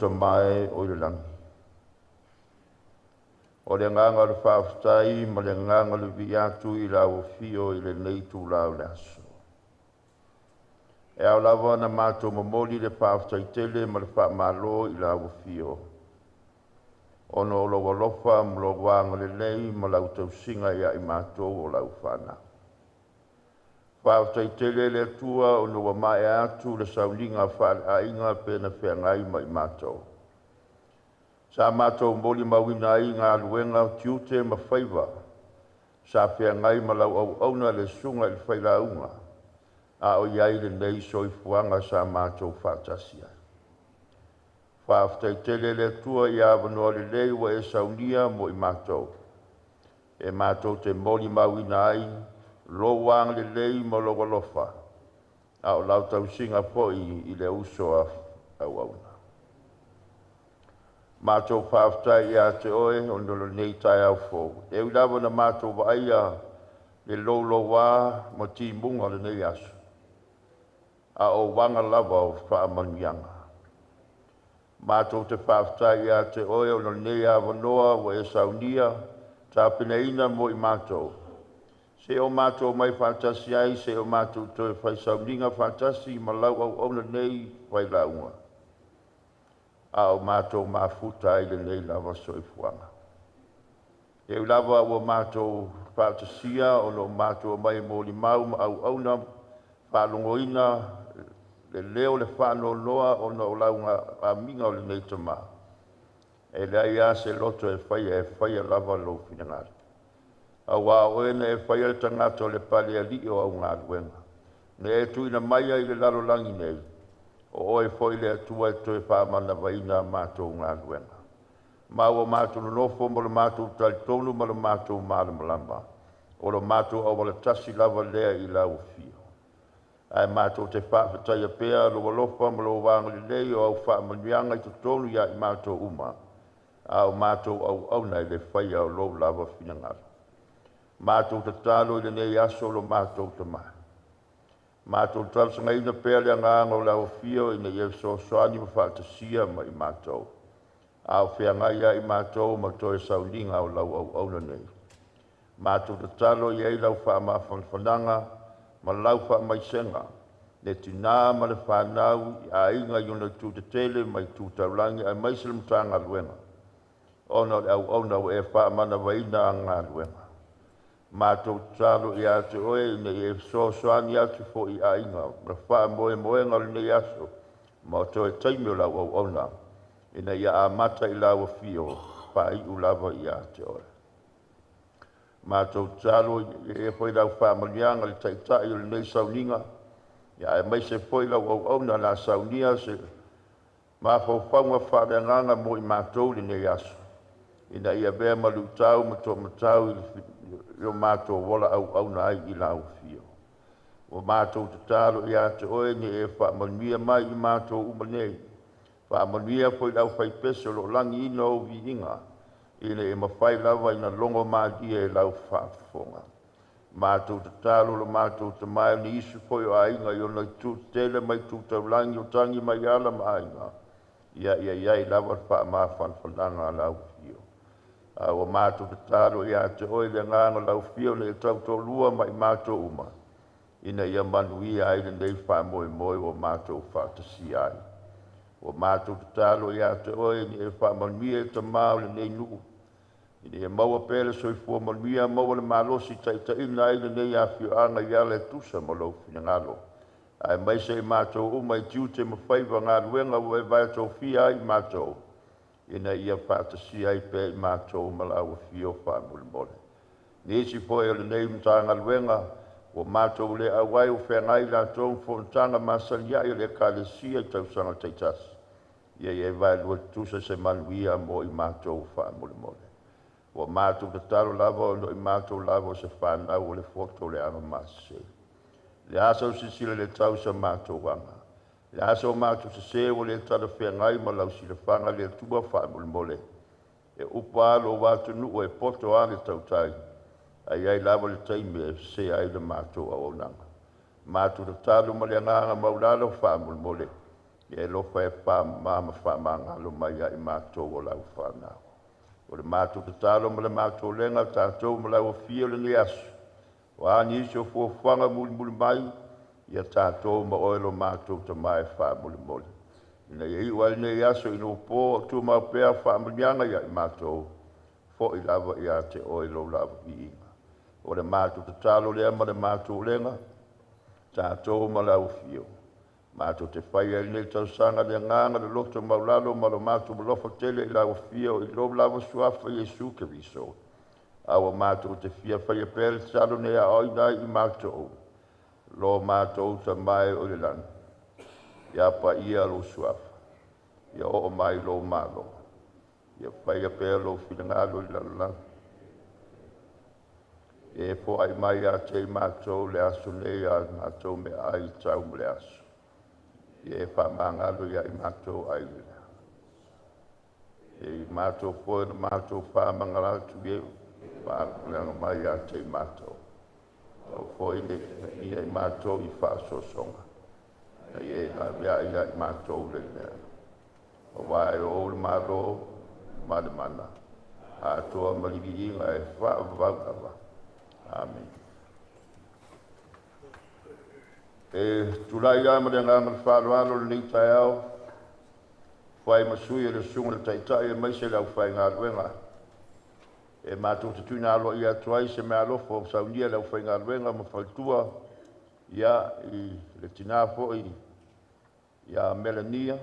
Tamā e o i le lagi. O le agaga o le faafetai ma le agaga o le viia atu i lau afio i lenei itulā o le aso. E ao lava ona matou momoli le faafetai tele ma le faamalo i lau afio, ona o lou alofa ma lou agalelei ma lau tausiga ia i matou o lau fanau. Faafetai tele le Atua ona ua maea atu le sauniga faaleaiga pe na feagai ma i matou. Sa matou molimauina ai galuega, tiute ma faiva sa feagai ma lau auauna le susuga i le failauga, a o i ai lenei soifuaga sa matou faatasi ai. Faafetai tele le Atua i avanoa lelei ua e saunia mo i matou, e matou te molimauina ai lou agalelei ma lou alofa, a o lau tausiga foi i le uso a auauna. Matou faafetai ia te oe ona o lenei taeao fou. E ui lava na matou vaaia le louloua ma timuga o lenei aso, a o uaga lava o faamanuiaga. Matou te faafetai ia te oe ona o lenei avanoa ua e saunia tapenaina mo i matou. Se o matou mai faatasi ai, se o matou toe fai sauniga faatasi ma lau auauna nei failauga, a o matou mafuta ai lenei lava soifuaga. E ui lava ua matou faatasia o lo o matou mai molimau ma auauna faalogoina le leo le faanoanoa ona o lau amiga o lenei tamā, e leai lava se loto e faia lava lou finagalo. Auā o oe na e faia le tagata o le palealii o au galuega, na e tuuina mai ai i le lalolagi nei, o oe foi le Atua e toe faamanavaina a matou galuega. Ma ua matou nonofo ma lo matou talitonu ma lo matou malamalama, o lo matou auala tasi lava lea i lau afio. Ae matou te faafetaia pea lou alofa ma lou agalelei o au faamanuiaga i totonu ia i matou uma, a o matou auauna i le faia o lou lava finagalo. Matou tatalo i lenei aso lo matou tamā. Matou talosagaina pea le agaga o lau afio ina ia fesoasoani ma faatasia ma i matou, a o feagai ia i matou ma toe sauniga o lau auauna nei. Matou tatalo i ai lau faamafanafanaga ma lau faamaisega, le tinā ma le fanau i aiga i ona itu tetele ma itu taulagi aemaise le Matagaluega, ona o le auauna ua e faamanavaina a galuega. Matou tatalo ia te oe ina ia e fesoasoani atu foi i aiga ma faamoemoega o lenei aso ma o toe taimi o lau auauna, ina ia amata i lau afio, faaiu lava ia te oe. Matou tatalo ia e foi lau faamanuiaga le taitai o lenei sauniga, ia aemaise foi lau auauna la saunia se mafaufauga faaleagaga mo i matou lenei aso, ina ia avea ma luitau ma toamatau i lo matou ola auauna ai i lau afio. Ua matou tatalo ia te oe ina ia e faamanuia mai i matou uma nei. Faamanuia foi le aufaipese o lo o lagiina ou viiga, ina ia mafai lava ina logo malie i lau faafofoga. Matou tatalo lo matou tamā o nisi foi o aiga i ona itu tetele ma itu taulagi o tagi mai ala ma aiga, ia ia i ai lava le faamafanafanaga a lau afio. A ua matou tatalo ia te oe le agaga o lau afio ina ia tautoalua ma i matou uma, ina ia manuia ai lenei faamoemoe ua matou faatasia ai. Ua matou tatalo ia te oe ina ia faamanuia i tamā o lenei nuu, ina ia maua pea le soifua manuia, maua le malosi taitaiina ai lenei afioaga i ala e tusa ma lou finagalo. Aemaise i matou uma i tiute ma faiva galuega ua e vaetofia ai i matou, ina ia faatasia ai pea i matou ma lau afio faamolemole. Nisi foi o lenei Matagaluega ua matou le auai o feagai latou fonotaga masani ai o le Ekalesia i tausaga taitasi, ia ia e vaelua tutusa se manuia mo i matou faamolemole. Ua matou tatalo lava ona o i matou lava o se fanau o le foto o le avamasese. Le asa o silasila le tau sa matou aga. Le asa o matou sese ua le talafeagai ma lau silafaga le Atua faamolemole. E upu lava lou atunuu e poto lava le tautai, ae i ai lava le taimi e sese ai le matou auaunaga. Matou tatalo ma le agaga maualalo faamolemole. Ia e alofa e whaamama ma whaamangalo mai ia i mātou o lau whanau. O le mātou tatalo ma le mātou lenga tātou ma lau afio le ni aso. O a nisi o fuafuaga mulimuli mai, ia tātou ma oe lo mātou tama e faamolemole. Ina ia iu ai lenei aso ina ua po o tumau pea faamanuiaga ia i mātou, fo'i lava ia te oe lou lava viiga. O le mātou tatalo lea ma le mātou lega, tātou ma lau afio. Mātou te whai ai lenei tausaga le agaga le loto maulalo ma lo mātou alofa tele i lau afio i lou lava suafa Iesu Keriso. A ua mātou te fia whaia pea le tatalo nei aoaoina ai i mātou. Lo mātou Tama e o i le lagi. Ia paia lou suafa. Ia oo mai lou Malo. Ia whaia pea lou finagalo i lalolagi. E foai mai ia te i mātou le aso nei a mātou meaai i tau ma le aso. Ia e whaamangalo ia i mātou ai le. E i mātou foe na mātou whaamangala atu e whaakuleanga mai ia te i mātou. Tau foi le ia i mātou i whaasosonga. Na i e lavea ia i mātou le mea. O wā e o le malo ma le mana. Atoa ma le viiga e whaavavau lava. Amen. E tulai ia ma le agaga le faaaloalo lenei taeao, fai ma sui o le susuga i le Taitai aemaise le aufaigaluega. E matou te tuuina aloaia atu ai se meaalofa ua saunia e le aufaigaluega ma faletua ia i le tinā foi ia Melania,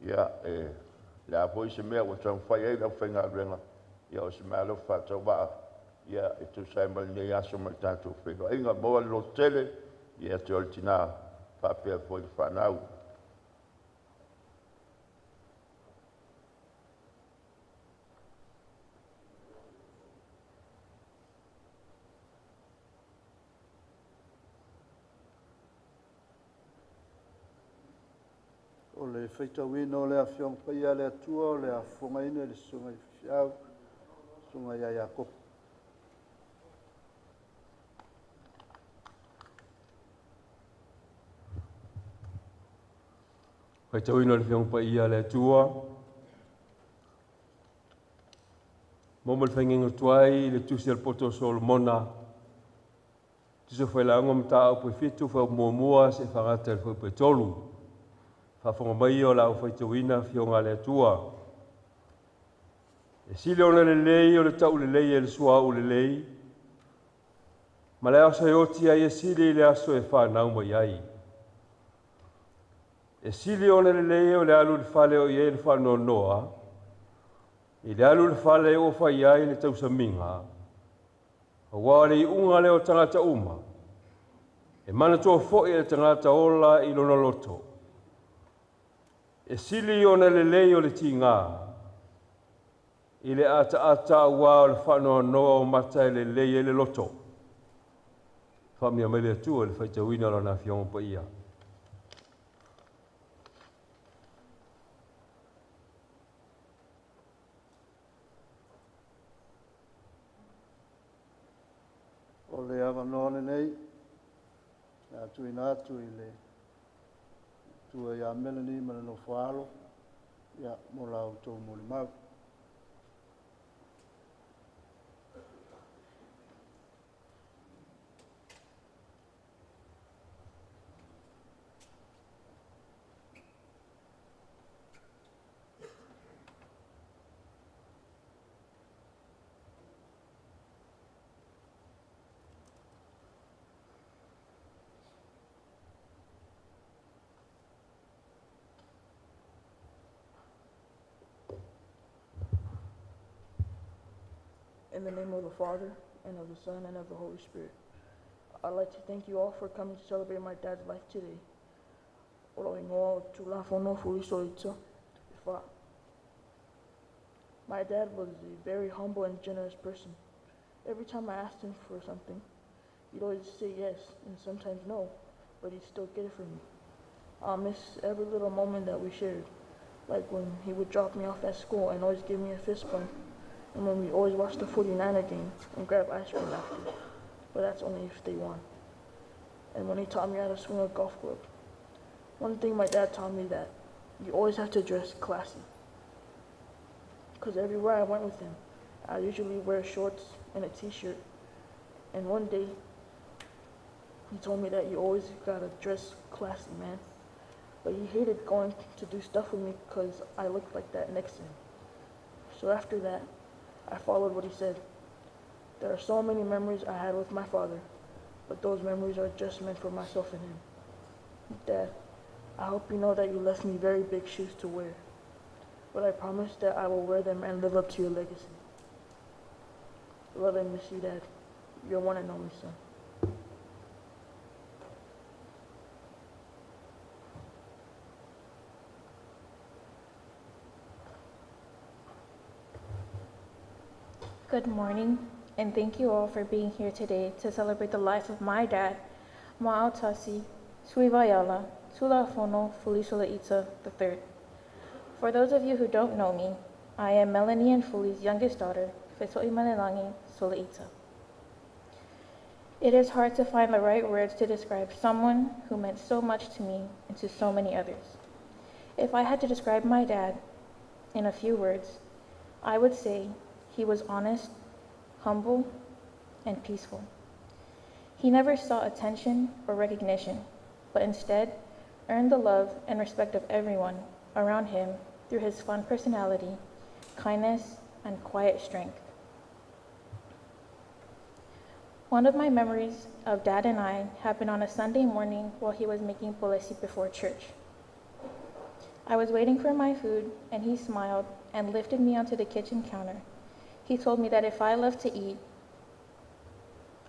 ia e le a foi se mea ua taumafai ai le aufaigaluega, ia o se meaalofa faatauvaa ia e tusa ai ma lenei aso ma le tatou feiloaiga. Maua le lototele ia te oe le tinā faapea foi le fanau. O le faitauina o le Afioga Paia a le Atua o le a fofogaina i le Susuga i le Faifeau, Susuga ia Iakopo. Faitauina o le Afioga Paia a le Atua, mo ma le faigaiga tuai i le tusi a le poto o Solomona, tusi o failauga mataupu e 7 faamuamua seia faagata i le fuaiupu e 3. Faafofoga mai o la faitauina Afioga a le Atua. E sili ona lelei o le taulelei e le suauu lelei, ma le aso e oti ai e sili i le aso e whanau mai ai. E sili ona lelei o le alu i le fale o i ai le faanoanoa, i le alu i le fale ua fai ai le tausamiga, auā o le iuga lea o tagata uma, e manatua foi e le tagata ola i lona loto. E sili ona lelei o le tigā, i le ataata auā o le faanoanoa o mata e lelei ai le loto. Faamanuia mai le Atua i le faitauina o Lana Afioga Paia. O le avanoa lenei, le a tuuina atu i le matua ia Melanie ma le nofo a alo, ia, mo la outou molimau. In the name of the Father, and of the Son, and of the Holy Spirit. I'd like to thank you all for coming to celebrate my dad's life today. O lou igoa o Tulafono Fulisoita. My dad was a very humble and generous person. Every time I asked him for something, he'd always say yes, and sometimes no, but he'd still get it for me. I'll miss every little moment that we shared, like when he would drop me off at school and always give me a fist bump, and when we always watched the 49er game and grab ice cream after, but that's only if they won. And when he taught me how to swing a golf club. One thing my dad taught me that you always have to dress classy. Because everywhere I went with him, I usually wear shorts and a t-shirt. And one day, he told me that you always gotta dress classy, man. But he hated going to do stuff with me because I looked like that next to him. So after that, I followed what he said. There are so many memories I had with my father, but those memories are just meant for myself and him. Dad, I hope you know that you left me very big shoes to wear, but I promise that I will wear them and live up to your legacy. Love and miss you, Dad. Your one and only son. Good morning, and thank you all for being here today to celebrate the life of my dad, Ma'autasi Tuivaiala Tulafono Fulisolaita III. For those of you who don't know me, I am Melanie and Fuli's youngest daughter, Fetoimanelangi Solaita. It is hard to find the right words to describe someone who meant so much to me and to so many others. If I had to describe my dad in a few words, I would say he was honest, humble, and peaceful. He never sought attention or recognition, but instead earned the love and respect of everyone around him through his fun personality, kindness, and quiet strength. One of my memories of Dad and I happened on a Sunday morning while he was making polesi before church. I was waiting for my food, and he smiled and lifted me onto the kitchen counter. He told me that if I loved to eat,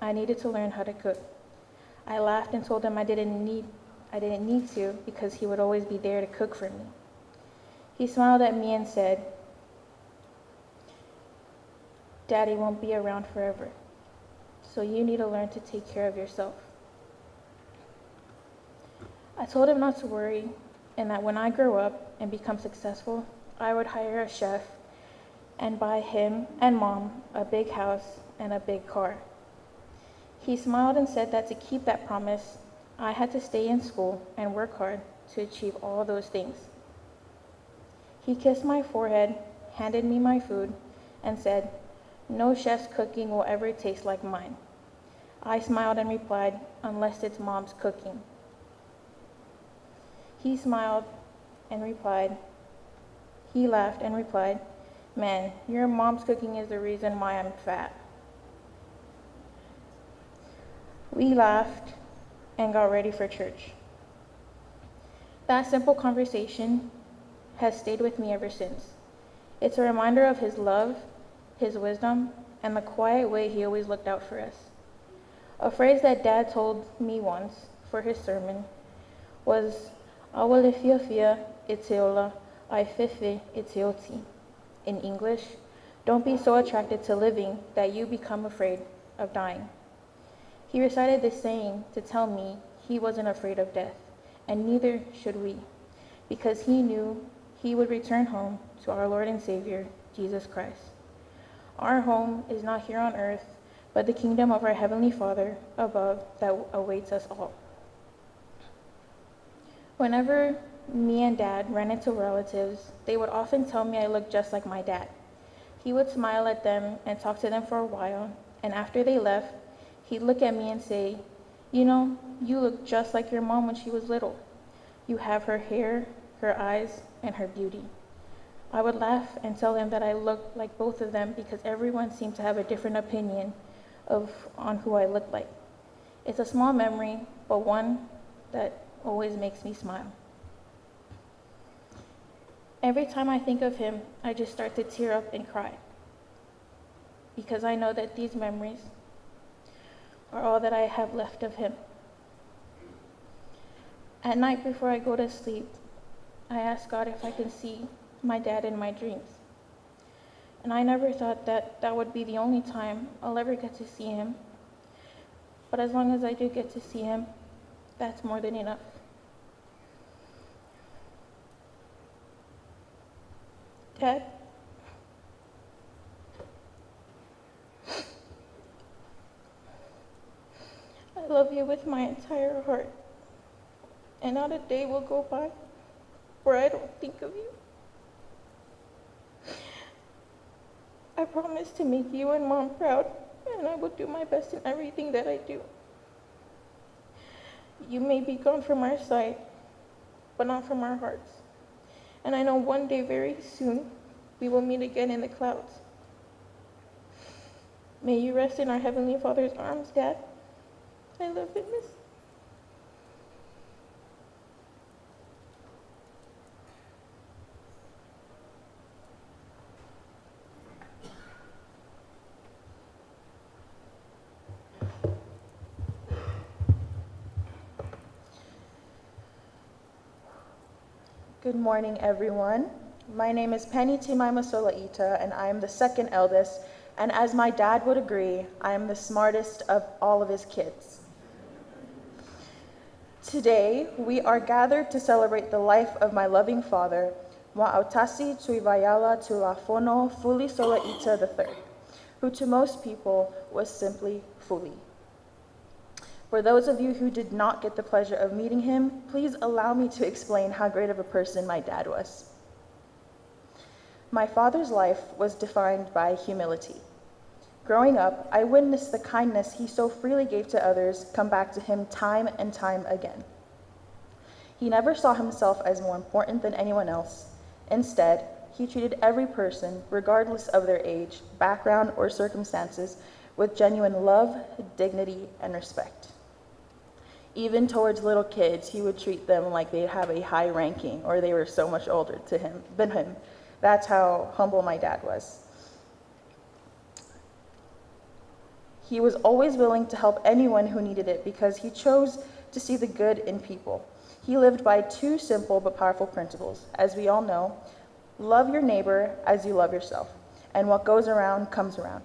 I needed to learn how to cook. I laughed and told him I didn't need to because he would always be there to cook for me. He smiled at me and said, "Daddy won't be around forever, so you need to learn to take care of yourself." I told him not to worry and that when I grow up and become successful, I would hire a chef and buy him and Mom a big house and a big car. He smiled and said that to keep that promise, I had to stay in school and work hard to achieve all those things. He kissed my forehead, handed me my food, and said, "No chef's cooking will ever taste like mine." I smiled and replied, "Unless it's Mom's cooking." He smiled and replied, he laughed and replied, "Man, your mom's cooking is the reason why I'm fat." We laughed and got ready for church. That simple conversation has stayed with me ever since. It's a reminder of his love, his wisdom, and the quiet way he always looked out for us. A phrase that Dad told me once for his sermon was, "Awale fia fia iteola, ai fefe iteoti." In English, don't be so attracted to living that you become afraid of dying. He recited this saying to tell me he wasn't afraid of death, and neither should we, because he knew he would return home to our Lord and Savior, Jesus Christ. Our home is not here on earth, but the kingdom of our Heavenly Father above that awaits us all. Whenever me and Dad ran into relatives, they would often tell me I looked just like my dad. He would smile at them and talk to them for a while, and after they left, he'd look at me and say, "You know, you look just like your mom when she was little. You have her hair, her eyes, and her beauty." I would laugh and tell him that I looked like both of them because everyone seemed to have a different opinion on who I looked like. It's a small memory, but one that always makes me smile. Every time I think of him, I just start to tear up and cry, because I know that these memories are all that I have left of him. At night before I go to sleep, I ask God if I can see my dad in my dreams. And I never thought that that would be the only time I'll ever get to see him. But as long as I do get to see him, that's more than enough. Dad, I love you with my entire heart. And not a day will go by where I don't think of you. I promise to make you and Mom proud, and I will do my best in everything that I do. You may be gone from our sight, but not from our hearts. And I know one day very soon, we will meet again in the clouds. May you rest in our Heavenly Father's arms, Dad. I love and miss you. Good morning, everyone. My name is Penny Timaima Solaita, and I am the second eldest, and as my dad would agree, I am the smartest of all of his kids. Today, we are gathered to celebrate the life of my loving father, Wa'autasi Tuivaiala Tulafono Fuli Solaita III, who to most people was simply Fuli. For those of you who did not get the pleasure of meeting him, please allow me to explain how great of a person my dad was. My father's life was defined by humility. Growing up, I witnessed the kindness he so freely gave to others come back to him time and time again. He never saw himself as more important than anyone else. Instead, he treated every person, regardless of their age, background, or circumstances, with genuine love, dignity, and respect. Even towards little kids, he would treat them like they'd have a high ranking or they were so much older to him than him. That's how humble my dad was. He was always willing to help anyone who needed it because he chose to see the good in people. He lived by two simple but powerful principles. As we all know, love your neighbor as you love yourself, and what goes around comes around.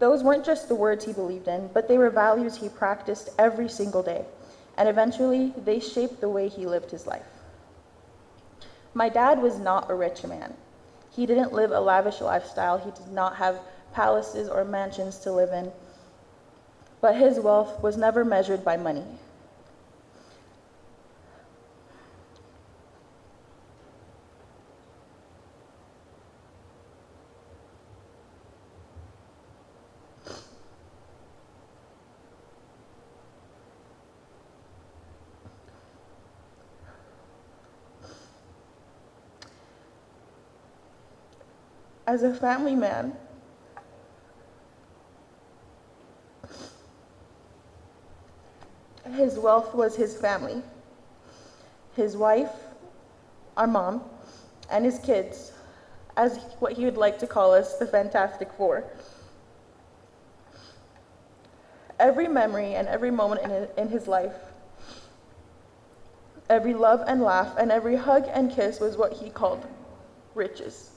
Those weren't just the words he believed in, but they were values he practiced every single day, and eventually they shaped the way he lived his life. My dad was not a rich man. He didn't live a lavish lifestyle. He did not have palaces or mansions to live in, but his wealth was never measured by money. As a family man, his wealth was his family, his wife, our mom, and his kids, as what he would like to call us, the Fantastic Four. Every memory and every moment in his life, every love and laugh, and every hug and kiss was what he called riches.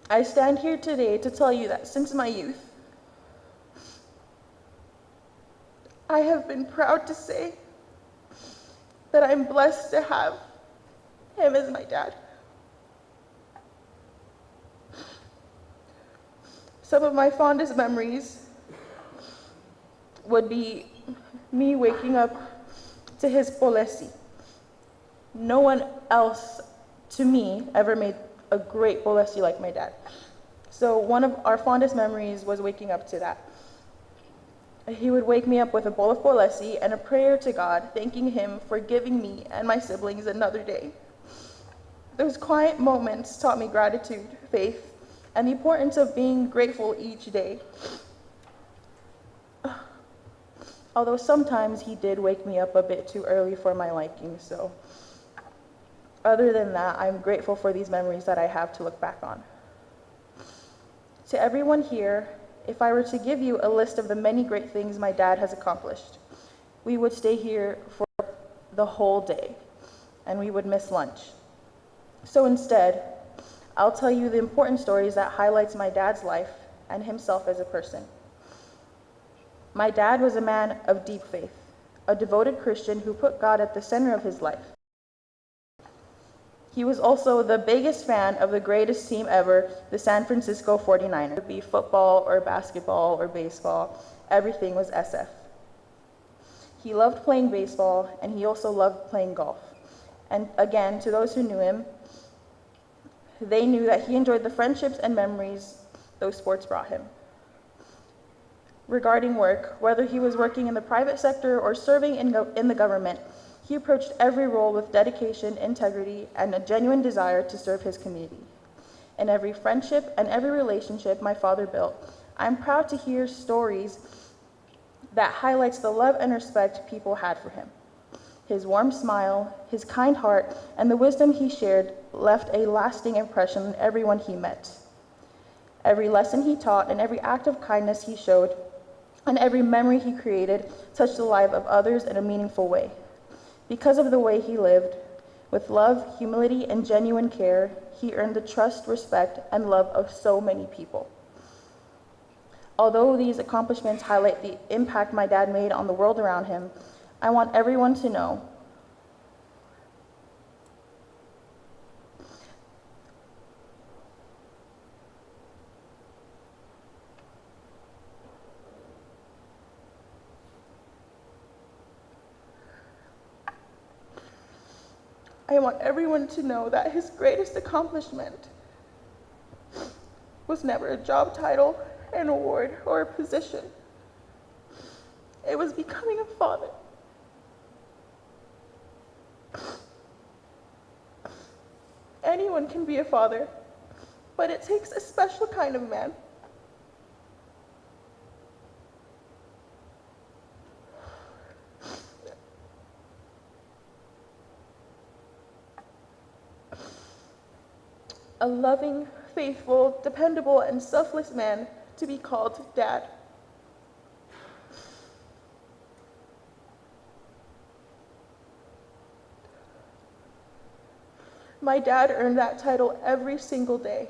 I stand here today to tell you that since my youth, I have been proud to say that I'm blessed to have him as my dad. Some of my fondest memories would be me waking up to his polesi. No one else to me ever made a great polesi like my dad. So one of our fondest memories was waking up to that. He would wake me up with a bowl of polesi and a prayer to God, thanking him for giving me and my siblings another day. Those quiet moments taught me gratitude, faith, and the importance of being grateful each day. Although sometimes he did wake me up a bit too early for my liking, so other than that, I'm grateful for these memories that I have to look back on. To everyone here, if I were to give you a list of the many great things my dad has accomplished, we would stay here for the whole day, and we would miss lunch. So instead, I'll tell you the important stories that highlights my dad's life and himself as a person. My dad was a man of deep faith, a devoted Christian who put God at the center of his life. He was also the biggest fan of the greatest team ever, the San Francisco 49ers. It would be football or basketball or baseball, everything was SF. He loved playing baseball, and he also loved playing golf. And again, to those who knew him, they knew that he enjoyed the friendships and memories those sports brought him. Regarding work, whether he was working in the private sector or serving in the government, he approached every role with dedication, integrity, and a genuine desire to serve his community. In every friendship and every relationship my father built, I'm proud to hear stories that highlights the love and respect people had for him. His warm smile, his kind heart, and the wisdom he shared left a lasting impression on everyone he met. Every lesson he taught and every act of kindness he showed and every memory he created touched the life of others in a meaningful way. Because of the way he lived, with love, humility, and genuine care, he earned the trust, respect, and love of so many people. Although these accomplishments highlight the impact my dad made on the world around him, I want everyone to know that his greatest accomplishment was never a job title, an award, or a position. It was becoming a father. Anyone can be a father, but it takes a special kind of man. A loving, faithful, dependable, and selfless man to be called dad. My dad earned that title every single day.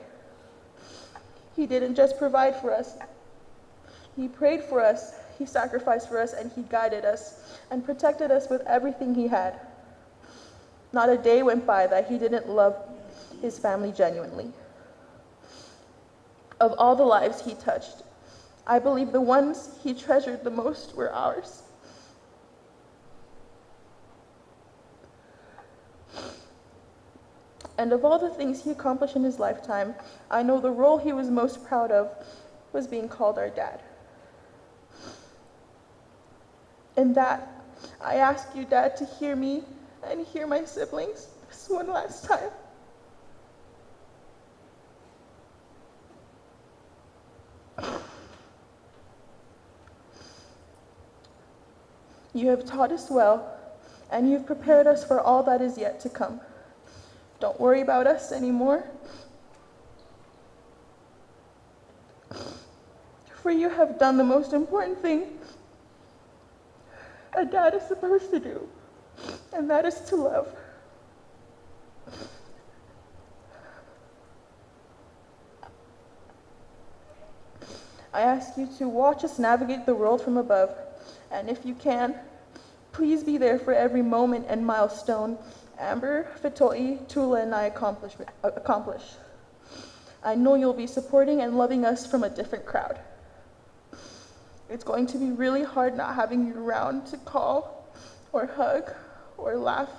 He didn't just provide for us. He prayed for us, he sacrificed for us, and he guided us and protected us with everything he had. Not a day went by that he didn't love his family genuinely. Of all the lives he touched, I believe the ones he treasured the most were ours. And of all the things he accomplished in his lifetime, I know the role he was most proud of was being called our dad. In that, I ask you, Dad, to hear me and hear my siblings this one last time. You have taught us well, and you've prepared us for all that is yet to come. Don't worry about us anymore, for you have done the most important thing a dad is supposed to do, and that is to love. I ask you to watch us navigate the world from above, and if you can, please be there for every moment and milestone Amber, Fitoi, Tula, and I accomplish. I know you'll be supporting and loving us from a different crowd. It's going to be really hard not having you around to call or hug or laugh.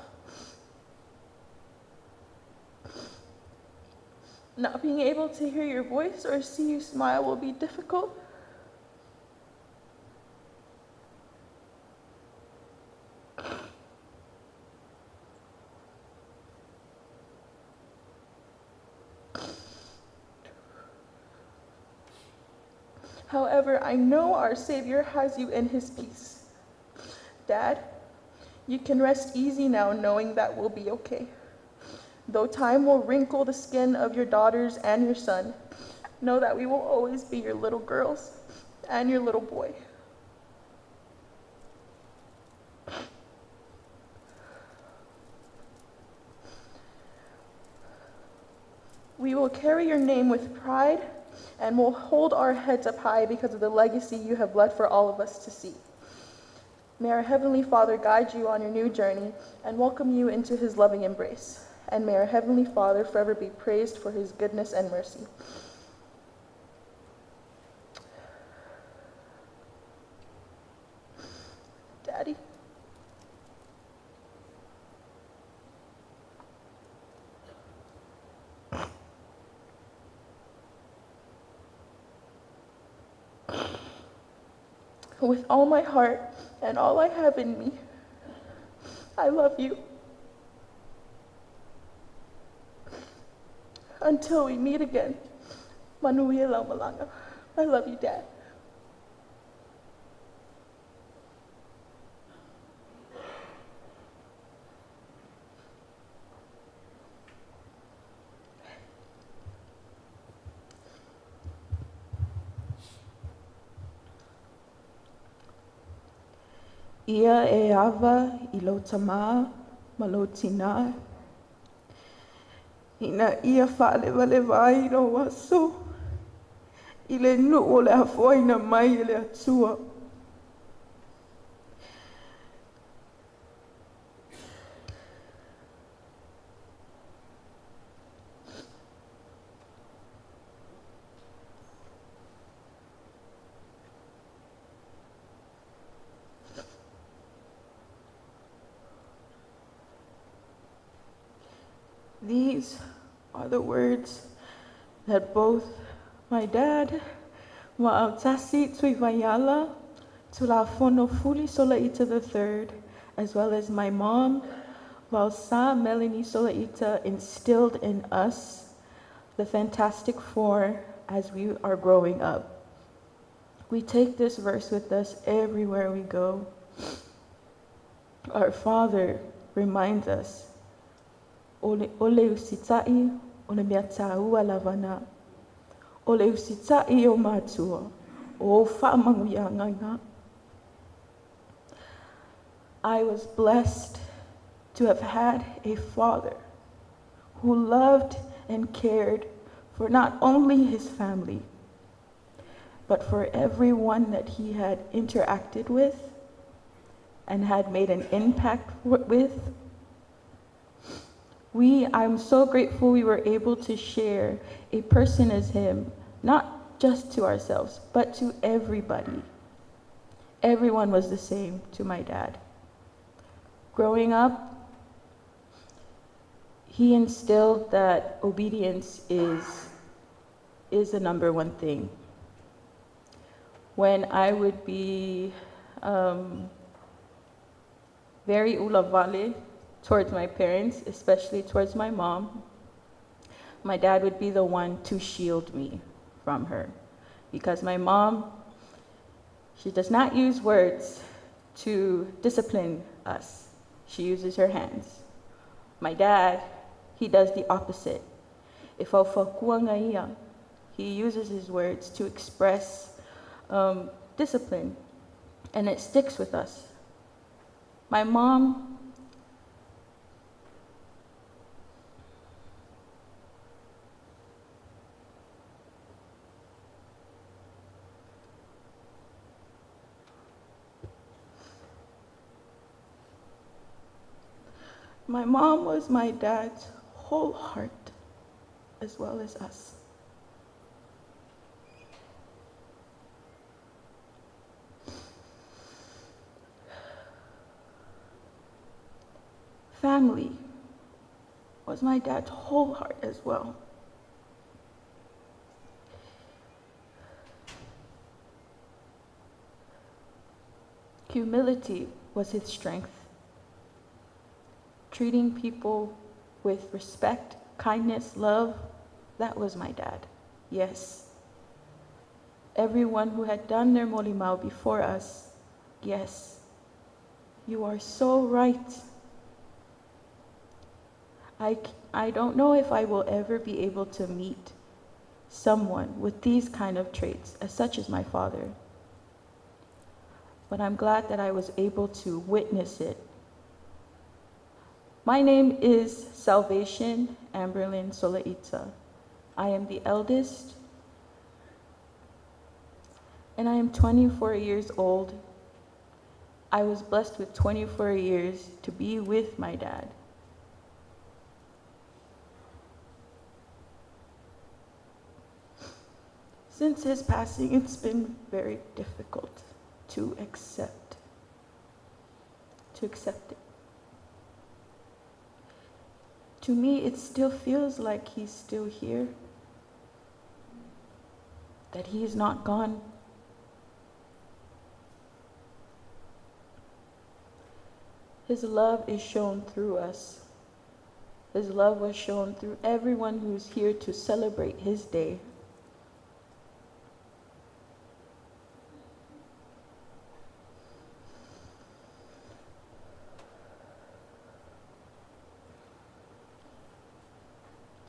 Not being able to hear your voice or see you smile will be difficult. However, I know our Savior has you in his peace. Dad, you can rest easy now knowing that we'll be okay. Though time will wrinkle the skin of your daughters and your son, know that we will always be your little girls and your little boy. We will carry your name with pride and will hold our heads up high because of the legacy you have left for all of us to see. May our Heavenly Father guide you on your new journey and welcome you into his loving embrace. And may our Heavenly Father forever be praised for his goodness and mercy. Daddy. With all my heart and all I have in me, I love you. Until we meet again, Manuia Laumalanga. I love you, Dad. Ia e ava i lou tamā ma lou tinā, ina ia faalevaleva ai lou aso i le nuu o le afoaina mai e le Atua. These are the words that both my dad, Wa'autasi Tuivaiala, Tulafono Fuli Solaita III, as well as my mom, Valsa Melanie Solaita, instilled in us, the Fantastic Four, as we are growing up. We take this verse with us everywhere we go. Our Father reminds us, Ole, ole usita'i, ole mea tāua lavana. Ole usita'i o mātua, o whaamangu ia ngā. I was blessed to have had a father who loved and cared for not only his family, but for everyone that he had interacted with and had made an impact with. I'm so grateful we were able to share a person as him, not just to ourselves, but to everybody. Everyone was the same to my dad. Growing up, he instilled that obedience is the number one thing. When I would be very ulavale towards my parents, especially towards my mom, my dad would be the one to shield me from her. Because my mom, she does not use words to discipline us. She uses her hands. My dad, he does the opposite. If he uses his words to express discipline, and it sticks with us. My mom, My mom was my dad's whole heart, as well as us. Family was my dad's whole heart as well. Humility was his strength. Treating people with respect, kindness, love, that was my dad. Yes. Everyone who had done their molimau before us, yes. You are so right. I don't know if I will ever be able to meet someone with these kind of traits, as such as my father. But I'm glad that I was able to witness it. My name is Salvation Amberlyn Solaita. I am the eldest, and I am 24 years old. I was blessed with 24 years to be with my dad. Since his passing, it's been very difficult to accept it. To me, it still feels like he's still here, that he is not gone. His love is shown through us. His love was shown through everyone who's here to celebrate his day.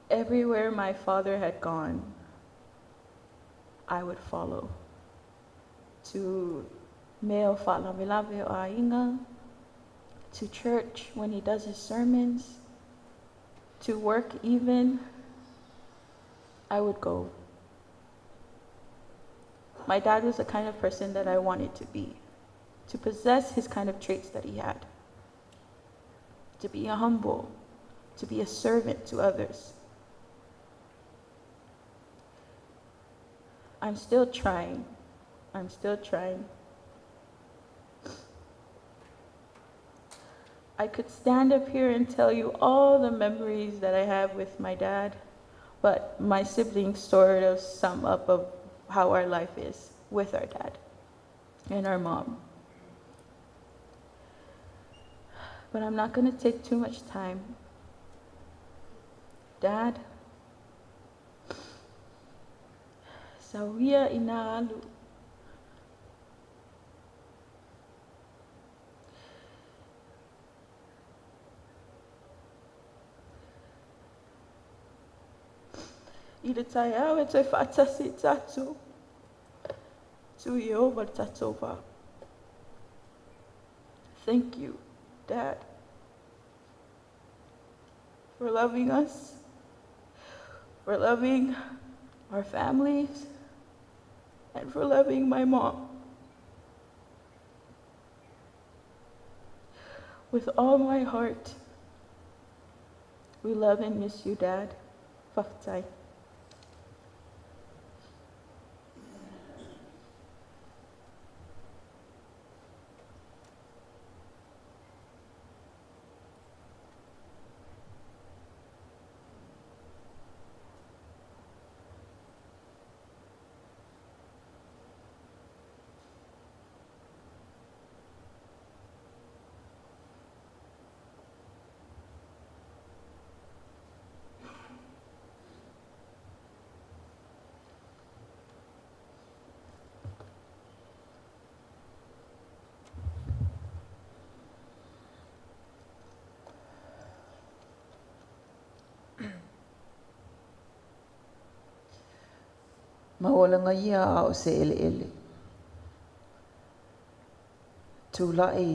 Everywhere my father had gone, I would follow. To mea o aiga, to church when he does his sermons, to work even, I would go. My dad was the kind of person that I wanted to be, to possess his kind of traits that he had, to be humble, to be a servant to others. I'm still trying. I'm still trying. I could stand up here and tell you all the memories that I have with my dad, but my siblings sort of sum up of how our life is with our dad and our mom. But I'm not going to take too much time. Dad, Sawia inaalu. I le tai au e toe whaatasi i tātou. Tu i ova le tātou wā. Thank you, Dad, for loving us, for loving our families, and for loving my mom. With all my heart, we love and miss you, Dad. Whaktai. Maolanga ia a o se ele ele. Tūla'i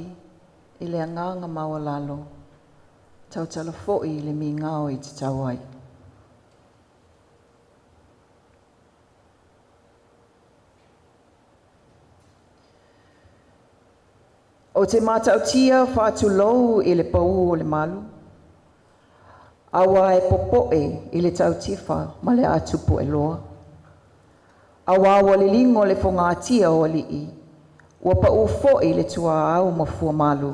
i le anganga maualalo, tautala fo'i i le migao i te tau ai. O te mātautia whātulou i le pau o le malu, aua e popoe i le tautifa ma le atupu e loa. Aua ua le ligo le fogatia o ali'i, ua pa'ū fo'i le tuaau ma fuamalu,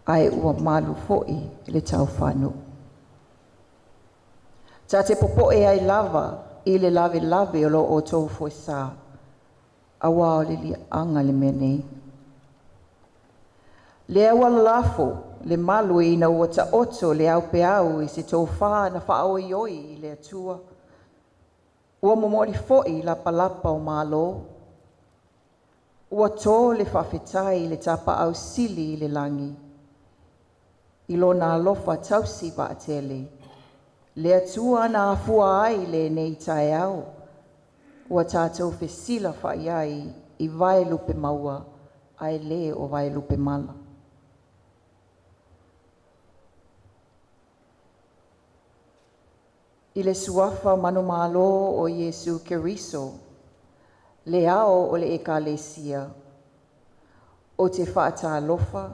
ae ua malu fo'i le taufanu'u. Ta te popo'e ai lava i le lavelave o lo outou foesā, auā o le li'aga le mea nei. Lea ua lalafo le malu ina ua ta'oto le aupeau i se tofā na fa'aoioi i le Atua. Ua momoli fo'i lapalapa o mālō. Ua tō le fa'afetai i le tapa'au sili i le lagi. I lona alofa tausi va'atele. Le Atua na afua ai lenei taeao. Ua tātou fesilafa'i ai i vaelupe maua ae lē o vaelupe mala. I le suafa manumālō o Iesu Keriso, le ao o le ekalesia, o te fa'atalofa,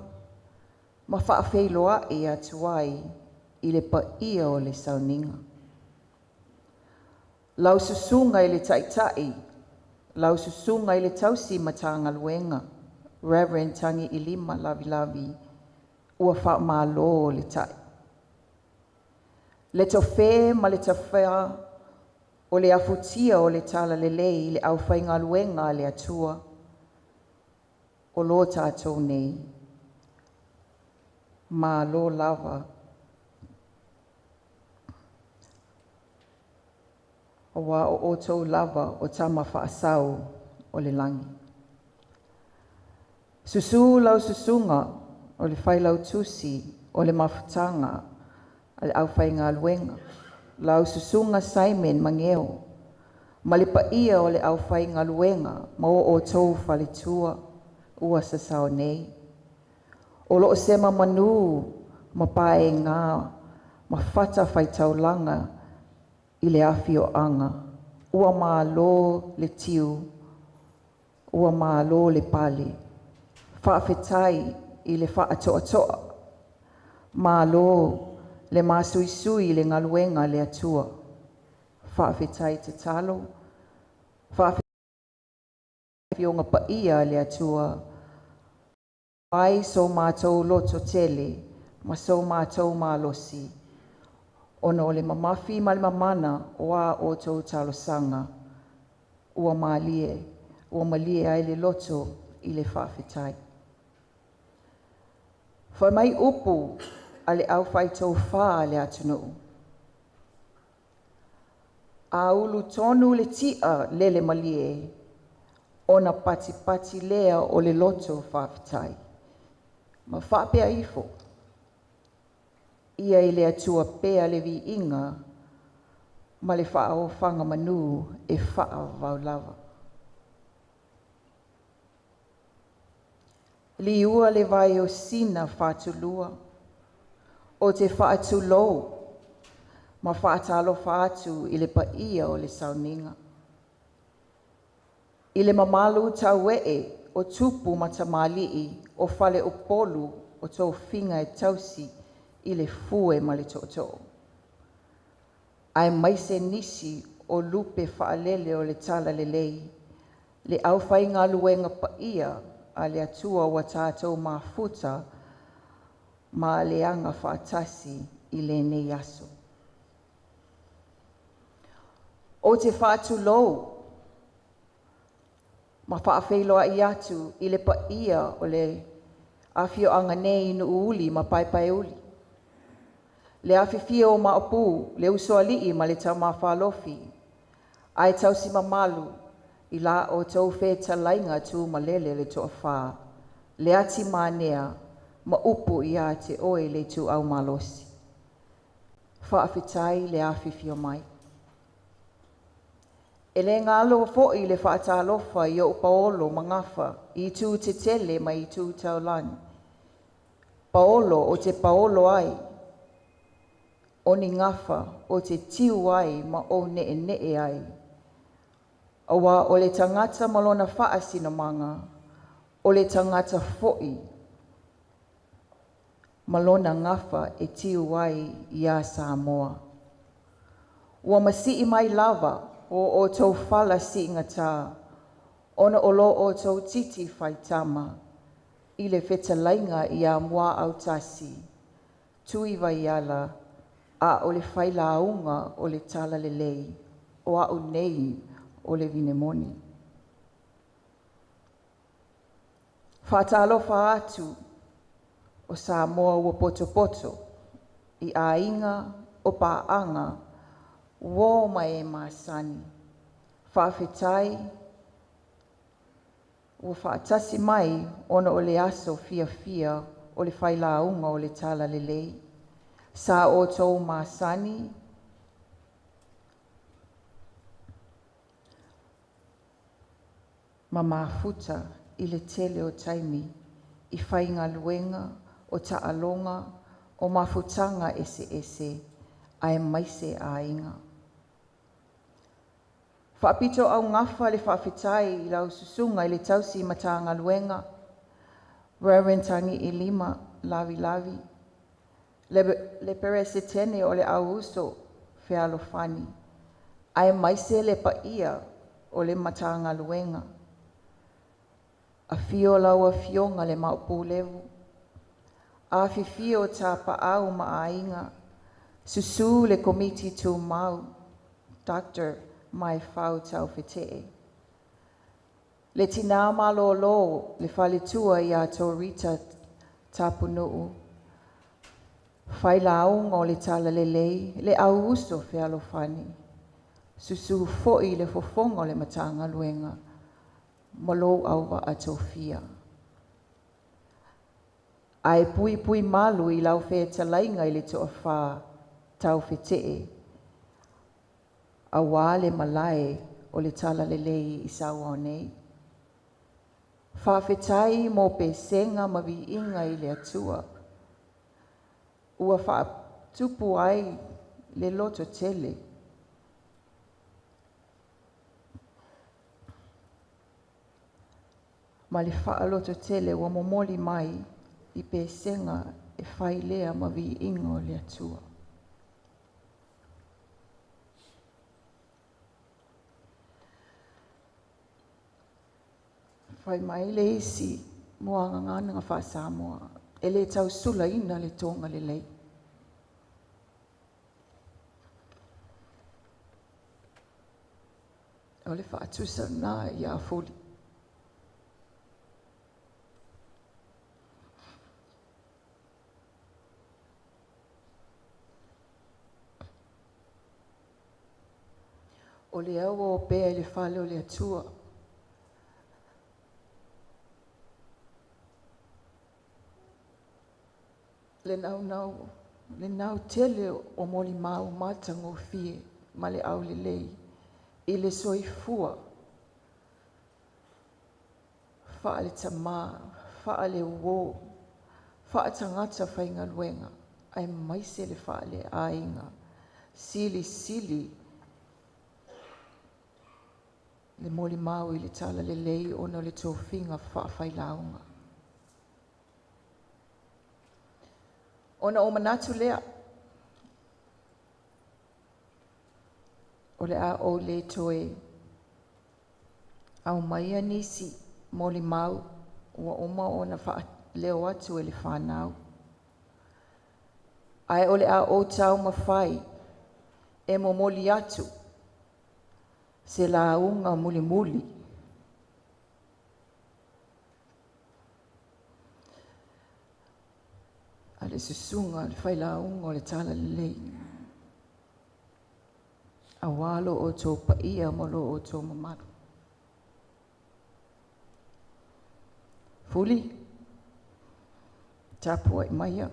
ma fa'afeiloa'i atu ai i le pa'ia o le sauniga. Lau susuga i le ta'ita'i, lau susuga i le tausi matagaluega, Reverend Tangi Ilima Lavilavi, ua fa'amālō le ta'i. Le tofē ma le tafea o le afutia o le talalelei i le aufaigaluega a le Atua, o lo tātou nei. Malo lava. Auā o outou lava o tama faasau o le lagi. Susu lau susuga o le failautusi o le mafutaga a le aufaigaluega, lau susuga Simon Mageo, ma le paia o le aufaigaluega ma o outou faletua ua sasao nei. O loo sema manu ma paega ma fata faitaulaga i le afioaga, ua malo le tiu, ua malo le pale. Faafetai i le faatoatoa, malo le masuisui i le galuega a le Atua. Faafetai tatalo, faafetai afioga paia a le Atua, ai so matou loto tele ma so matou malosi, ona o le mamafi ma le mamana o a outou talosaga, ua malie, ua malie ai le loto i le faafetai. Fai mai upu a le aufaitofa a le atunuu. A ulu tonu le tia lele malie, ona patipati lea o le loto faafetai. Ma faapea ifo, ia i le Atua pea le viiga ma le faaofaga manu e faavavau lava. Liua le vai o sina fatulua, o te faatulou ma faatalofa atu i le paia o le sauniga. I le mamalu tauee o tupu ma tamalii o faleupolu o tofiga e tausi i le fue ma le tootoo. Aemaise nisi o lupe faalele o le talalelei, le aufaigaluega paia a le Atua ua tatou mafuta ma aleaga faatasi i lenei aso. O te faatulou ma faafeiloai atu i le paia o le afioaga nei i Nuuuli ma Paepaeuli, le afifio o Maopu, le Usoalii ma le Tamafalofi, ae tausi mamalu i la outou fetalaiga tumalele le toafa, le ati manea ma upu ia te oe le ituau malosi. Faafetai le afifio mai. E le galo foi le faatalofa i ou paolo ma gafa i itu tetele ma itu taulagi. Paolo o te paolo ai, o ni gafa o te tiu ai ma ou ne'ene'e ai. Auā o le tagata ma lona faasinomaga, o le tagata foi ma lona gafa e tiu ai iā Samoa. Ua masii mai lava o outou fala siigatā, ona o lo outou titi faitama i le fetalaiga ia Muaautasi, Tuivaiala, a o le failauga o le talalelei, o au nei o le vinemoni. Faatalofa atu o Samoa ua potopoto i aiga o paaga, uō ma e masani. Faafetai ua faatasi mai ona o le aso fiafia o le failauga o le talalelei. Sa outou masani ma mafuta i le tele o taimi i faigaluega o taaloga o mafutaga eseese aemaise aiga. Faapito augafa le faafetai i lau susuga i le tausi Matagaluega, Reverend Tagiilima Lavilavi, le Peresetene o le Auuso Fealofani, aemaise le paia o le Matagaluega. Afio lau afioga le Maopu Levu, afifio Tapaau ma Aiga, susu le Komiti Tumau, Dr. Maifau Taufetee. Le tina malolo le faletua ia Torita Tapunuu, Failauga o le Talalelei, le au uso fealofani, susū foi le fofoga o le Matagaluega ma lou auvaa tofia. Ae puipui malu i lau fetalaiga i le toafa taufetee, auā le malae o le Talalelei i Sauao nei. Faafetai mo pesega ma viiga i le Atua. Ua faatupu ai le loto tele. Ma le faaloto tele ua momoli mai i pesega e fai lea ma viiga o le Atua. Fai mai le isi muagagana faa-Samoa, e le tausulaina le toga lelei. O le faatusa na ia fuli. O le au o pea i le fale o le Atua. Le naunau, le nau tele o moli mau matagofie ma le aulelei i le soifua. Faale tamā, faale uō, faatagata faigaluega, ae maise le faale aiga. Sili sili le molimau i le talalelei ona o le tofiga faafailauga. Ona o manatu lea, o le a ou le toe aumaia nisi molimau ua uma ona faaleo atu e le whanau. Ae o le a ou taumafai e momoli atu se lauga mulimuli. A le susuga le failauga o le talalelei. Auā lo outou paia ma lo outou mamalu. Fuli, tapuai maia.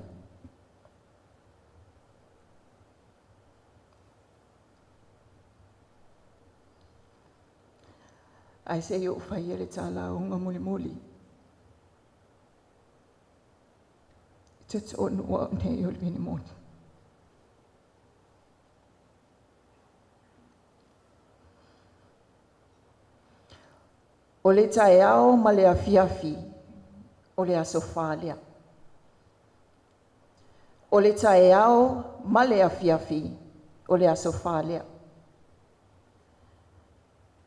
Ae se i ou faia le talauga mulimuli. I totonu o au nei o le vinimoni. O le taeao ma le afiafi, o le aso whā lea. O le taeao ma le afiafi, o le aso whā lea.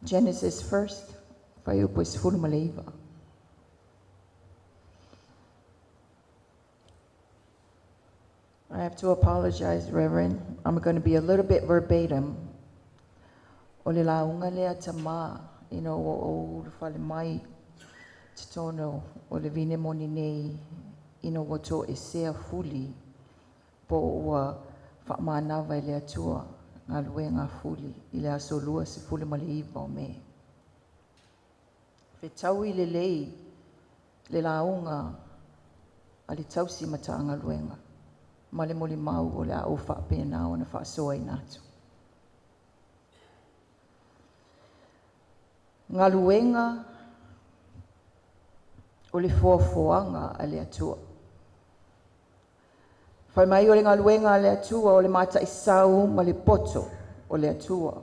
Genesis 1st, fuaiupu e 19. I have to apologize, Reverend. I'm going to be a little bit verbatim. O le lauga lea tamā, ina ua ou ulufale mai totonu o le vinemoni nei, ina ua toesea Fuli, po ua faamanava e le Atua galuega a Fuli i le aso 29 o Me. Fetaui lelei le lauga a le tausi matagaluega ma le molimau o le a ou faapena ona faasoaina atu. Galuega o le foafoaga a le Atua. Fai mai o le galuega a le Atua o le mataisau ma le poto o le Atua.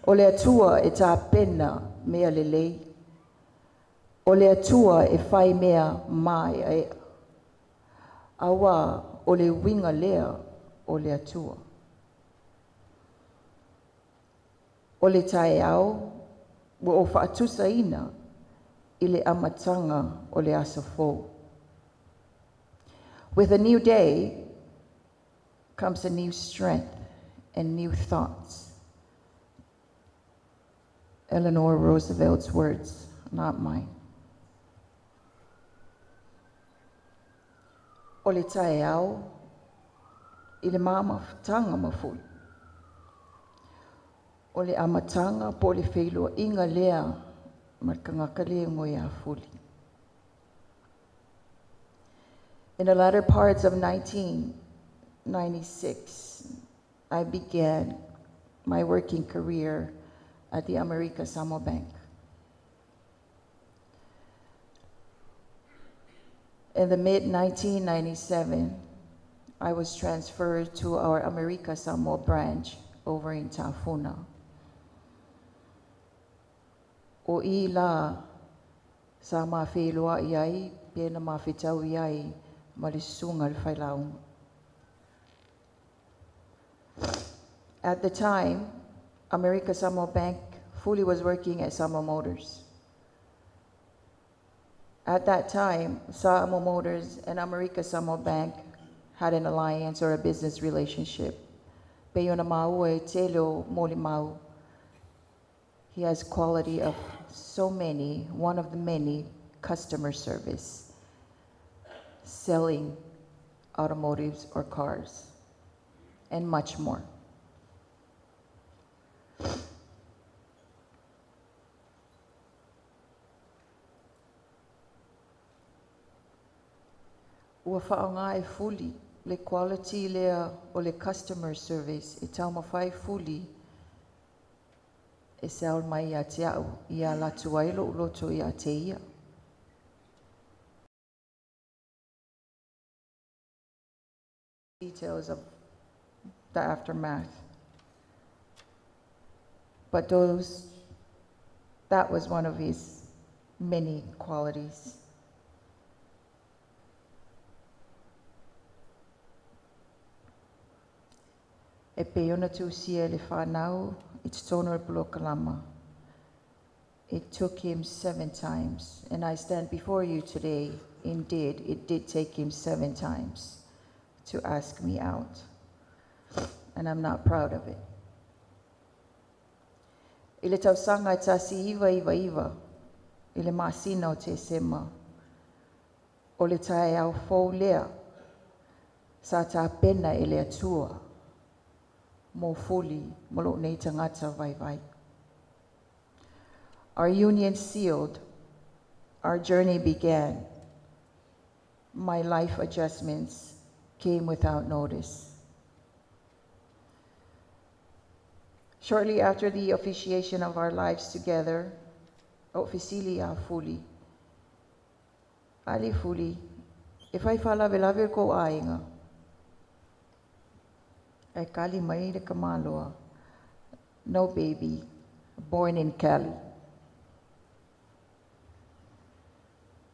O le Atua e tapena mea lelei. O le Atua e fai mea maeaea. Auā o le uiga lea o le Atua. O le taeao ua ou faatusaina i le amataga o le aso fou. With a new day comes a new strength and new thoughts. Eleanor Roosevelt's words, not mine. O le taeao I le ma mafutaga ma Fuli. O le amataga po o le feiloaiga lea ma le tagata le igoa ia Fuli. In the latter parts of 1996, I began my working career at the America Samoa Bank. In the mid 1997, I was transferred to our America Samoa branch over in Tafuna. O i la sa mafeiloai ai pe na mafetaui ai ma le susuga le failauga. At the time, America Samoa Bank fully was working at Samoa Motors. At that time, Samoa Motors and America Samoa Bank had an alliance or a business relationship. Pei ona maua e tele o molimau. He has quality of so many, one of the many, customer service, selling automotives or cars, and much more. Ua faaaogā e Fuli le quality lea o le customer service e taumafai Fuli e sell mai ia te au ia alu atu ai lo'u loto ia te ia. Details of the aftermath. But that was one of his many qualities. E pei ona tusia e le whānau i totonu o le polokalama. It took him 7 times, and I stand before you today. Indeed, it did take him 7 times to ask me out, and I'm not proud of it. I le tausaga e 1999, i le masina o Tesema, o le taeao fou lea, sa tapena e le Atua, mo Fuli, mo lou nei tagata vaivai. Our union sealed, our journey began. My life adjustments came without notice. Shortly after the officiation of our lives together, o fesili ia Fuli. Ali Fuli, e fai faalavelave kou aiga. E kali mai le kamaloa. No baby, born in Cali.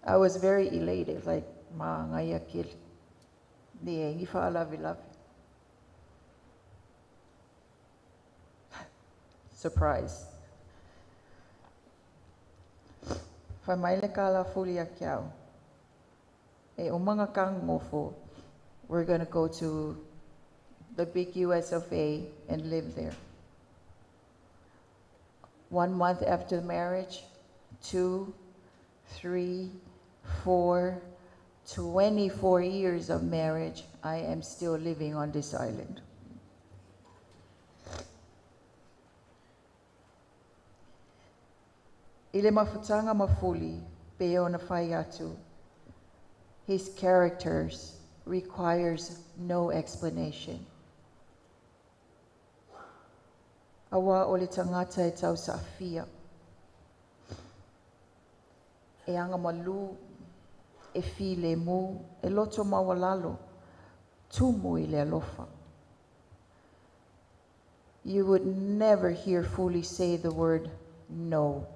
I was very elated, like, ma ngaia kili. Ni e ngi faalavelave. Surprise. Whai mai le kala Fuli a kiau. E umanga kang mofo, we're going to go to the big US of A and live there. 1 month after marriage, 2, 3, 4, 24 years of marriage, I am still living on this island. I le mafutaga ma Fuli, pe ona whai atu. His characters requires no explanation. Awa o le tangata e tau safia. E anga malu, e file mu, e loto mawalalo, tumu i le alofa. You would never hear Fuli say the word no.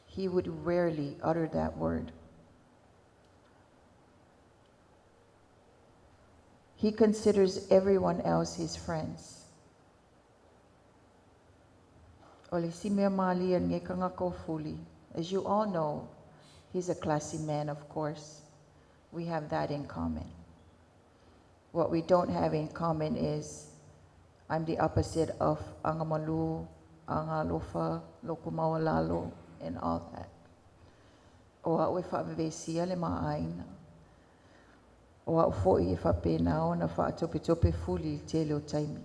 He would rarely utter that word. He considers everyone else his friends. O le si mea malia nge kanga ko Fuli. As you all know, he's a classy man, of course. We have that in common. What we don't have in common is I'm the opposite of angamalu, angalofa, lokumawalalo, and all that. O a ue whaavevesi le ma'aina. O a'u fo'i e fa'apena ona fa'atopetope Fuli i le tele o taimi.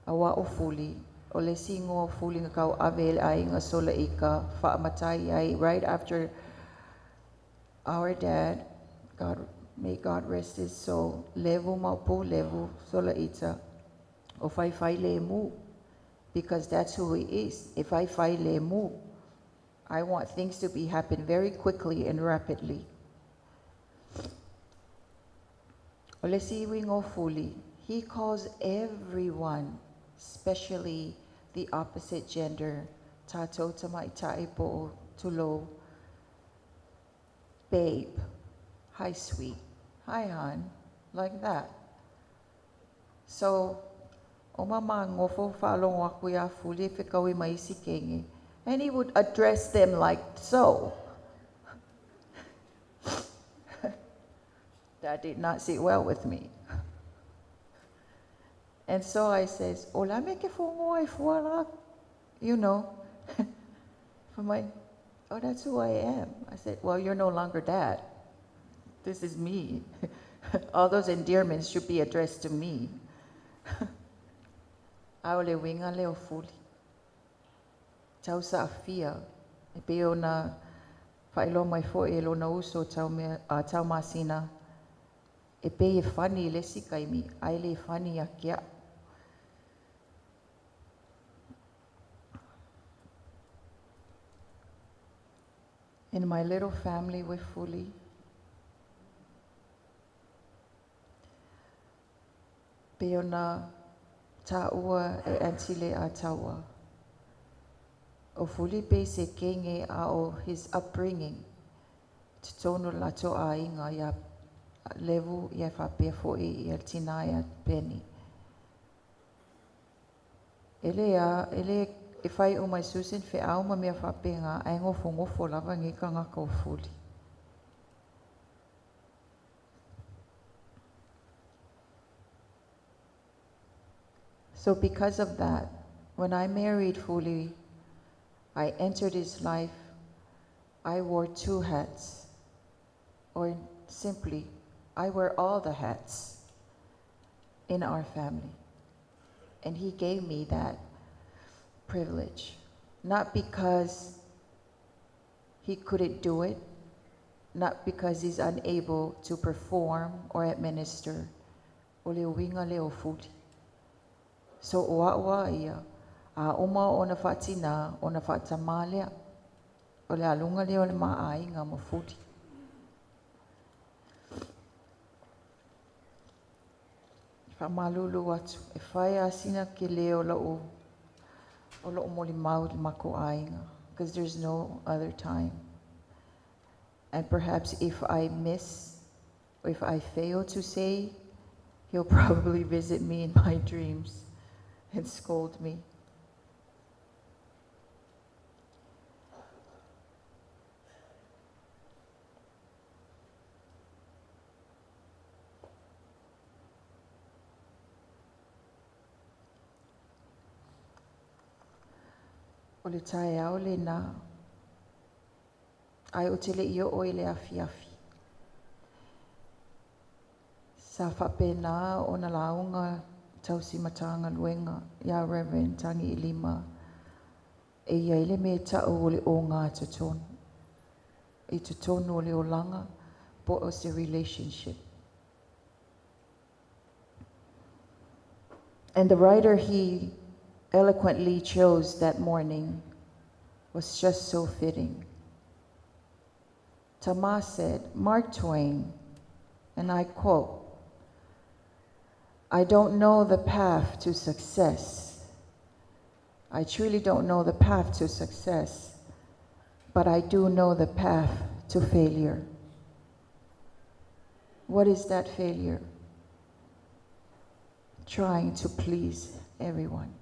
Auā o Fuli, o le isi igoa o Fuli na tau'ave e le aiga Solaika fa'amatai ai right after our dad, God, may God rest his soul, Levu Maupu Levu Solaita, o Faifai Lemu, because that's who he is. E Faifai Lemu. I want things to be happen very quickly and rapidly. O le isi uiga o Fuli, he calls everyone, especially the opposite gender, tatou tamaita'i po tulou, babe, hi sweet, hi hon, like that. So, o mamāgofo fa'alogo aku iā Fuli e fekaui ma isi kege, and he would address them like so. That did not sit well with me. And so I says, o le a le mea e te fogoa ai fua la, For my, oh, that's who I am. I said, well, you're no longer dad. This is me. All those endearments should be addressed to me. A o le uiga lea o Fuli. Tausa'afia, e pei ona fa'ailoa mai fo'i e lona uso tau mea a Taumasina, e pei e fani i le isi taimi, ae lē fani ia te a'u. In my little family with Fuli, pei ona tāua e Aunty Le Ataua. O Fuli pei se kege a o his upbringing, totonu o le latou aiga iā Levu ia fa'apea fo'i ia tinā ia Penny. E lē a e lē e fai uma e Susan fe'au ma mea fa'apegā ae gofogofo lava nei tagata o Fuli. So because of that, when I married Fuli, I entered his life, I wore two hats, or simply, I wear all the hats in our family. And he gave me that privilege, not because he couldn't do it, not because he's unable to perform or administer. O le uiga lea o Fuli. So o a'u a ia, a uma ona fa'atinā, ona fa'atamā lea. O le aluga lea o le ma'aiga ma Fuli. Fa'amalulu atu, e fai a sina kelē o lo'u o lo'u molimau i le makou aiga, because there's no other time. And perhaps if I miss, or if I fail to say, he'll probably visit me in my dreams and scold me. O le taeao lenā, ae ou te le'i oo i le afiafi. Sa fa'apena ona lauga tausi matagaluega iā Reverend Tagiilima e i ai le mea ta'u o le ogā totonu. I totonu o le olaga po o se relationship. And the writer he eloquently chose that morning was just so fitting. Tama said, Mark Twain, and I quote, I don't know the path to success. I truly don't know the path to success, but I do know the path to failure. What is that failure? Trying to please everyone.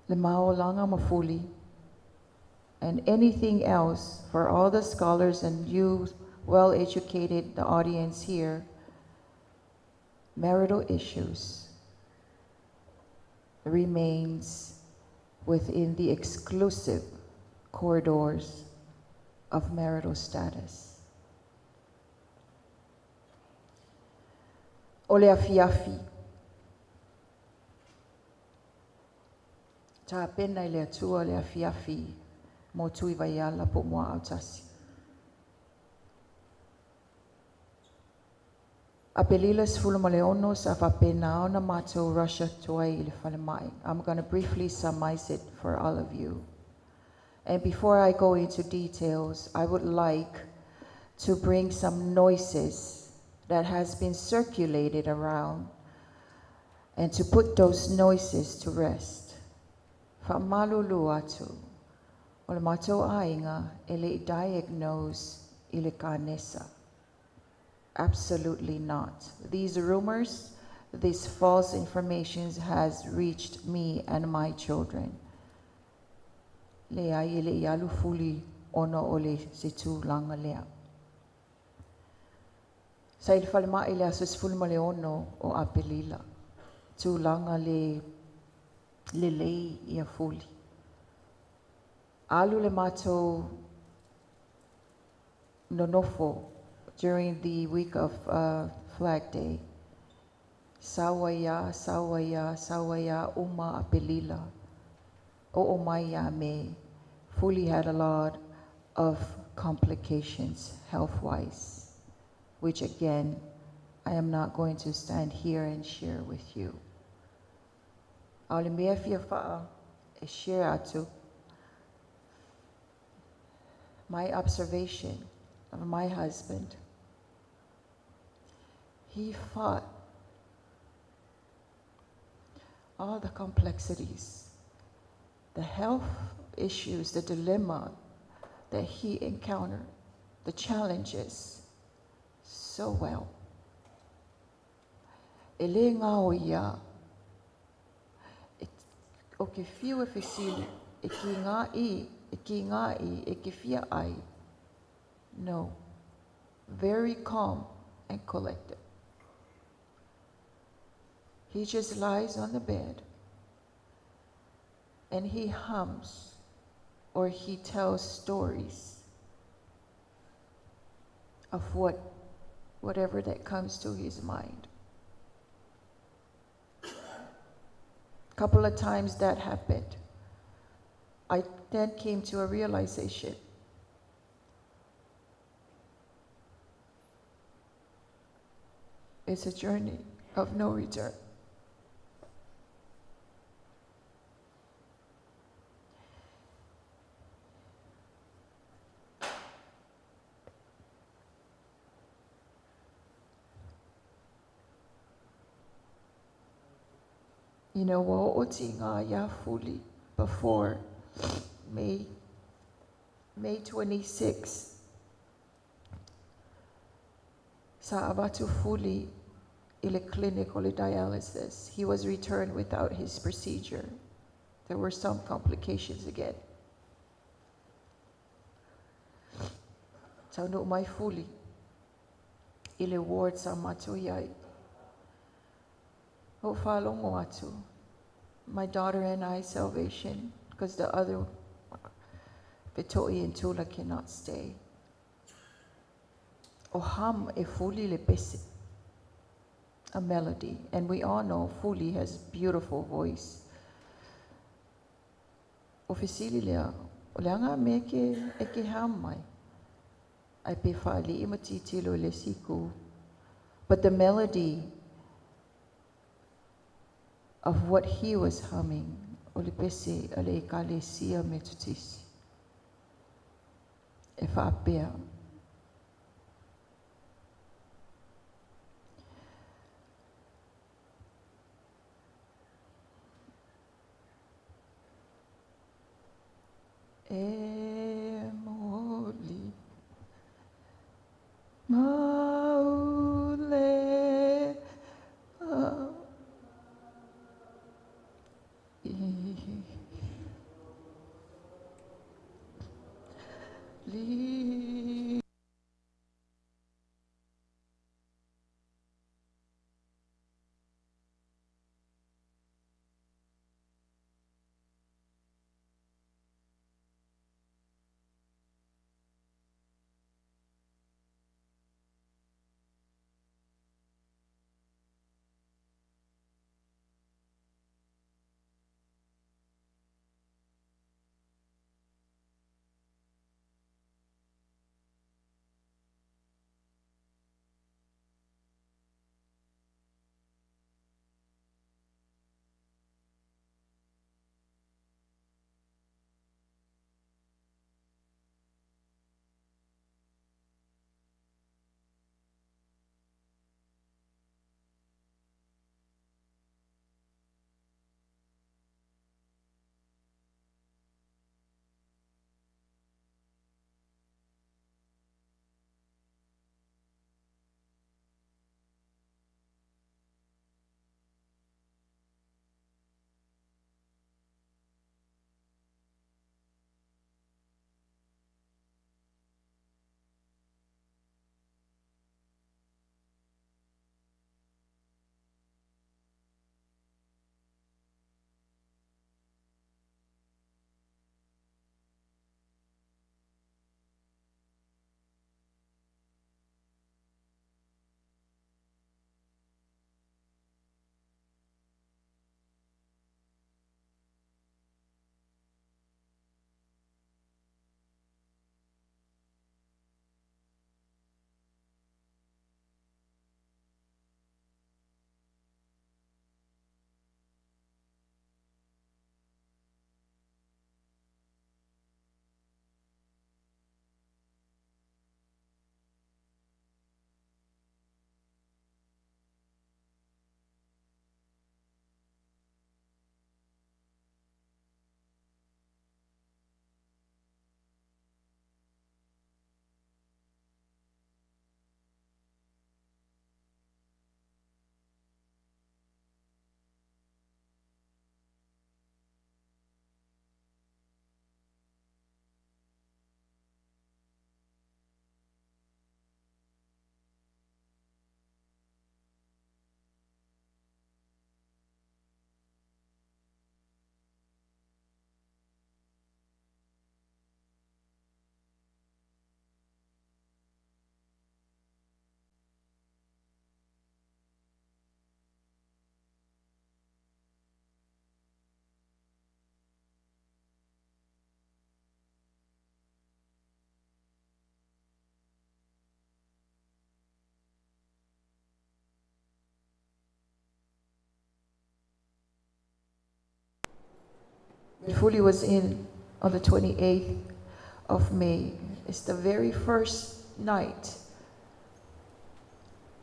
Le maolaga ma Fuli, and anything else for all the scholars and you well-educated, the audience here, marital issues remains within the exclusive corridors of marital status. O le afiafi. Tapena i le Atua le afiafi mo tui vaiala po mua autasi. Apelila 16 sa faapena ona matou rush atu ai i le falemai. I'm going to briefly summarize it for all of you. And before I go into details, I would like to bring some noises that has been circulated around and to put those noises to rest. Fa'amalulu atu, o le matou aiga e le i diagnose i le kanesa. Absolutely not. These rumors, this false information has reached me and my children. Leai e le i alu Fuli ona o le se tulaga lea. Sa i le falemai le aso 16 o Apelila. Tulaga le lelei ia Fuli. Alu le matou nonofo during the week of Flag Day. Sawa ia, sawa ia, sawa ia, uma Apelila. O o mai ia me. Fuli had a lot of complications health-wise, which again, I am not going to stand here and share with you. A o le mea fia faa e share atu, my observation of my husband, he fought all the complexities, the health issues, the dilemma that he encountered, the challenges, so well. E le ngā o ia, e, o ke fiu e fesili, e ki ngā i, e ki ngā i, e ke fia ai. No. Very calm and collected. He just lies on the bed and he hums or he tells stories of whatever that comes to his mind. A couple of times that happened. I then came to a realization. It's a journey of no return. You know, wa o ti ngā ia Fuli before May 26. Sa avatu Fuli i le clinic o le dialysis. He was returned without his procedure. There were some complications again. Taunu mai Fuli i le ward sa matou iai. O whalongo atu. My daughter and I, salvation, because the other Petoi and Tula cannot stay. O ham e Fuli le pese, a melody. And we all know Fuli has beautiful voice. O fesili lea, o le anga me ke e ke ham mai. Ai pe whaali i matitilo le siku. But the melody of what he was humming, o le pese a le ekalesia metotisi. E whaapea. E moli maule a i li. Fuli was in on the 28th of May, it's the very first night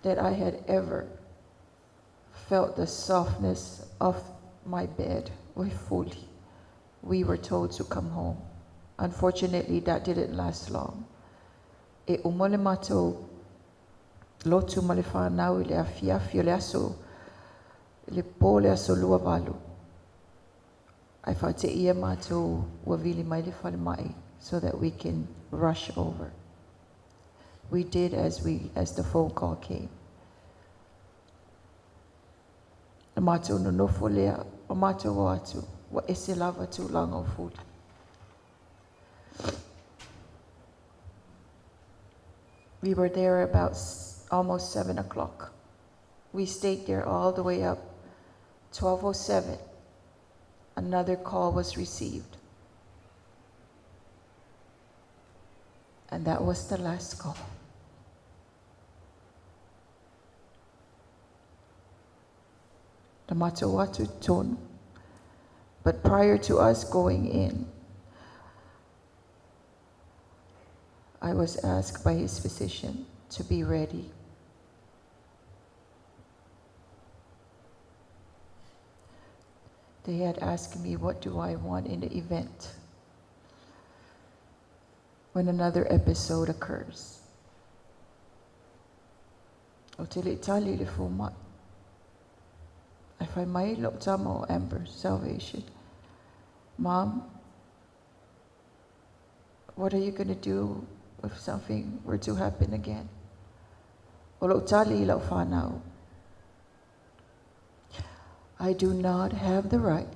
that I had ever felt the softness of my bed with Fuli. We were told to come home. Unfortunately, that didn't last long. E uma le matou lotu ma le whanau i le afiafi o le aso, le pō le aso 28. Ae faateia matou ua vili mai le falemai so that we can rush over. We did as the phone call came. Na matou nonofo lea, o matou o atu, ua ese lava tulaga o Fuli. We were there about almost 7 o'clock. We stayed there all the way up 12:07. Another call was received. And that was the last call. Na matou atu tonu. But prior to us going in, I was asked by his physician to be ready. They had asked me, what do I want in the event when another episode occurs? O te le tali le fōmai. Ai whai mai lo tama o Amber, salvation. Mom, what are you going to do if something were to happen again? O lo tali lau whanau. I do not have the right.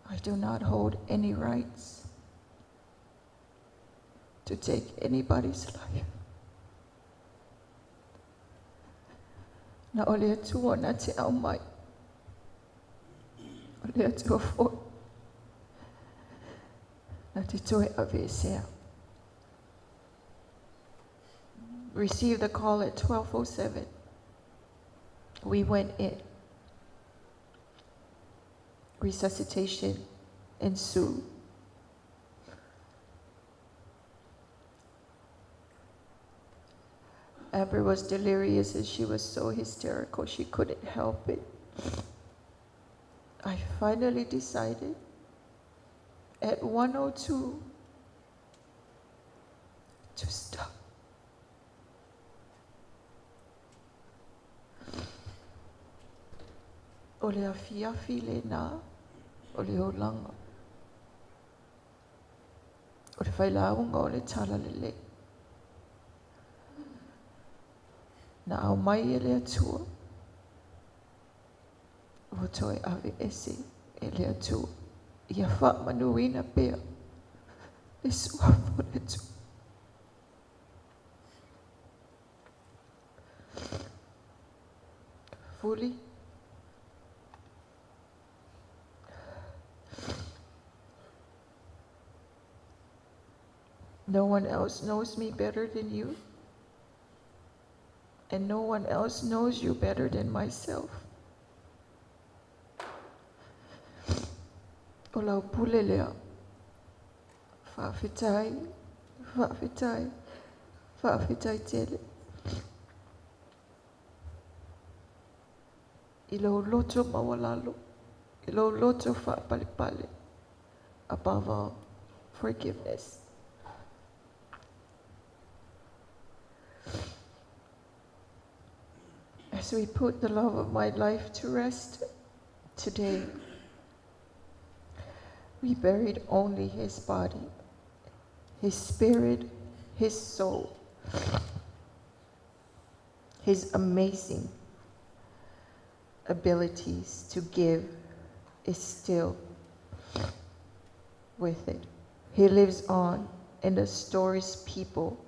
I do not hold any rights to take anybody's life. Na o le Atua na te au mai. O le Atua foi. Na te toe avesea. Received the call at 12:07. We went in. Resuscitation ensued. Amber was delirious and she was so hysterical she couldn't help it. I finally decided at 1:02 to stop. O le afiafi le nā, o le olanga. O le whailaunga o le tala lele. Na au mai e le Atua. Ua toe ave ese e le Atua. Ia whaamanuina pea. Le suafa o le Atua. Fuli. No one else knows me better than you. And no one else knows you better than myself. O lau pule lea. Whaafetai, whaafetai, whaafetai tele. I lau loto mawalalo, i lau loto whaapale pale. Above all, forgiveness. As we put the love of my life to rest today, we buried only his body, his spirit, his soul, his amazing abilities to give is still with it. He lives on in the stories people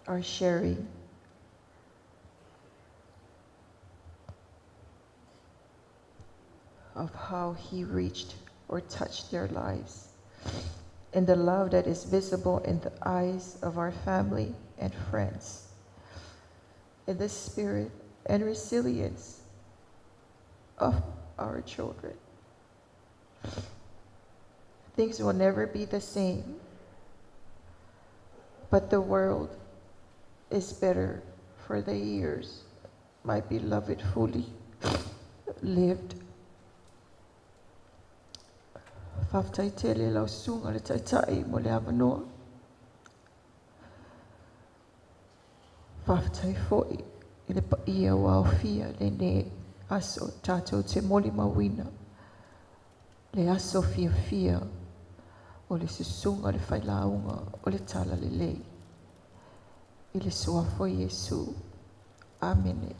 are sharing. Of how he reached or touched their lives, and the love that is visible in the eyes of our family and friends, in the spirit and resilience of our children. Things will never be the same, but the world is better for the years my beloved Fuli lived. Faafetai tele lau susuga le Taitai mo le avanoa. Faafetai fo'i i le paia ua aofia lenei aso tatou te molimauina le aso fiafia o le susuga le failauga o le Talalelei. I le suafa o Iesu. Amene.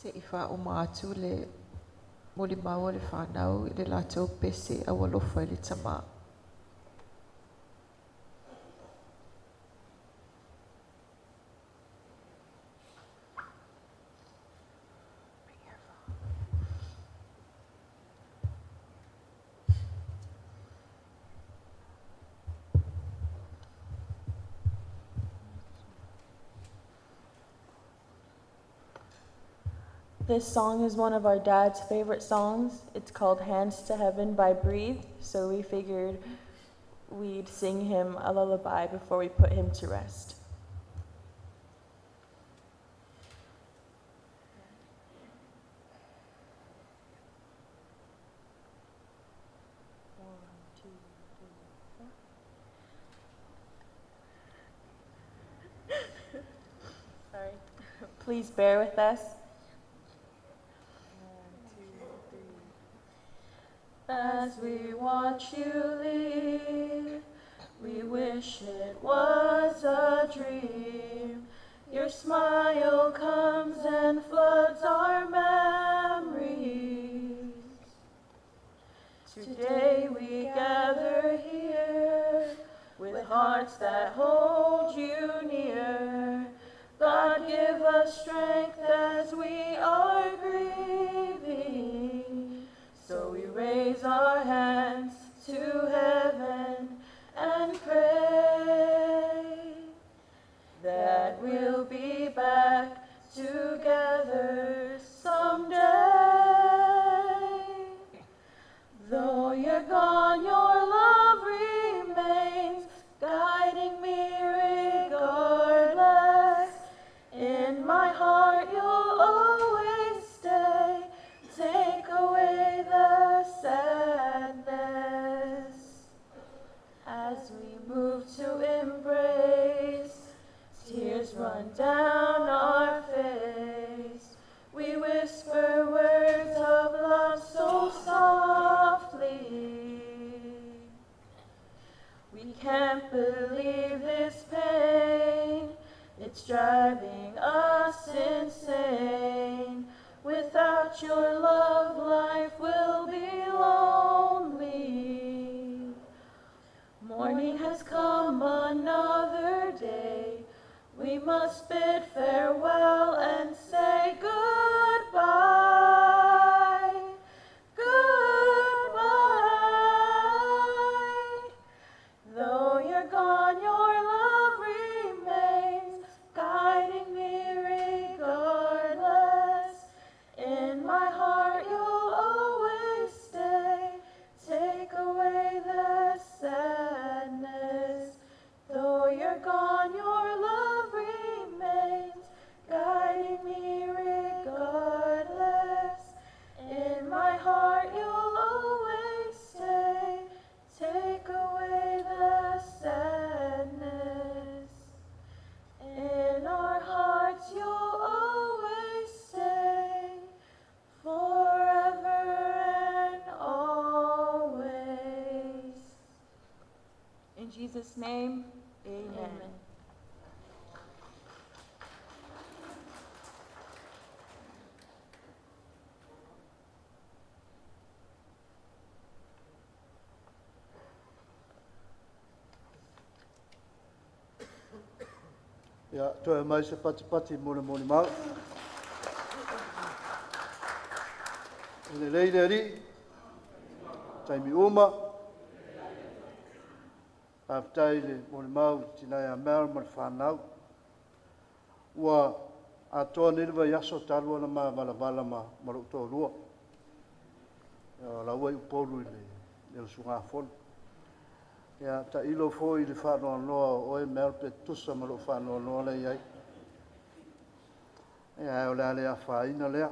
Se i faauma atu le molimau a le fanau i le latou pese aualofa i le tamā. This song is one of our dad's favorite songs. It's called Hands to Heaven by Breathe, so we figured we'd sing him a lullaby before we put him to rest. Sorry. Please bear with us. As we watch you leave, we wish it was a dream. Your smile comes and floods our memories. Today we gather here with hearts that hold you near. God, give us strength as we are grieving. So we raise our hands to heaven and pray that we'll be back together someday. Though you're gone, your love remains, guiding me regardless. In my heart you'll always stay. Take away the sadness. As we move to embrace, tears run down our face. We whisper words of love so softly. We can't believe this pain, it's driving us insane. Without your love, life will be lonely. Morning has come, another day. We must bid farewell and say goodbye. Goodbye. Though you're gone, your love remains, guiding me regardless. In my heart you'll always stay. Take away the sadness. Though you're gone, your love remains, guiding me regardless. In my heart you'll always stay. Take away the sadness. In our hearts you'll always stay, forever and always. In Jesus' name, amen. Amen. Ia, toe mai se patipati mo le molimau. E lelei le Alii, taimi uma. Faafetai le molimau i le tina ia Mel ma le fanau. Ua atoa nei le vaiaso talu ona ma valavala ma lou toalua. Ia, o laua i Upolu i le usugafono. Ia, tailo foi i le faanoanoa o oe Mel pe tutusa ma lou faanoanoa lea i ai. Ia, o le a le afaina lea.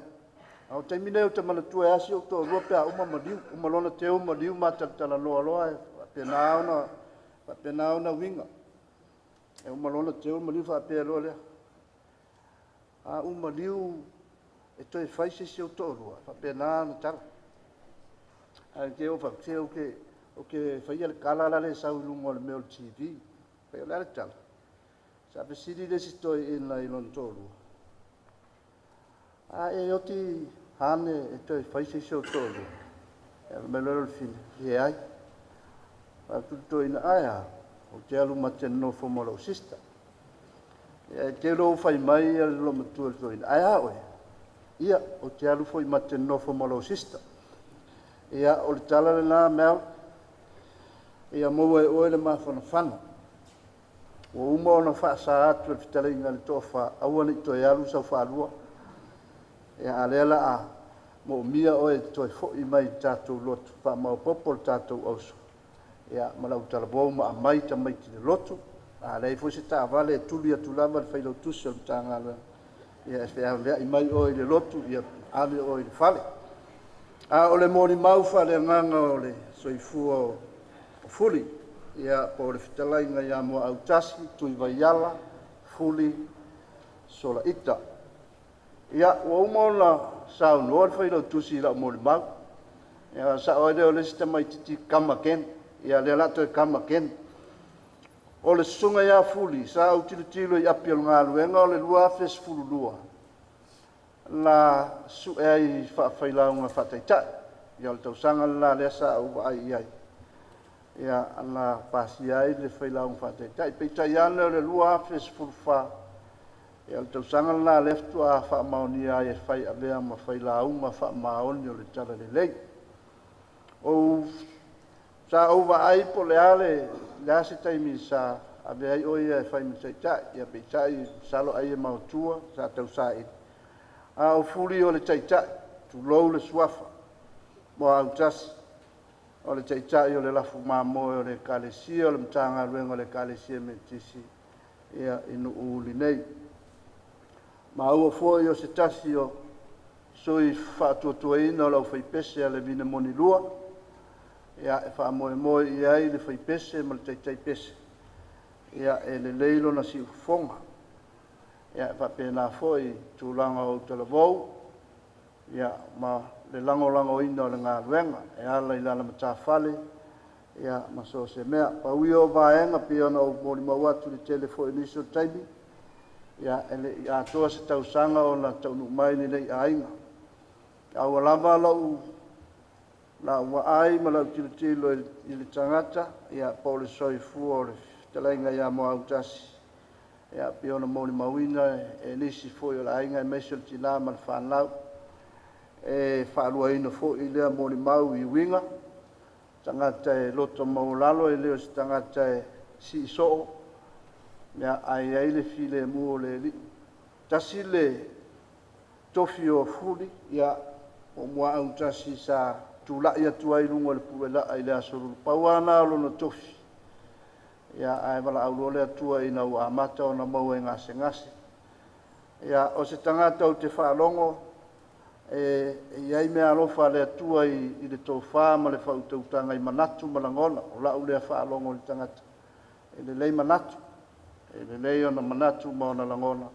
A o taimi nei ou te manatua e asi ou toalua pe a uma maliu, uma loa ona teu maliu ma talatalanoa loa e faapena ona uiga. E uma loa ona teu maliu faapea loa lea. A uma maliu e toe fai se isi ou toalua, faapena ona tala. Ae te o faapea ou te faia le tala la le sau i luga o le mea o le TV. Fai o le a le tala. Sa fesili le isi toeaina i lona toalua. A e oti hane e toe fai se isi ou toalua. E mai loa le fine, e ai. A tu toeaina ai a, o te alu ma te nofo ma lou sister. E te lo fai mai a le lo matua le toeaina. Ai a oe. Ia, o te alu foi ma te nofo ma lou sister. Ia, o le tala le nā Mel. Ia, maua e oe le mafanafana. Ua uma ona faasa atu e le fetalaiga le toafa, aua ne i toe alu sau faalua. Ia, a lea la a moomia oe toe foi mai i tatou lotu, faamaopopo le tatou auso. Ia, ma lau talavou ma aumai tamaiti le lotu. A leai foi se taavale e tuli atu lava le failautusi o le Matagaluega. Ia, e feaveai mai oe i le lotu, ia ave oe i le fale. A o le molimau faaleagaga o le soifua o Fuli, ia, po o le fetalaiga ia Muaautasi, Tuivaiala, Fuli, Solaita. Ia, ua uma ona saunoa le failautusi i lau molimau. Ia, sao ai lea o le isi tamaitiiti come again. Ia, lea la toe come again. O le susuga ia Fuli, sa ou tilotilo i api o le galuega o le 2012, na sue ai faafailauga faataitai. Ia, o le tausaga lena lea sa ou vaai i ai. Ia, na pasia ai le failauga faataitai. Peitai ane o le 2014, ia, o le tausaga lena lea faatoa faamaonia ai e fai avea ma failauga faamaoni o le Talalelei. Sa ou vaai po o le a se taimi sa avea ai oe ia e fai ma taitai. Ia, peitai, masalo ai e maotua, sa tausaili. A o Fuli o le taitai, tulou le suafa, Muaautasi, o le taitai o le lafu mamoe o le Ekalesia, o le Matagaluega o le Ekalesia Metotisi, ia, i Nuuuli nei. Maua foi o se tasi o sui faatuatuaina o le aufaipese a le Vinemoni 2, ia, e faamoemoe i ai le faipese ma le taitaipese, ia, e lelei lona siufofoga. Ia, e faapena foi tulaga o talavou, ia, ma le lagolagoina o le galuega e ala i lana matafale, ia, ma so o se mea. Pau ia o vaega pei ona ou molimau atu i le tele foi o nisi o taimi, ia, e le i atoa se tausaga ona taunuu mai lenei aiga. A ua lava lau vaai ma lau tilotilo i le tagata, ia, po o le soifua o le fetalaiga ia Muaautasi, ia, pei ona molimauina e nisi foi o le aiga aemaise o le tinā ma le fanau. E faaluaina foi lea molimau i uiga, tagata e loto maualalo, e le o se tagata e siisoo, ia, ae i ai le filemu o le Alii. Tasi le tofi o Fuli, ia, o Muaautasi sa tulai atu ai i luga o le puelaa i le aso Lulu. Pau lava na o lona tofi, ia, ae valaau loa le Atua ina ua amata ona maua e gasegase. Ia, o se tagata ou te faalogo e i ai mea alofa a le Atua i le tofa ma le faautautaga i manatu ma lagona. O lau lea faalogo i le tagata, e lelei manatu, e lelei ona manatu ma ona lagona,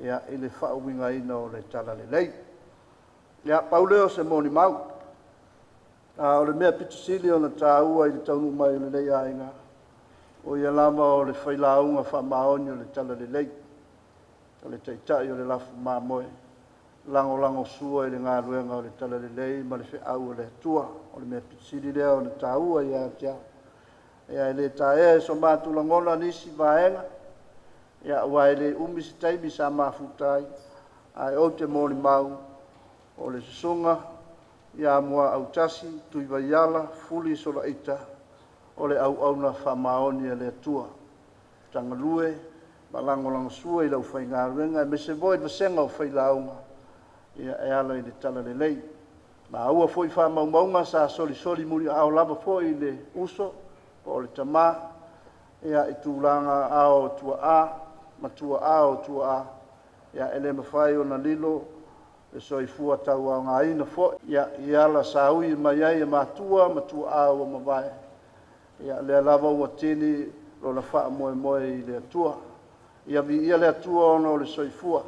ia, i le faauigaina o le Talalelei. Ia, pau lea o se molimau. A o le mea pito sili ona tāua i le taunuu mai o lenei aiga, o ia lava o le failauga faamaoni o le Talalelei, o le taitai o le lafu mamoe, lagolago sua i le galuega o le Talalelei ma le feau o le Atua. O le mea pito sili lea ona tāua ia te au. Ia, e le taea e so matou lagona nisi vaega, ia, aua e le umi se taimi sa mafuta ai, ae ou te molimau o le susuga ia Muaautasi, Tuivaiala, Fuli Solaita, o le auauna faamaoni a le Atua. Tagalue Ma lagolagosua i le aufaigaluega aemaise foi le vasega o failauga ia e ala i le Talalelei. Maua foi faamaumauga sa solisoli muliaao lava foi i le uso po o le tamā ia i tulaga ao o tuaa ma tuaa o tuaa ia e le mafai ona lilo le soifua tauaogaina foi ia i ala saui mai ai e matua ma tuaa ua mavae ia lea lava ua tini lona faamoemoe i le Atua. Ia viia le Atua ona o le soifua.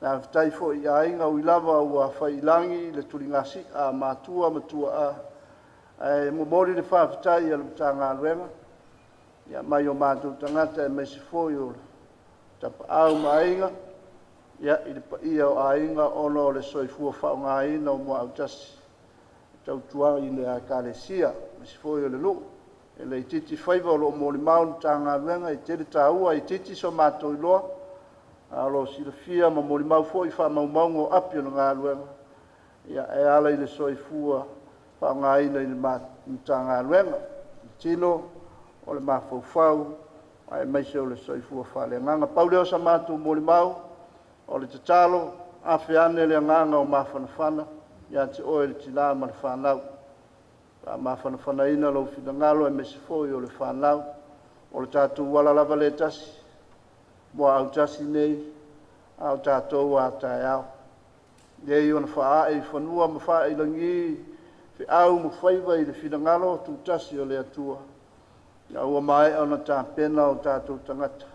Faafetai foi i aiga ui lava ua faiilagi le tuligasi'a a matua ma tuaa, ae momoli le faafetai a le Matagaluega ia mai o matou tagata aemaise foi o Tapaau ma Aiga ia i le paia o aiga ona o le soifua faaaogaina o muaau tasi e tautua ai i le Ekalesia aemaise foi o le nuu. E le itiiti faiva o lo o molimau le Matagaluega, e tele taua, e itiiti so matou iloa, ae o lo o silafia ma molimau foi faamaumauga o api o le galuega ia e ala i le soifua faaaogaina i le Matagaluega, le tino o le mafaufau aemaise o le soifua faaleagaga. Pau lea o sa matou molimau, o le tatalo, afe ane le agaga o mafanafana ia te oe le tina ma le fanau. Faamafanafanaina lou finagalo aemaise foi o le fanau. O le tatou ala lava lea e tasi, muaau tasi nei, a o tatou a taeao. Nei ona faaae i fanua ma faae i lagi feau ma faiva i le finagalo tutasi o le Atua. Ina ua maea ona tapena o tatou tagata,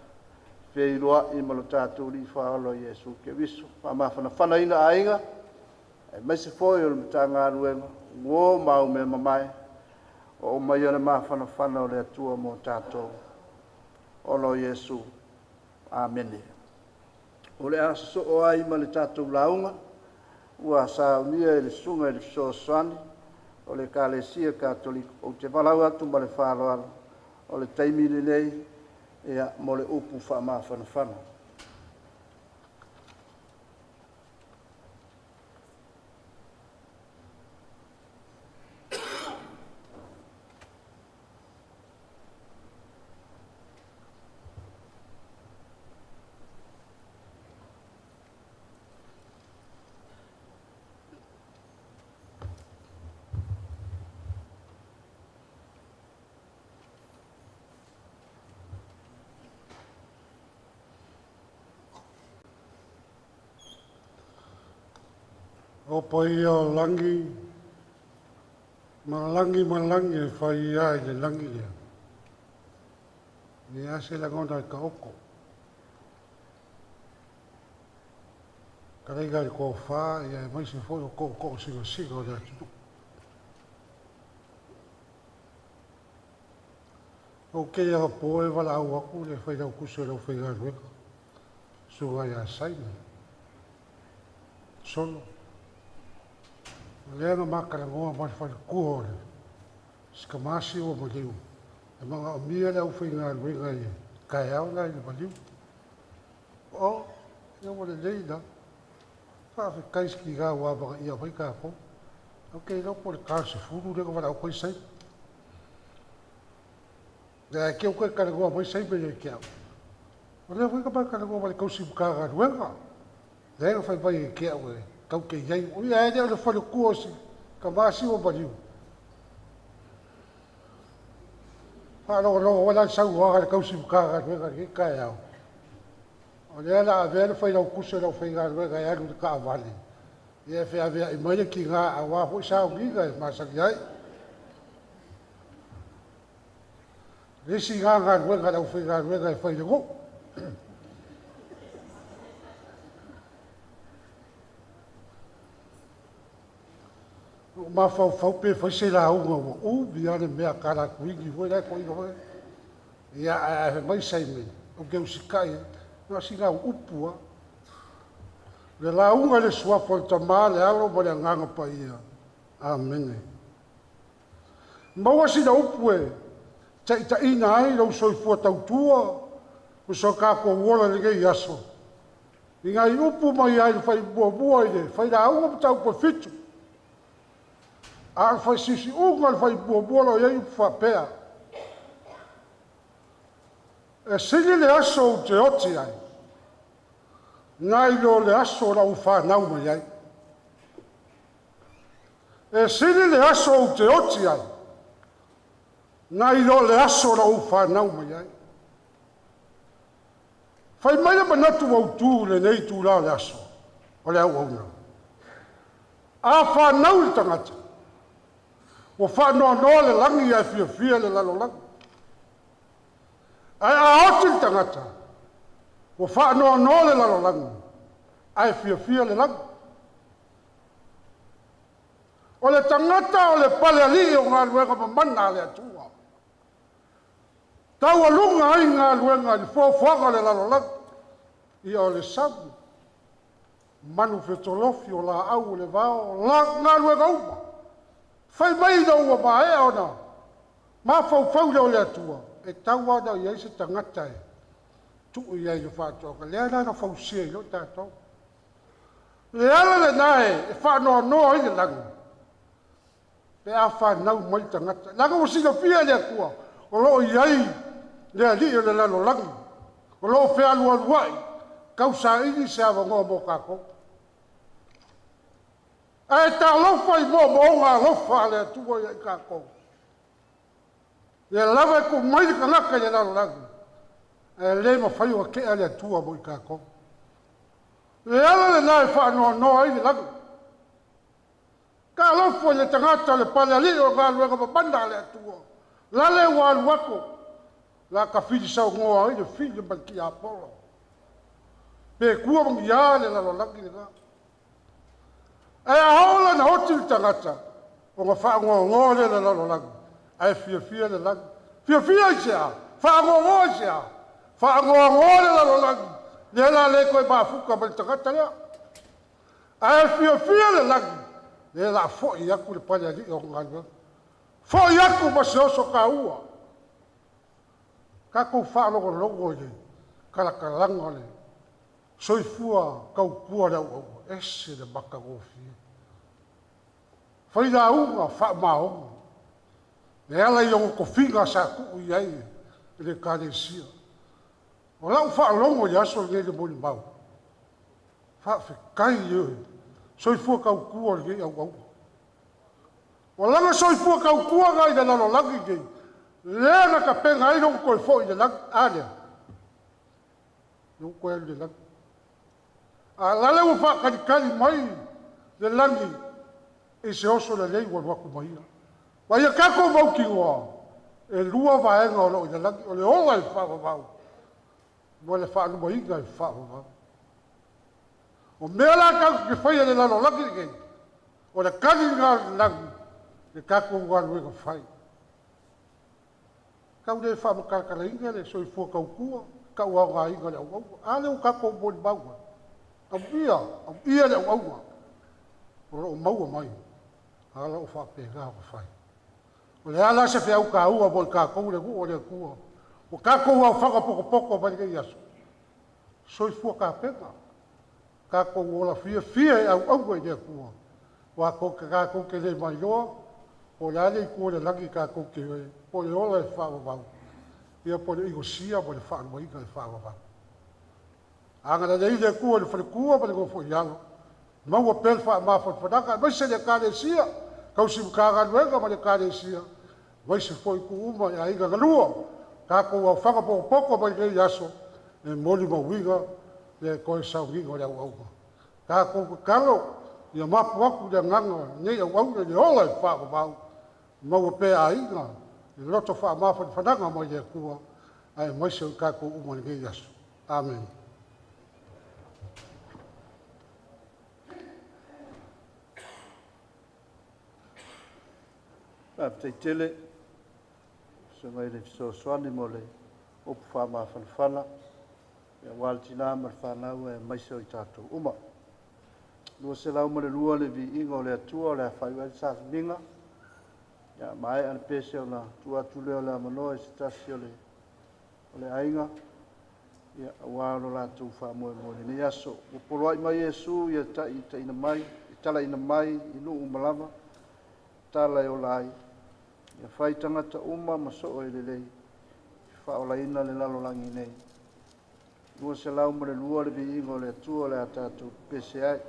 feiloai ma lo tatou Alii Faaola Iesu Keriso. Faamafanafanaina aiga, aemaise foi o le Matagaluega, uo ma au mea mamae, oo mai le mafanafana o le Atua mo tatou. Ona o Iesu. Amene. O le a sosoo ai ma le tatou lauga, ua saunia e le Susuga i le Fesoasoani o le Ekalesia Katoliko. Ou te valaau atu ma le faaaloalo, o le taimi lenei ia mo le upu faamafanafana. O paia o lagi, ma lagi ma lagi e fai ai le lagi lea. E ase lagona e ka oko. Kareiga i ko whā, ia e mai se foi o ko ko singa singa o le atunu. O ke ia po e wala au aku le whai lau kuso lau whai ngā rueka. Sunga ia saina. Solo. Lea na makarangoa mai whai kua o le. Sikamasi o maliu. E manga o mia le au whai ngā rueka i kai au la i le maliu. O, ia wale leila. Wha kaiski ngā wā manga ia mai kā kō. O ke lau po le kā se furu le wala au koi sai. Lea ke au koe karangoa mai sai me le ke au. O lea whai ka mai karangoa mai kausi mka ngā rueka. Lea whai mai e ke au e. Kau ke iai. O ia e lea le whare kua si. Ka maasi o maliu. Wha wala sau hoa le kausi mka ngā rueka ke kai au. O lea la avea le whai lau kuso lau whai ngā rueka e alu le ka awale. Ia whai avea i mai le ki ngā awa hoi sao ngiga e masaki ai. Risi ngā ngā rueka lau whai ngā rueka e whai le ngo. O mawhau whau pe whai se la unga ua u, bia le mea kara kuingi hoi lai koinga hoi. Ia a he mai sai me, o ke usikai, nā si ngā upua. Le la unga le suafa le tamā le alo ma le anganga pa ia. Amene. Maua sina upu e, taitaina ai lau soifua tautua, o so kā ko uola le ngei aso. I ngai upu mai ai le whai mua mua i le whai la unga pa tau pa fitu. A le whai sisi unga le whai mua mua lo iai upu whapea. E sili le aso ou te oti ai, nai lo le aso na ou whanau mai ai. E sili le aso ou te oti ai, nai lo le aso na ou whanau mai ai. Fai mai le manatu au tu le nei tū la le aso, o le au auna. A whanau le tangata, ua whaanoa le langi ai fia fia le lalo langi. Ai a oti le tangata, ua whaanoa le lalo langi, ai fia fia le langi. O le tangata o le pale ali o ngā luenga mamana le atua. Tau alunga ai ngā luenga i fōfuaga le lalo langi. Ia o le samu, manu fetolofi o la au le vao, la ngā luenga uma. Fai mai na ua maea ona, ma faufau le o le atua, e tau ana i ai se tangata e, tuu i ai le whaatoa, lea na na fausia i lo tātou. Le ala le nae, e whaanoa ai le langi, pe a whanau mai tangata. Langa o silafia le atua, o loo i ai le ali o le lalo langi, o loo whealu aluai, kau sa ini se awangoa mō kākou. Ae tā lofa i mō mō alofa a le atua ia i kākou. Le lava e ku mai le kanaka i le lalo langi, ae le mawhai o kea le atua mo i kākou. Le ala le nae whaanoa ai le langi. Ka alofa i le tangata le pale ali o ngā luenga mamana le atua. Lale ua alu ako, la ka whiri sau ngoa ai le whiri mai ki apolo. Pe kua mangi a le lalo langi le ngā. Ae a hola na oti le tangata, o ngā whaangoa le le lalo langi. Ae fia fia le langi. Fia fia i se a, whaangoa i se a. Whaangoa le lalo langi. Le la le koe mafuka ma le tangata lea. Ae fia fia le langi. Le la foi aku le pale ali o ngā luenga. Foi aku ma se oso ka ua. Ka kou whaalogologo i le kalakalanga le soifua kaukua le au au. Ese le makagofie. Whai la unga whaamaonga. Le ala i ongo kofinga sa kuu i ai le kalesia. O lau whaalongo i aso le le moli mau. Whaafekai i oe. Soifua kaukua le au au. O langa soifua kaukua ngai le lalo langi nei. Lea na kapenga ai longo koe fo i le langi. A lea. Longo koe alu le langi. A lale ua whaakalikali mai le langi i se oso le lei ua luaku mai ia. Wa ia kako mau ki ngoa, e lua vaenga o loo i le langi, o le ola i whaavavau, mo le whaalumainga i whaavavau. O mea la kau ke whaia le lalo langi nei, o le kani ngā langi, le kako ngā luenga whai. Kau le whaamakalakalainga le soifua kaukua, kau au ngā inga le au au, a le o kako moli maua. Au ia le au aua, o loo maua mai, a loo whaapega o whai. O le ala se whiau ka ua mo i kākou le ua o le akua. O kākou au whakapokopoko mai le aso. Soifua ka peka. Kākou ola fia fia e au aua i le akua. Wa ko ka kākou ke le mai loa, o le ale i kua le langi kākou ke oe, po le ola e whaavavau. Ia po le igosia po le whaaluainga e whaavavau. Anga le le akua le whalekua ma le gofo i alo. Maua pele whaamawhanwhanaka, mai se le kalesia, kausi mkagaluenga ma le kalesia, mai se foi ku uma i aiga galua, kākou au whakapokopoko mai lei aso, e moli mauiga le koe saugiga le au auga. Kākou kakalo, ia mapu aku le nganga nei au auga le ola i whaavavau, maua pe aiga, i loto whaamawhanwhanaka mai le akua, ae mai se kākou uma le nei aso. Amen. Whapitei tele, so ngai le fesoasoani mo le opu whaamawhanwhana, ia wāle tina ma le whanau e maise o i tātou uma. 202 le viiga o le Atua o le a whai ai sa minga. Ia mai ana pese o na tua atu lea o le amanoa i se tasi o le aiga. Ia aua lo latou faamoemoe lenei aso. Ua poloai mai Iesu ia tai taina mai, i talaina mai i nuu ma lava, tala e ola ai. Ia fai tagata uma ma soo e lelei. Faaolaina le lalolagi nei. 202 le viiga o le Atua o le a tatou pese ai.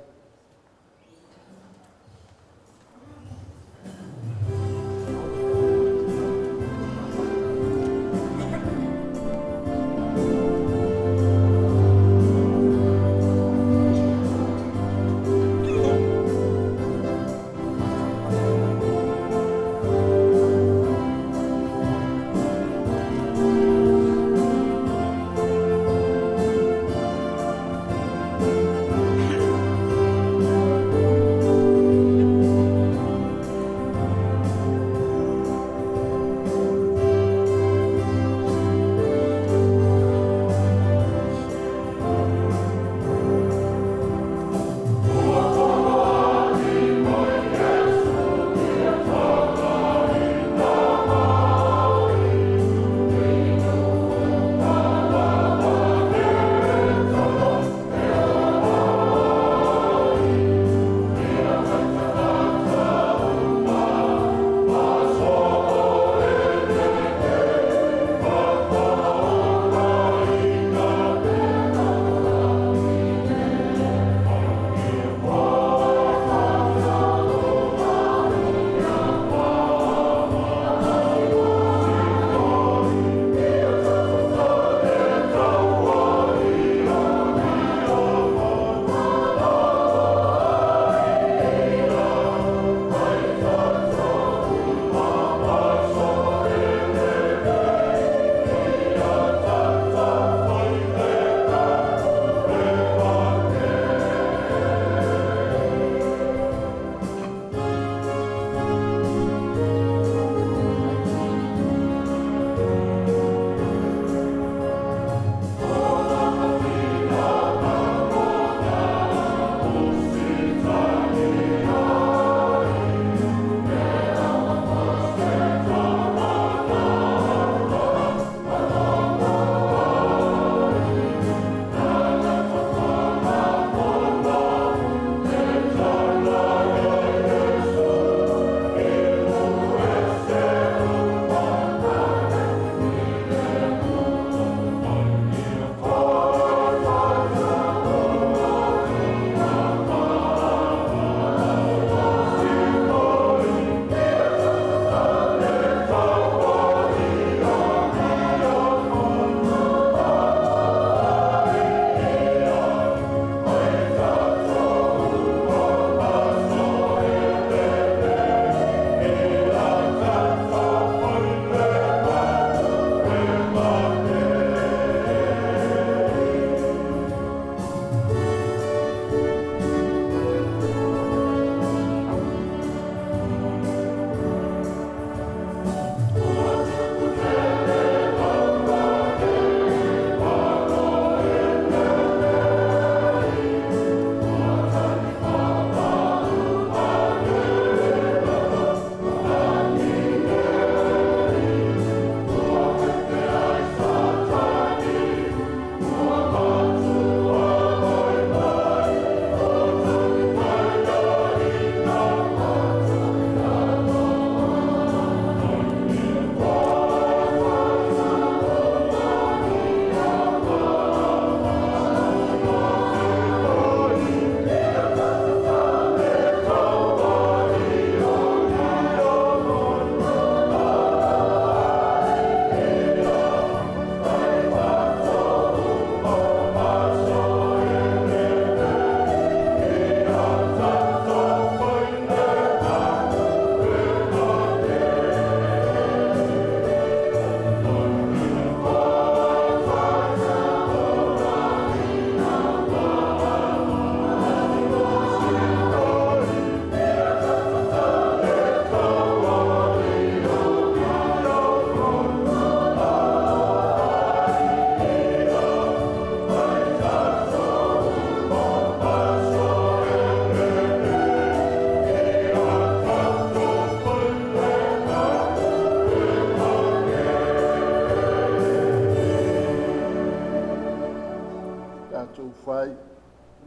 Fai.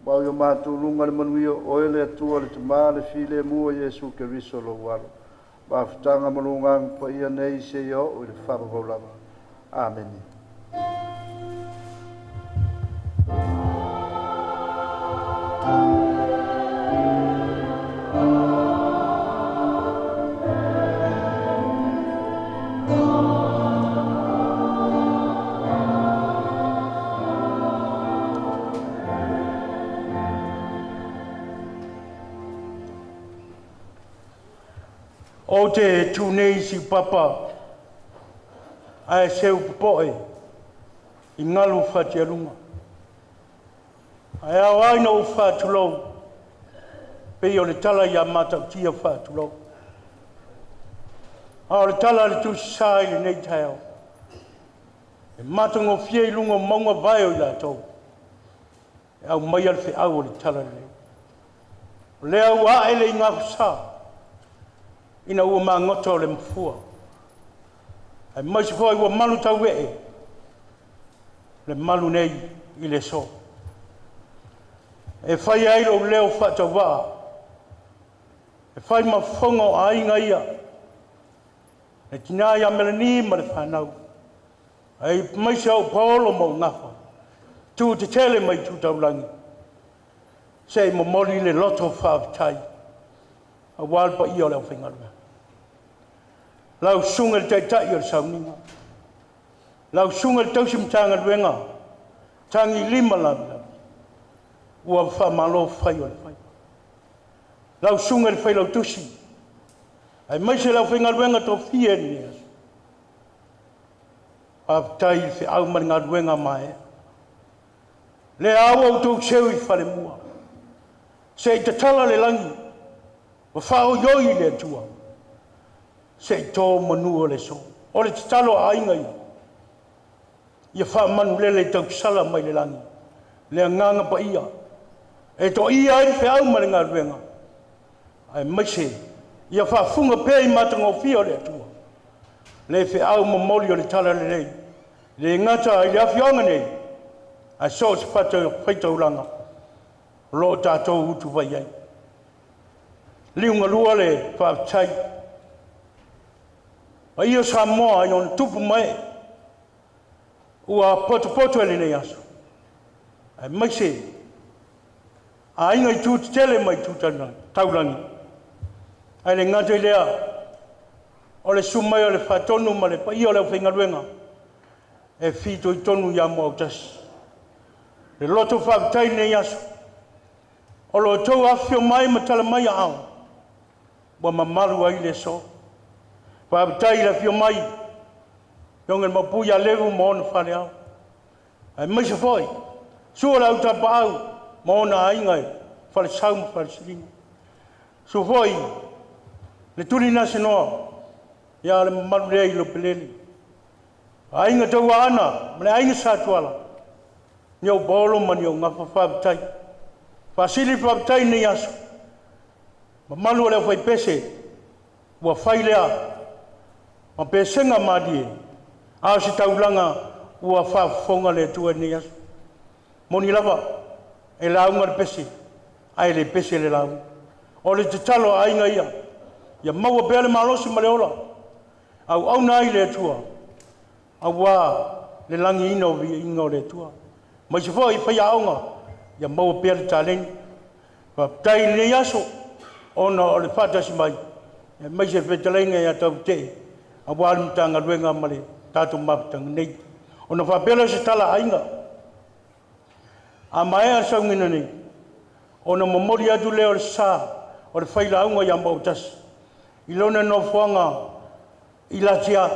Mau i matou luga le manuia, oe le Atua le Tamā le filemu o Iesu Keriso lou Alo. Mafutaga ma lugaga paia nei seia oo i le faavavau lava. Amene. O te tūnei si papa ae seu popoe i ngalu whatialunga. Ae au ai na u whātulou, pei o le tala ia mātautia whātulou. A o le tala le tusi sa i le nei taeo. E mātango fia i lunga maunga vai o i lātou. E au mai al fe au o le tala le. O le au a ele i ngā sa. Ina ua mangota o le mafua. Ai mai se foi ua malu tau ee. Le malu nei i le so. E whai ai lo leo whaatawaa. E whai mafonga o ainga ia. E tina ia Melanie ma le whanau. Ai mai se au paolo mau ngafa. Tū te tele mai tū taulangi. Se i momoli le loto whaaftai. A walpa ia o le au whaingalua. Lau sunga le taitai o le sauninga. Lau sunga le tausi mtanga luenga. Tangi lima lavi lavi. Ua wha malo whai o le whai. Lau sunga le whai lau tusi. Ai mai se lau whainga luenga tō fie ni aso. Whaatai i whi au mari ngā luenga mai. Le au au tō seu i whare mua. Se i te tala le langi. Wa whao ioi le atua. Se i tō manu o le so. O le te talo a ainga ia. Ia wha manu lele i tau sala mai le langi. Le nganga pa ia. E tō ia ai whi au mari ngā luenga. Ai mai se. Ia wha funga pē i mātanga o fia o le atua. Le whi au mamoli o le tala le lei. Le ngata i le awhionga nei. Ai so te whata whaitaulanga. Lo tātou utu vai ai. Liunga lua le whaatai. A ia Samoa i ona tupu mai. Ua poto poto e lenei aso. Ai mai se. A inga i tū tele mai tū taulangi. Ai le ngata i lea. O le sumai o le whatonu ma le pa ia o le whaingaluenga. E whito i tonu ia mua autasi. Le loto whaatai nei aso. O lo tau awhio mai ma tala mai a ao. Ua mamalu ai le so. Whaatai le whio mai. Yonga le mapu ia levu ma ona whare au. Ai mai se foi. Sua lau tapa au ma ona ainga e. Whare sau ma whare siringa. Su foi. Le tuli nase noa. Ia le mamalu lea i lo pelele. Ainga taua ana. Ma le ainga sa tuala. Ni au bolo ma ni au ngafa whaatai. Whasili whaatai nei aso. Mamalu o leo whai pese. Ua whai lea. Ma pesenga marie. A o se taulanga ua whaafonga le atua nei aso. Moni lava. E launga le pese. Ai le pese le launga. O le te talo a ainga ia. Ia maua pea le malosi ma le ola. Au au nai le atua. Au wā le langi ina o via inga o le atua. Mai se foa i whai aonga. Ia maua pea le taleni. Whaatai le aso. Ona o le whaatasi mai. E mai se whetalainga ia tau te. A wā le mutanga luenga ma le tātou maputanga nei. Ona whapela se tala ainga. A mai a saungina nei. Ona momori atu leo o le sa. O le whaila aunga ia mautasi. I lona no fuanga i latia.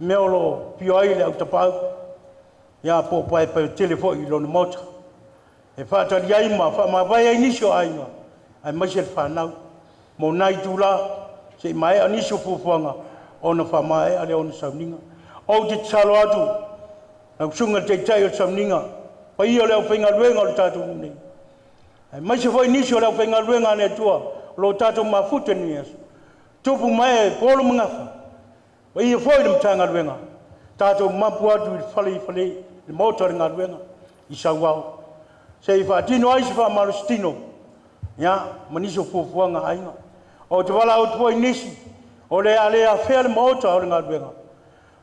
Mea o lo pio ai le au tapau. Ia po pae pae tele fo i lona mota. E whaatari ai ma whaamawai ai nisi o ainga. Ai mai se whanau. Mō nai tūla, se i mai a nisi o fuafuaga, ona whaamae a le ona sauninga. O te talo atu, na usunga te teitai o sauninga, pa ia o le au whaingaluenga o le tātou nei. Ai mai se foi nisi o le au whaingaluenga ane atua, o lo tātou mafute ni aso. Tupu mai e polo mangafa, pa ia foi le mtangaluenga. Tātou mapu atu i le whale i whale, le mota le ngaluenga, i sauao. Se i whaatino ai se whaamarositino, ia, manisi o fuafuaga aiga. O te wala o tuai nisi, o le a le a whea le maota o le ngaluenga.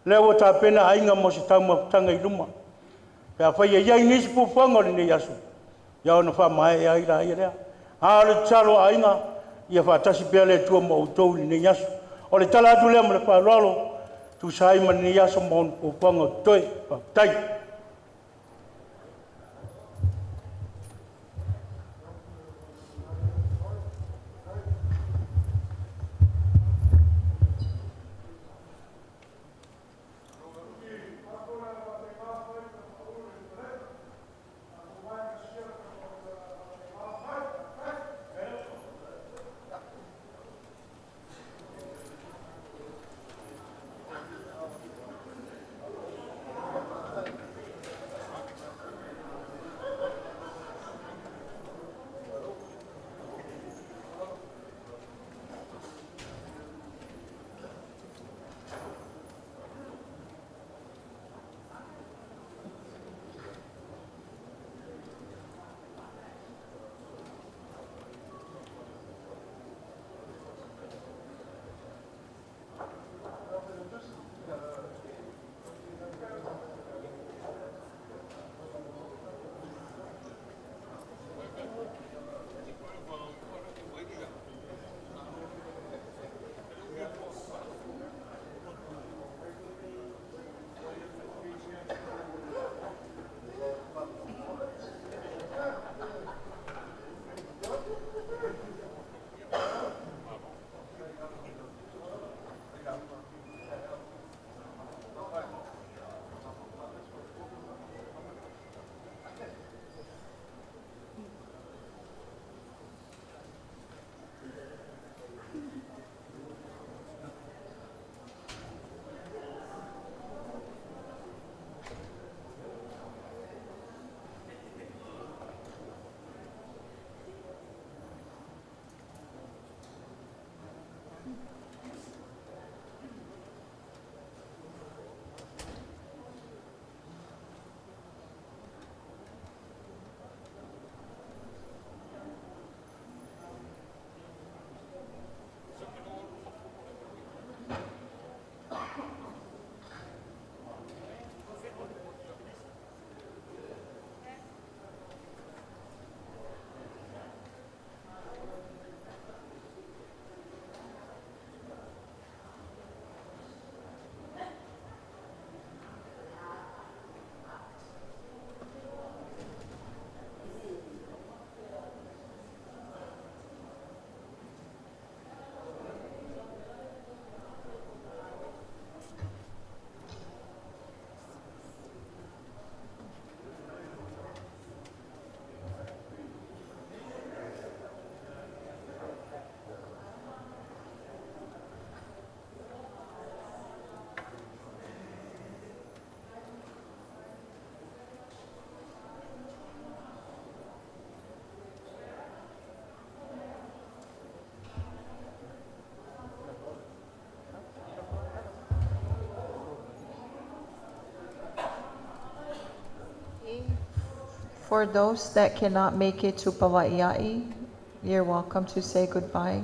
Lea ua tapena aiga mo se taumafataga i luma. Pe afai e i ai nisi fuafuaga o lenei aso, ia ona faamaea ai laia lea. A o le tatalo a aiga, ia faatasi pea le Atua ma outou i lenei aso. O le tala atu lea ma le faaaloalo, tusa ai ma lenei aso ma ona fuafuaga o totoe. Faafetai. For those that cannot make it to Pava'ia'i, you're welcome to say goodbye.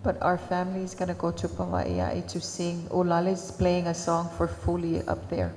But our family is going to go to Pava'ia'i to sing. Ulale is playing a song for Fuli up there.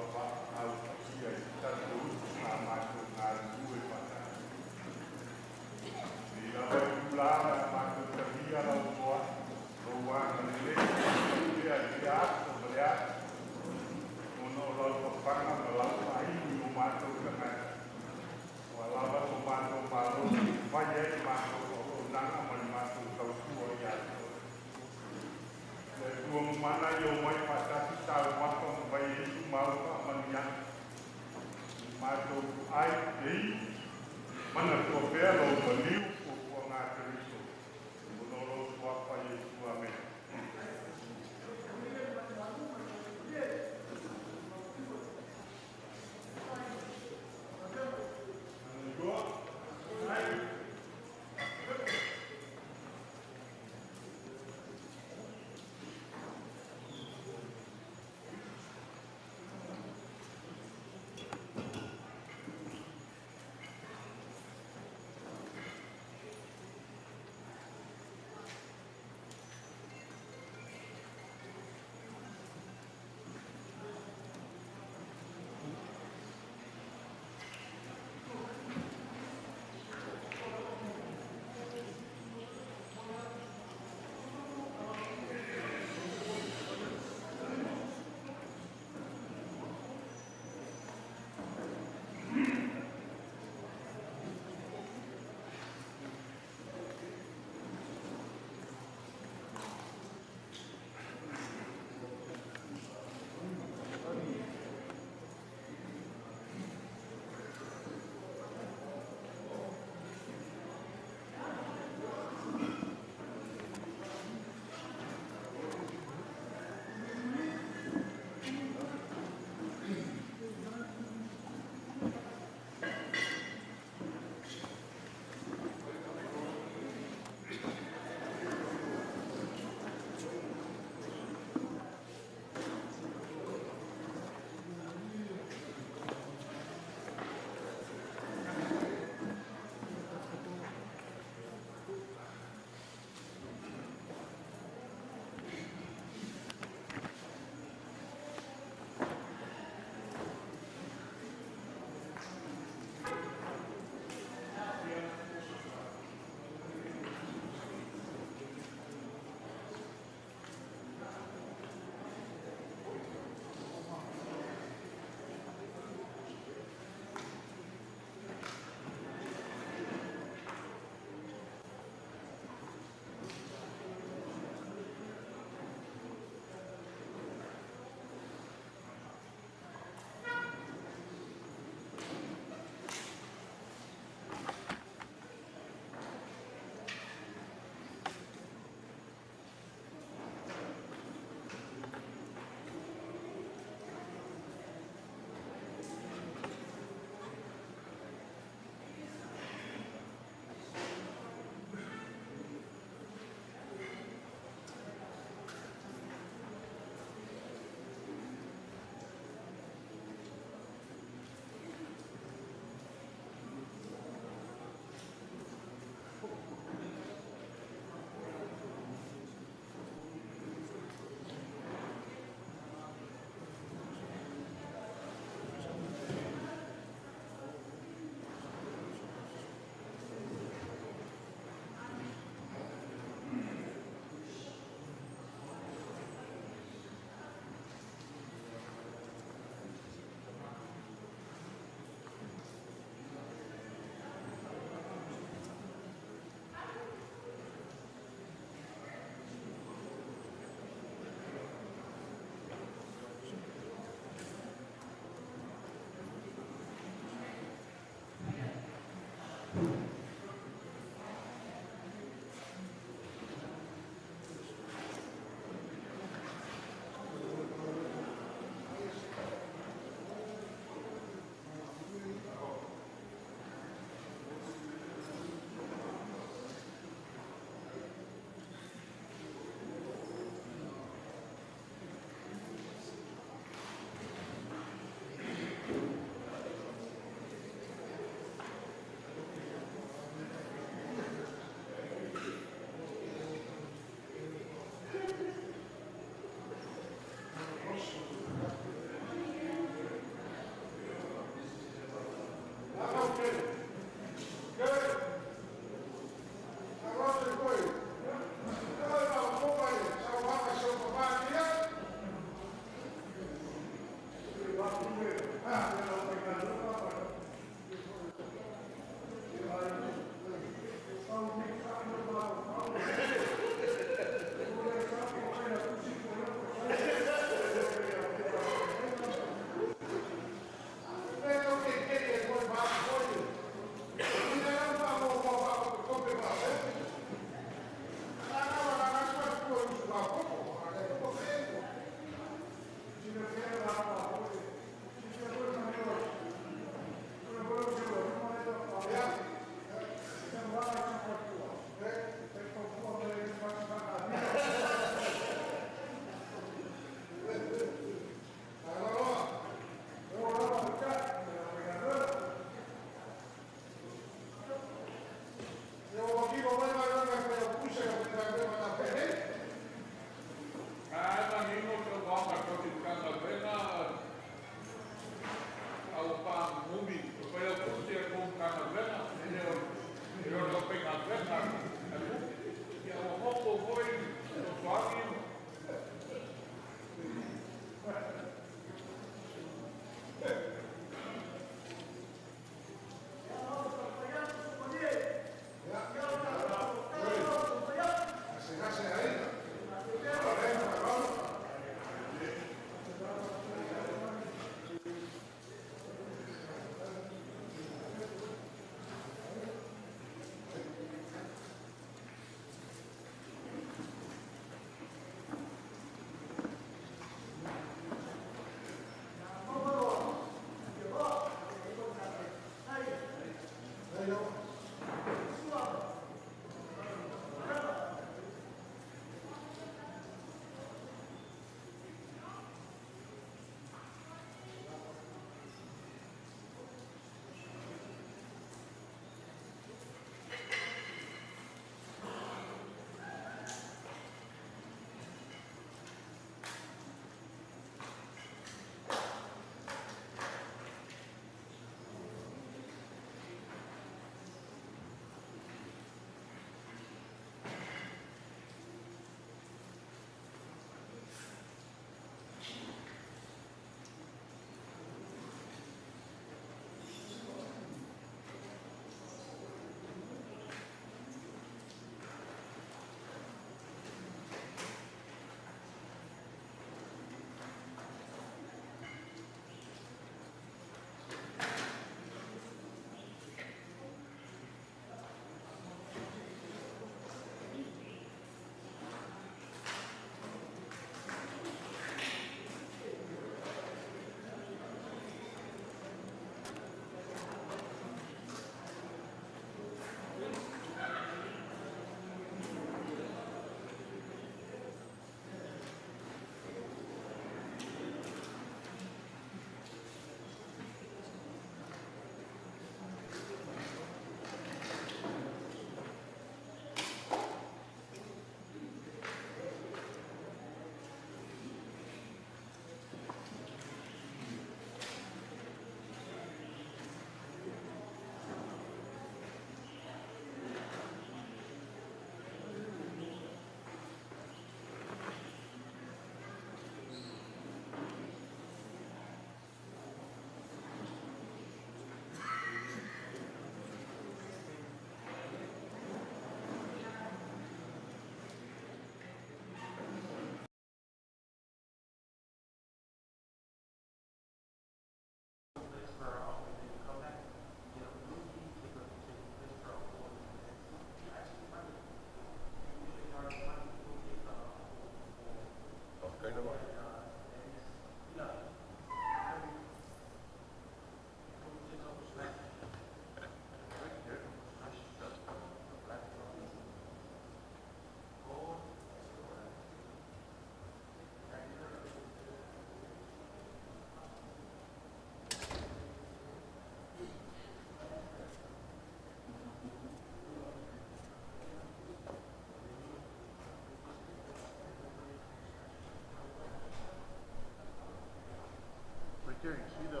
Terry, see the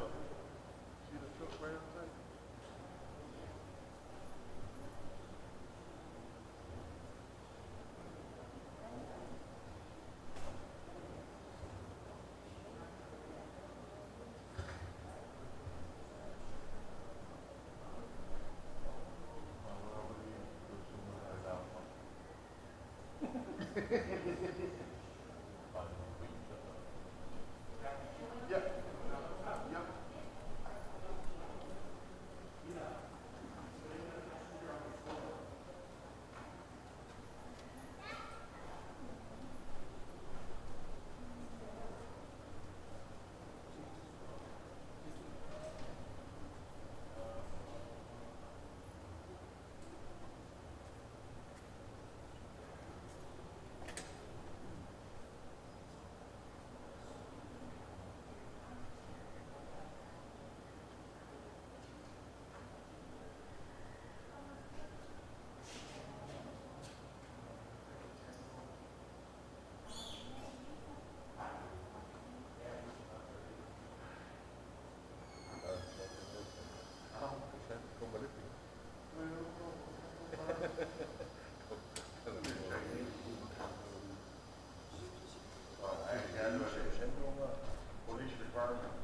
truck right outside? Yeah. Yeah. Police Department.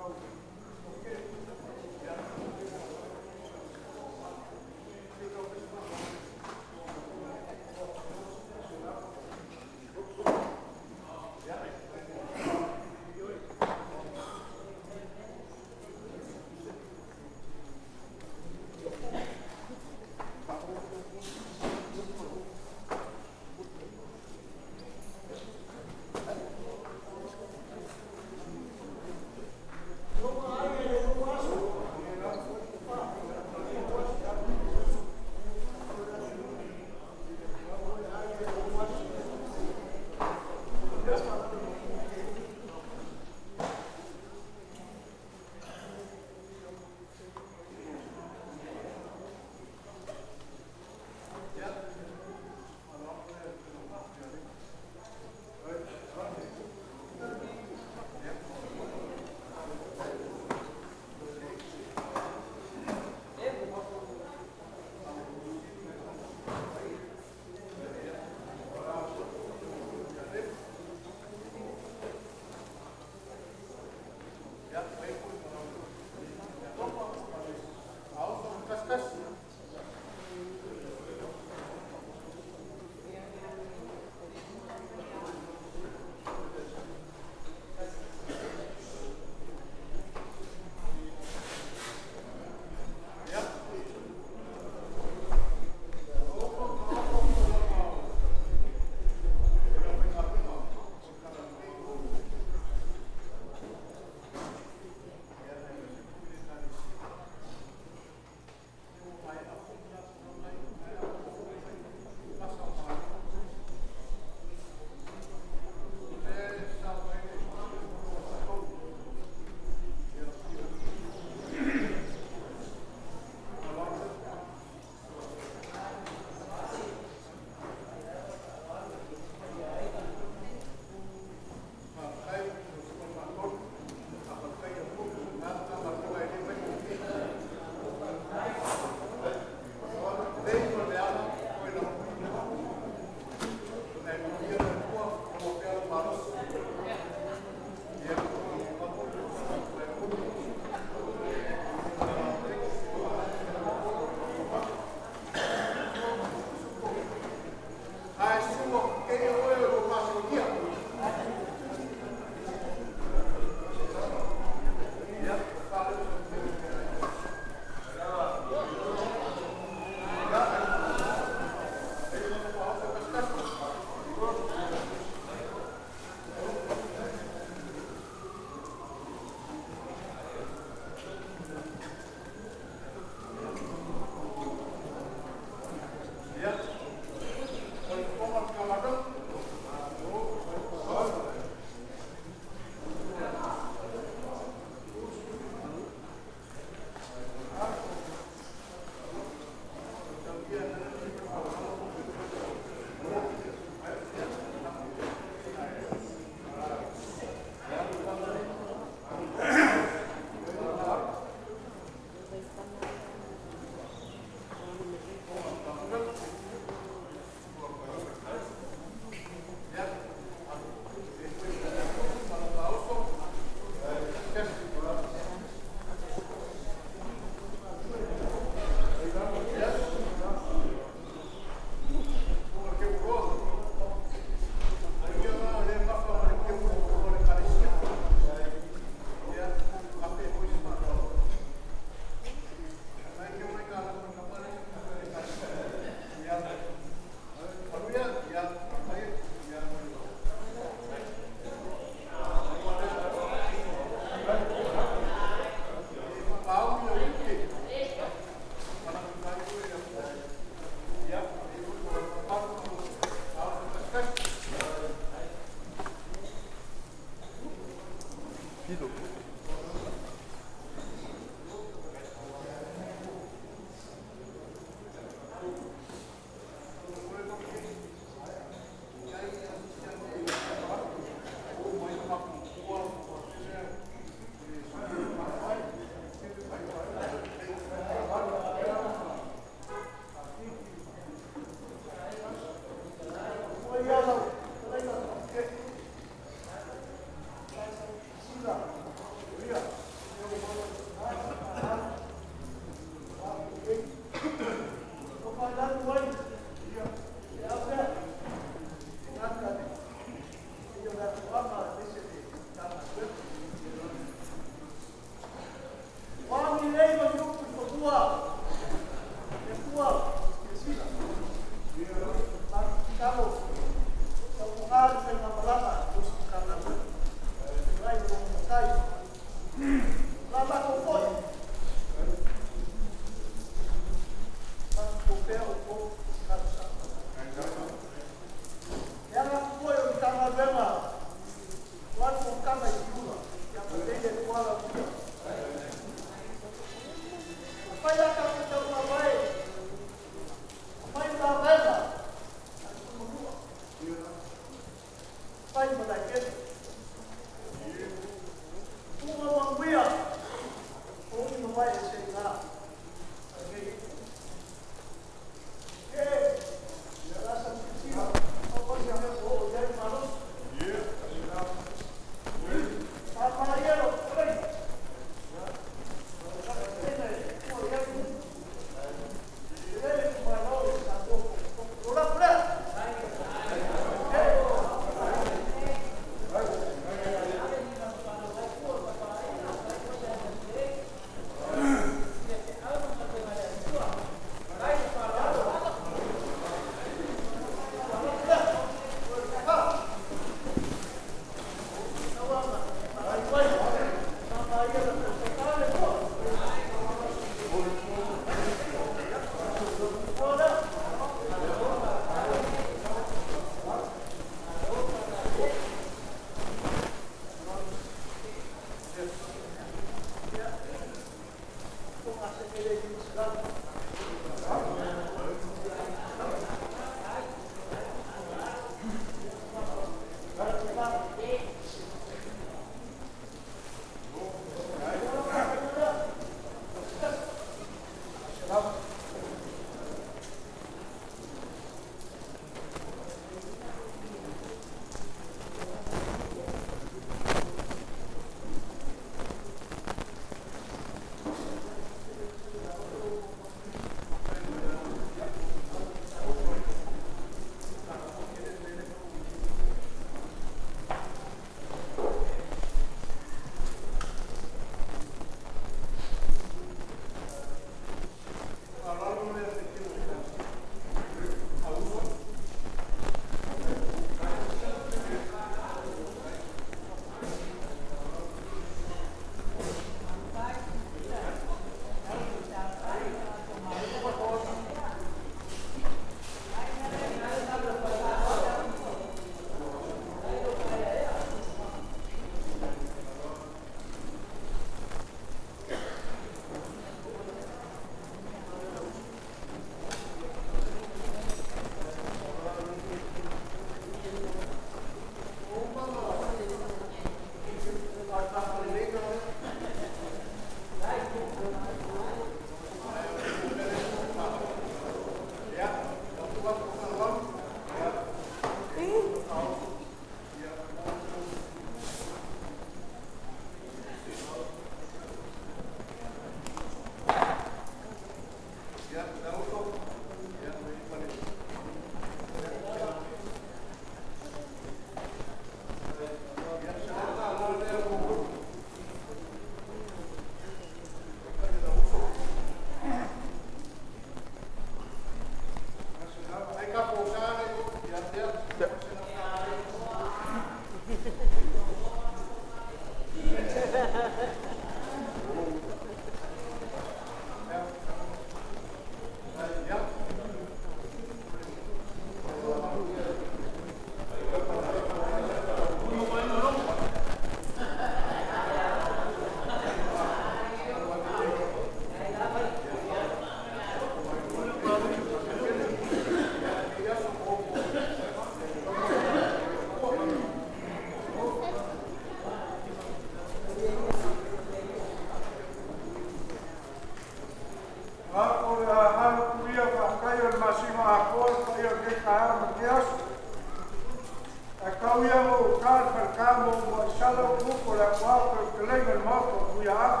Tau ia mo ka le faleka mo mo isala o upu le akuau pe o teleiga le maota o Muiaaga.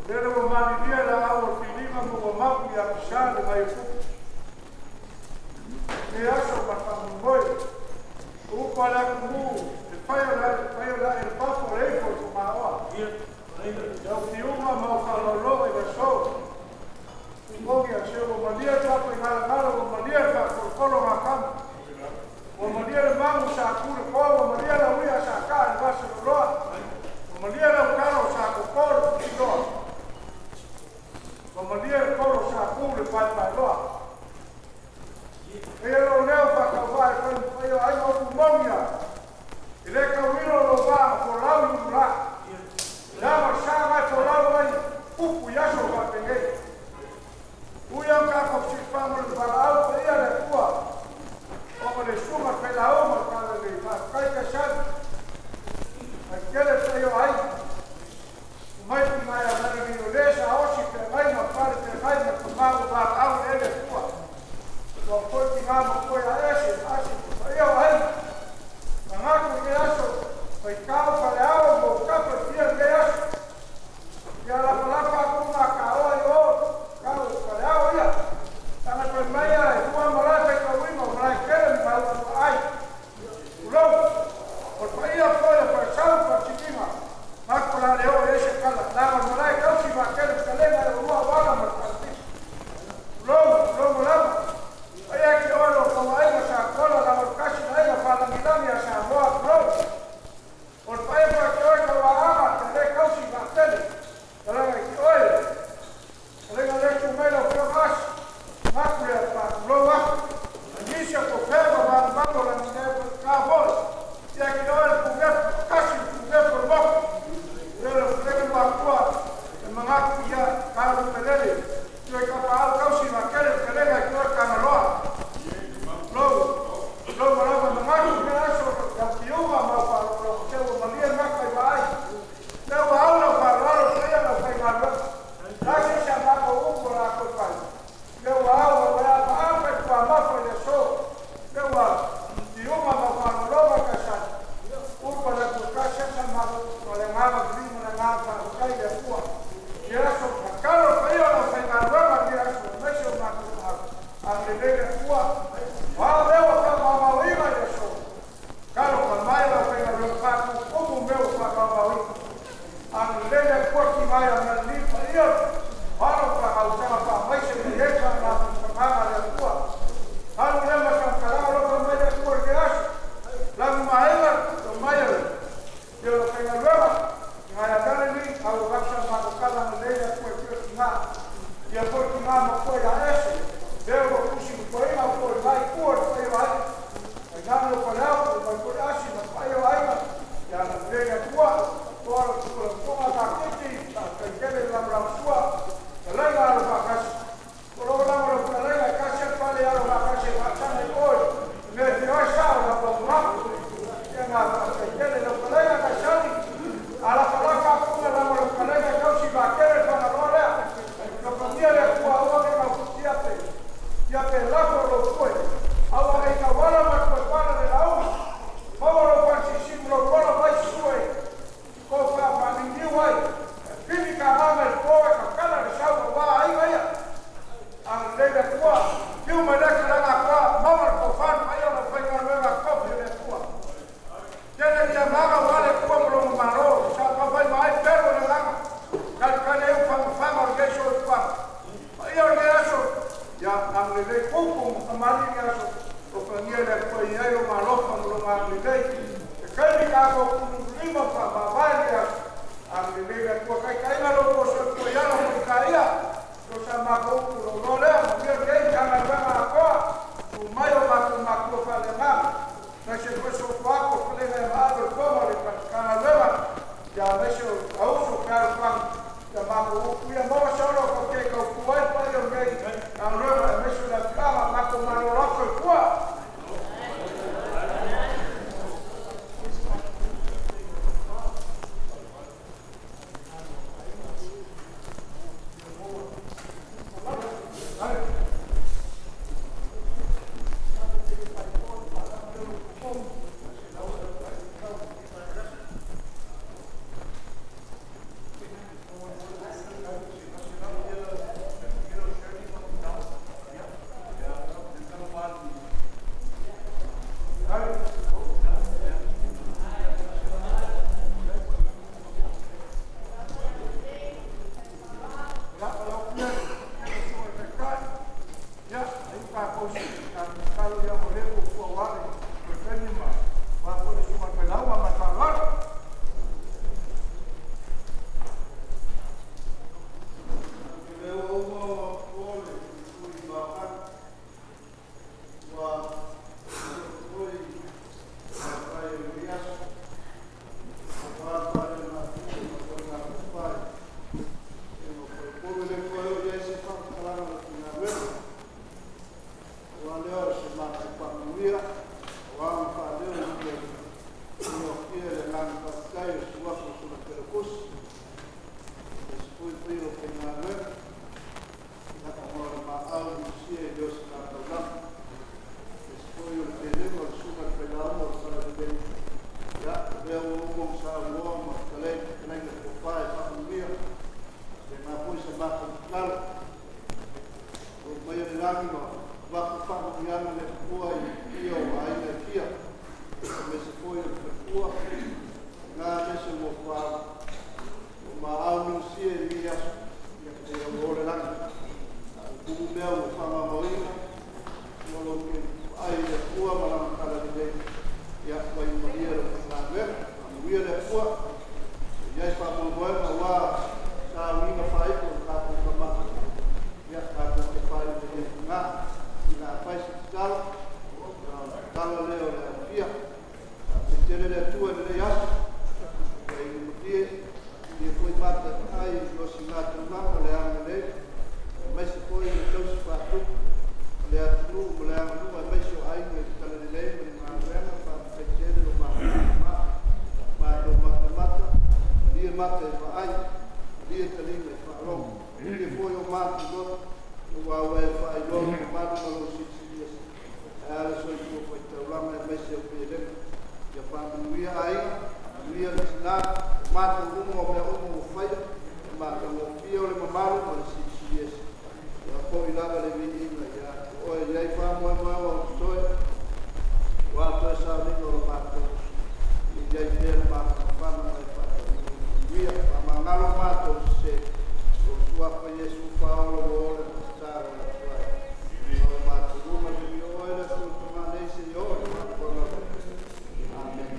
Lele ua malilia le aau o le filiga ma ua mapu ia Pisa le Vaiopupu. Lenei aso ma le faamoemoe, o upu a le atunuu, le fai o le fai o le ae le papa o le ifo i Fogaoa. Le aufiuga ma au faaaloaloga i le aso. Tumogi a se ua malia le tafaigalaga ua malia le faafolofolo gakama. Ua malia le magu sa tu le koa, ua malia le uia sa kaa le vasaloloa. Ua malia le aukalo sa koko le putiloa. Ua malia le kolo sa ku le paepaeloa. Eia lou leo faatauvaa e fai ma fai o aiga o tumogi a. E le tauilo lou vaa na folau i ululā. Leaga o le sa na e folau ai upu i aso faapenei. Ui au tatou fesilifaga ma le valaau paia le Atua ona le susuga le failauga o le Talalelei. Faafetai Kaisali. Mai tele le paia o aiga. Umai tigae a Melanie o le sa osi feagai ma pale feagai ma tama ua valaau i le Atua. Ua foi tiga ma koe a ese ma asi ma paia o aiga. Manatu i lenei aso faitau faleao ma ou tapa i fia lenei aso. Ia lapalapa atu ngā kaoa i o kau faleao ia. Tanga toe mai a e hua malae faitauina o malae tele ni mau ua ai. Tulou, o le paia foi o Falesau Faletiliga, maku la le o e ese kala, langa o le malae tausi vaatele talega e olua o ala ma le falepisi. Tulou, tulou malama. Paia ki oe lo kauaiga sa kola langa o le kasi na aiga faalagilagi a Samoa. Tulou. O le paia foi ki oe kauaaga te le tausi vaatele talaga ki oe. Talega le tu mai lau fioga asi. Maku le pa tulou aku. Nisi o feva malumalu o lagi nei ka foi. Ia ki oe le pugefu, kasi le pugefu o le moku. Le le pulega no akua e mangaku ia ka lu pelele. Tue ka paau kausi vaatele talega ki oe kangaloa. Tulou, tulou malama mangaku ke aso ia fiuga mau faalogologo te ua malie maka i vaai. Le ua au lau faaaloalo paia lau faigaluega. La se sa mako upu o lakou fai. Le ua au ua ea paapa i tuamafa i le aso. Le ua fiuga mau faalogologo kasani. Upu a le Atua kasi asa mako o le agaga vili ma le agaga faafetai i le Atua. I aso tatalo le paia o lau faigaluega i lenei aso aemaise o matou au. Agalelei le Atua. O a mea ua faamaumauina i le aso. Talofa mai lau faigaluega faatumutumu mea ua faamaumauina. Agalelei le Atua ki mai a Melanie paia o alo faagautaga faamaise nei ai faamafutagaga le Atua. Alu lea ma samukalaga alofa mai le Atua i lenei aso. Lagu maega o mai a le ia lau faigaluega ki ngai a Melanie au vasa makokala agalelei le Atua i pio tiga. Ia foi tiga ma koe ia ese. Lea ua kusi kukuaiga foi mai kua le paia o aiga. Mai nana lo paleau o mai foi asi ma paia o aiga. Ia agalelei le Atua. Toa lo tupu lau tonga kakiti, faafetai tele i lau sua, talaiga alo faakasi. O loo lava lau talaiga e kasi atu pale alo faakasi e faataga i oe. E mea te oe sao lau lau Ia ngā faafetai tele lau talaiga kaisani. A lapalapa akuga lava lau talaiga e kausi vaatele le fagaloa lea. Lofagia le Atua aua nei gaufutia pe. Ia pe lafo o lou koe. Aua nei tauala ma koe pala le lauga. Maua lou faasisimu lou kola mai sue. Ko whaamaningiu ai. E pili ka anga i le pō e kakala le sau o wā aiga ia. Agalelei le Atua. Fiu mai lea tulaga akoa, maua le tofanu mai o lau faigaluega kofi e le Atua. Tele ia maga o ale Atua ma longa malo, sa kawhai ma ai pelu o le langa. Kalikali ai uwhangafaga o le geiso o tuaga. Paia o le aso, ia agalelei kupu ma kamali le aso. Lofagia le Atua i ai o malofa ma longa agalelei. E kaimi ka ako kunulima pa mavae le aso. Agalelei le Atua kaikainga lo poso Atua i ala mo i ka ia. Lo sa mako upu lo loa lea, ma mea kei tanga akoa. Tu mai o matou matua whaleagaga. Nai se koe so ako whalenga e maalo le koma le kangalewa. Ia maise o auso ke alu whangu. Ia mako upu ia maua sa olo kau ke kau kuai pai o nei kangalewa e maise o le afiaga mako malo lako i kua. Tua, ngā mese mo whā, o ma au nusia i ni aso, ia e au ole langi. A kumu mea o whanga mauina, ua lo ke ai le Atua ma lana talalelei, ia ua iumalia le faigāluega, faamanuia le Atua, ia i ai faamoemoega auā sauiga faaipu o le tatou tama, ia tatou te faaiu le fugā. Ina afai se tatalo, ia o le tatalo lea o le aofia. Faafetele le Atua i lenei aso, ia iumalie, ia foi mata ai i losiga taulaga o le agalelei, aemaise foi le tausi faatupu o le atunuu ma le aganuu, aemaise o aiga i le talalelei ma le galuega. Faafetai tele lo matou tama, matou matamata, malie mata e vaai, malie taliga i faalogo, malie foi o matou loto, ua ua e faailoa le mamalu ma lou silisili ese, ae a le soifua faitaulaga aemaise o pelega. Ia faamanuia aiga, manuia le tinā, o matou uma o mea uma ua faia, e matagofie o le mamalu ma le silisili ese. Ia foi lava le viiga ia te oe, i ai faamoemoega o totoe, ua toe sauniga o le matou, ia i ai pea le mafanafana ma e faataunuuina manuia. Faamagalo matou sesē, lou suafa Iesu faaola ua ola ma tatalo atu ai. Ma o matou uma i oe le Atua tamalei seia oo i le faavavau. Amen.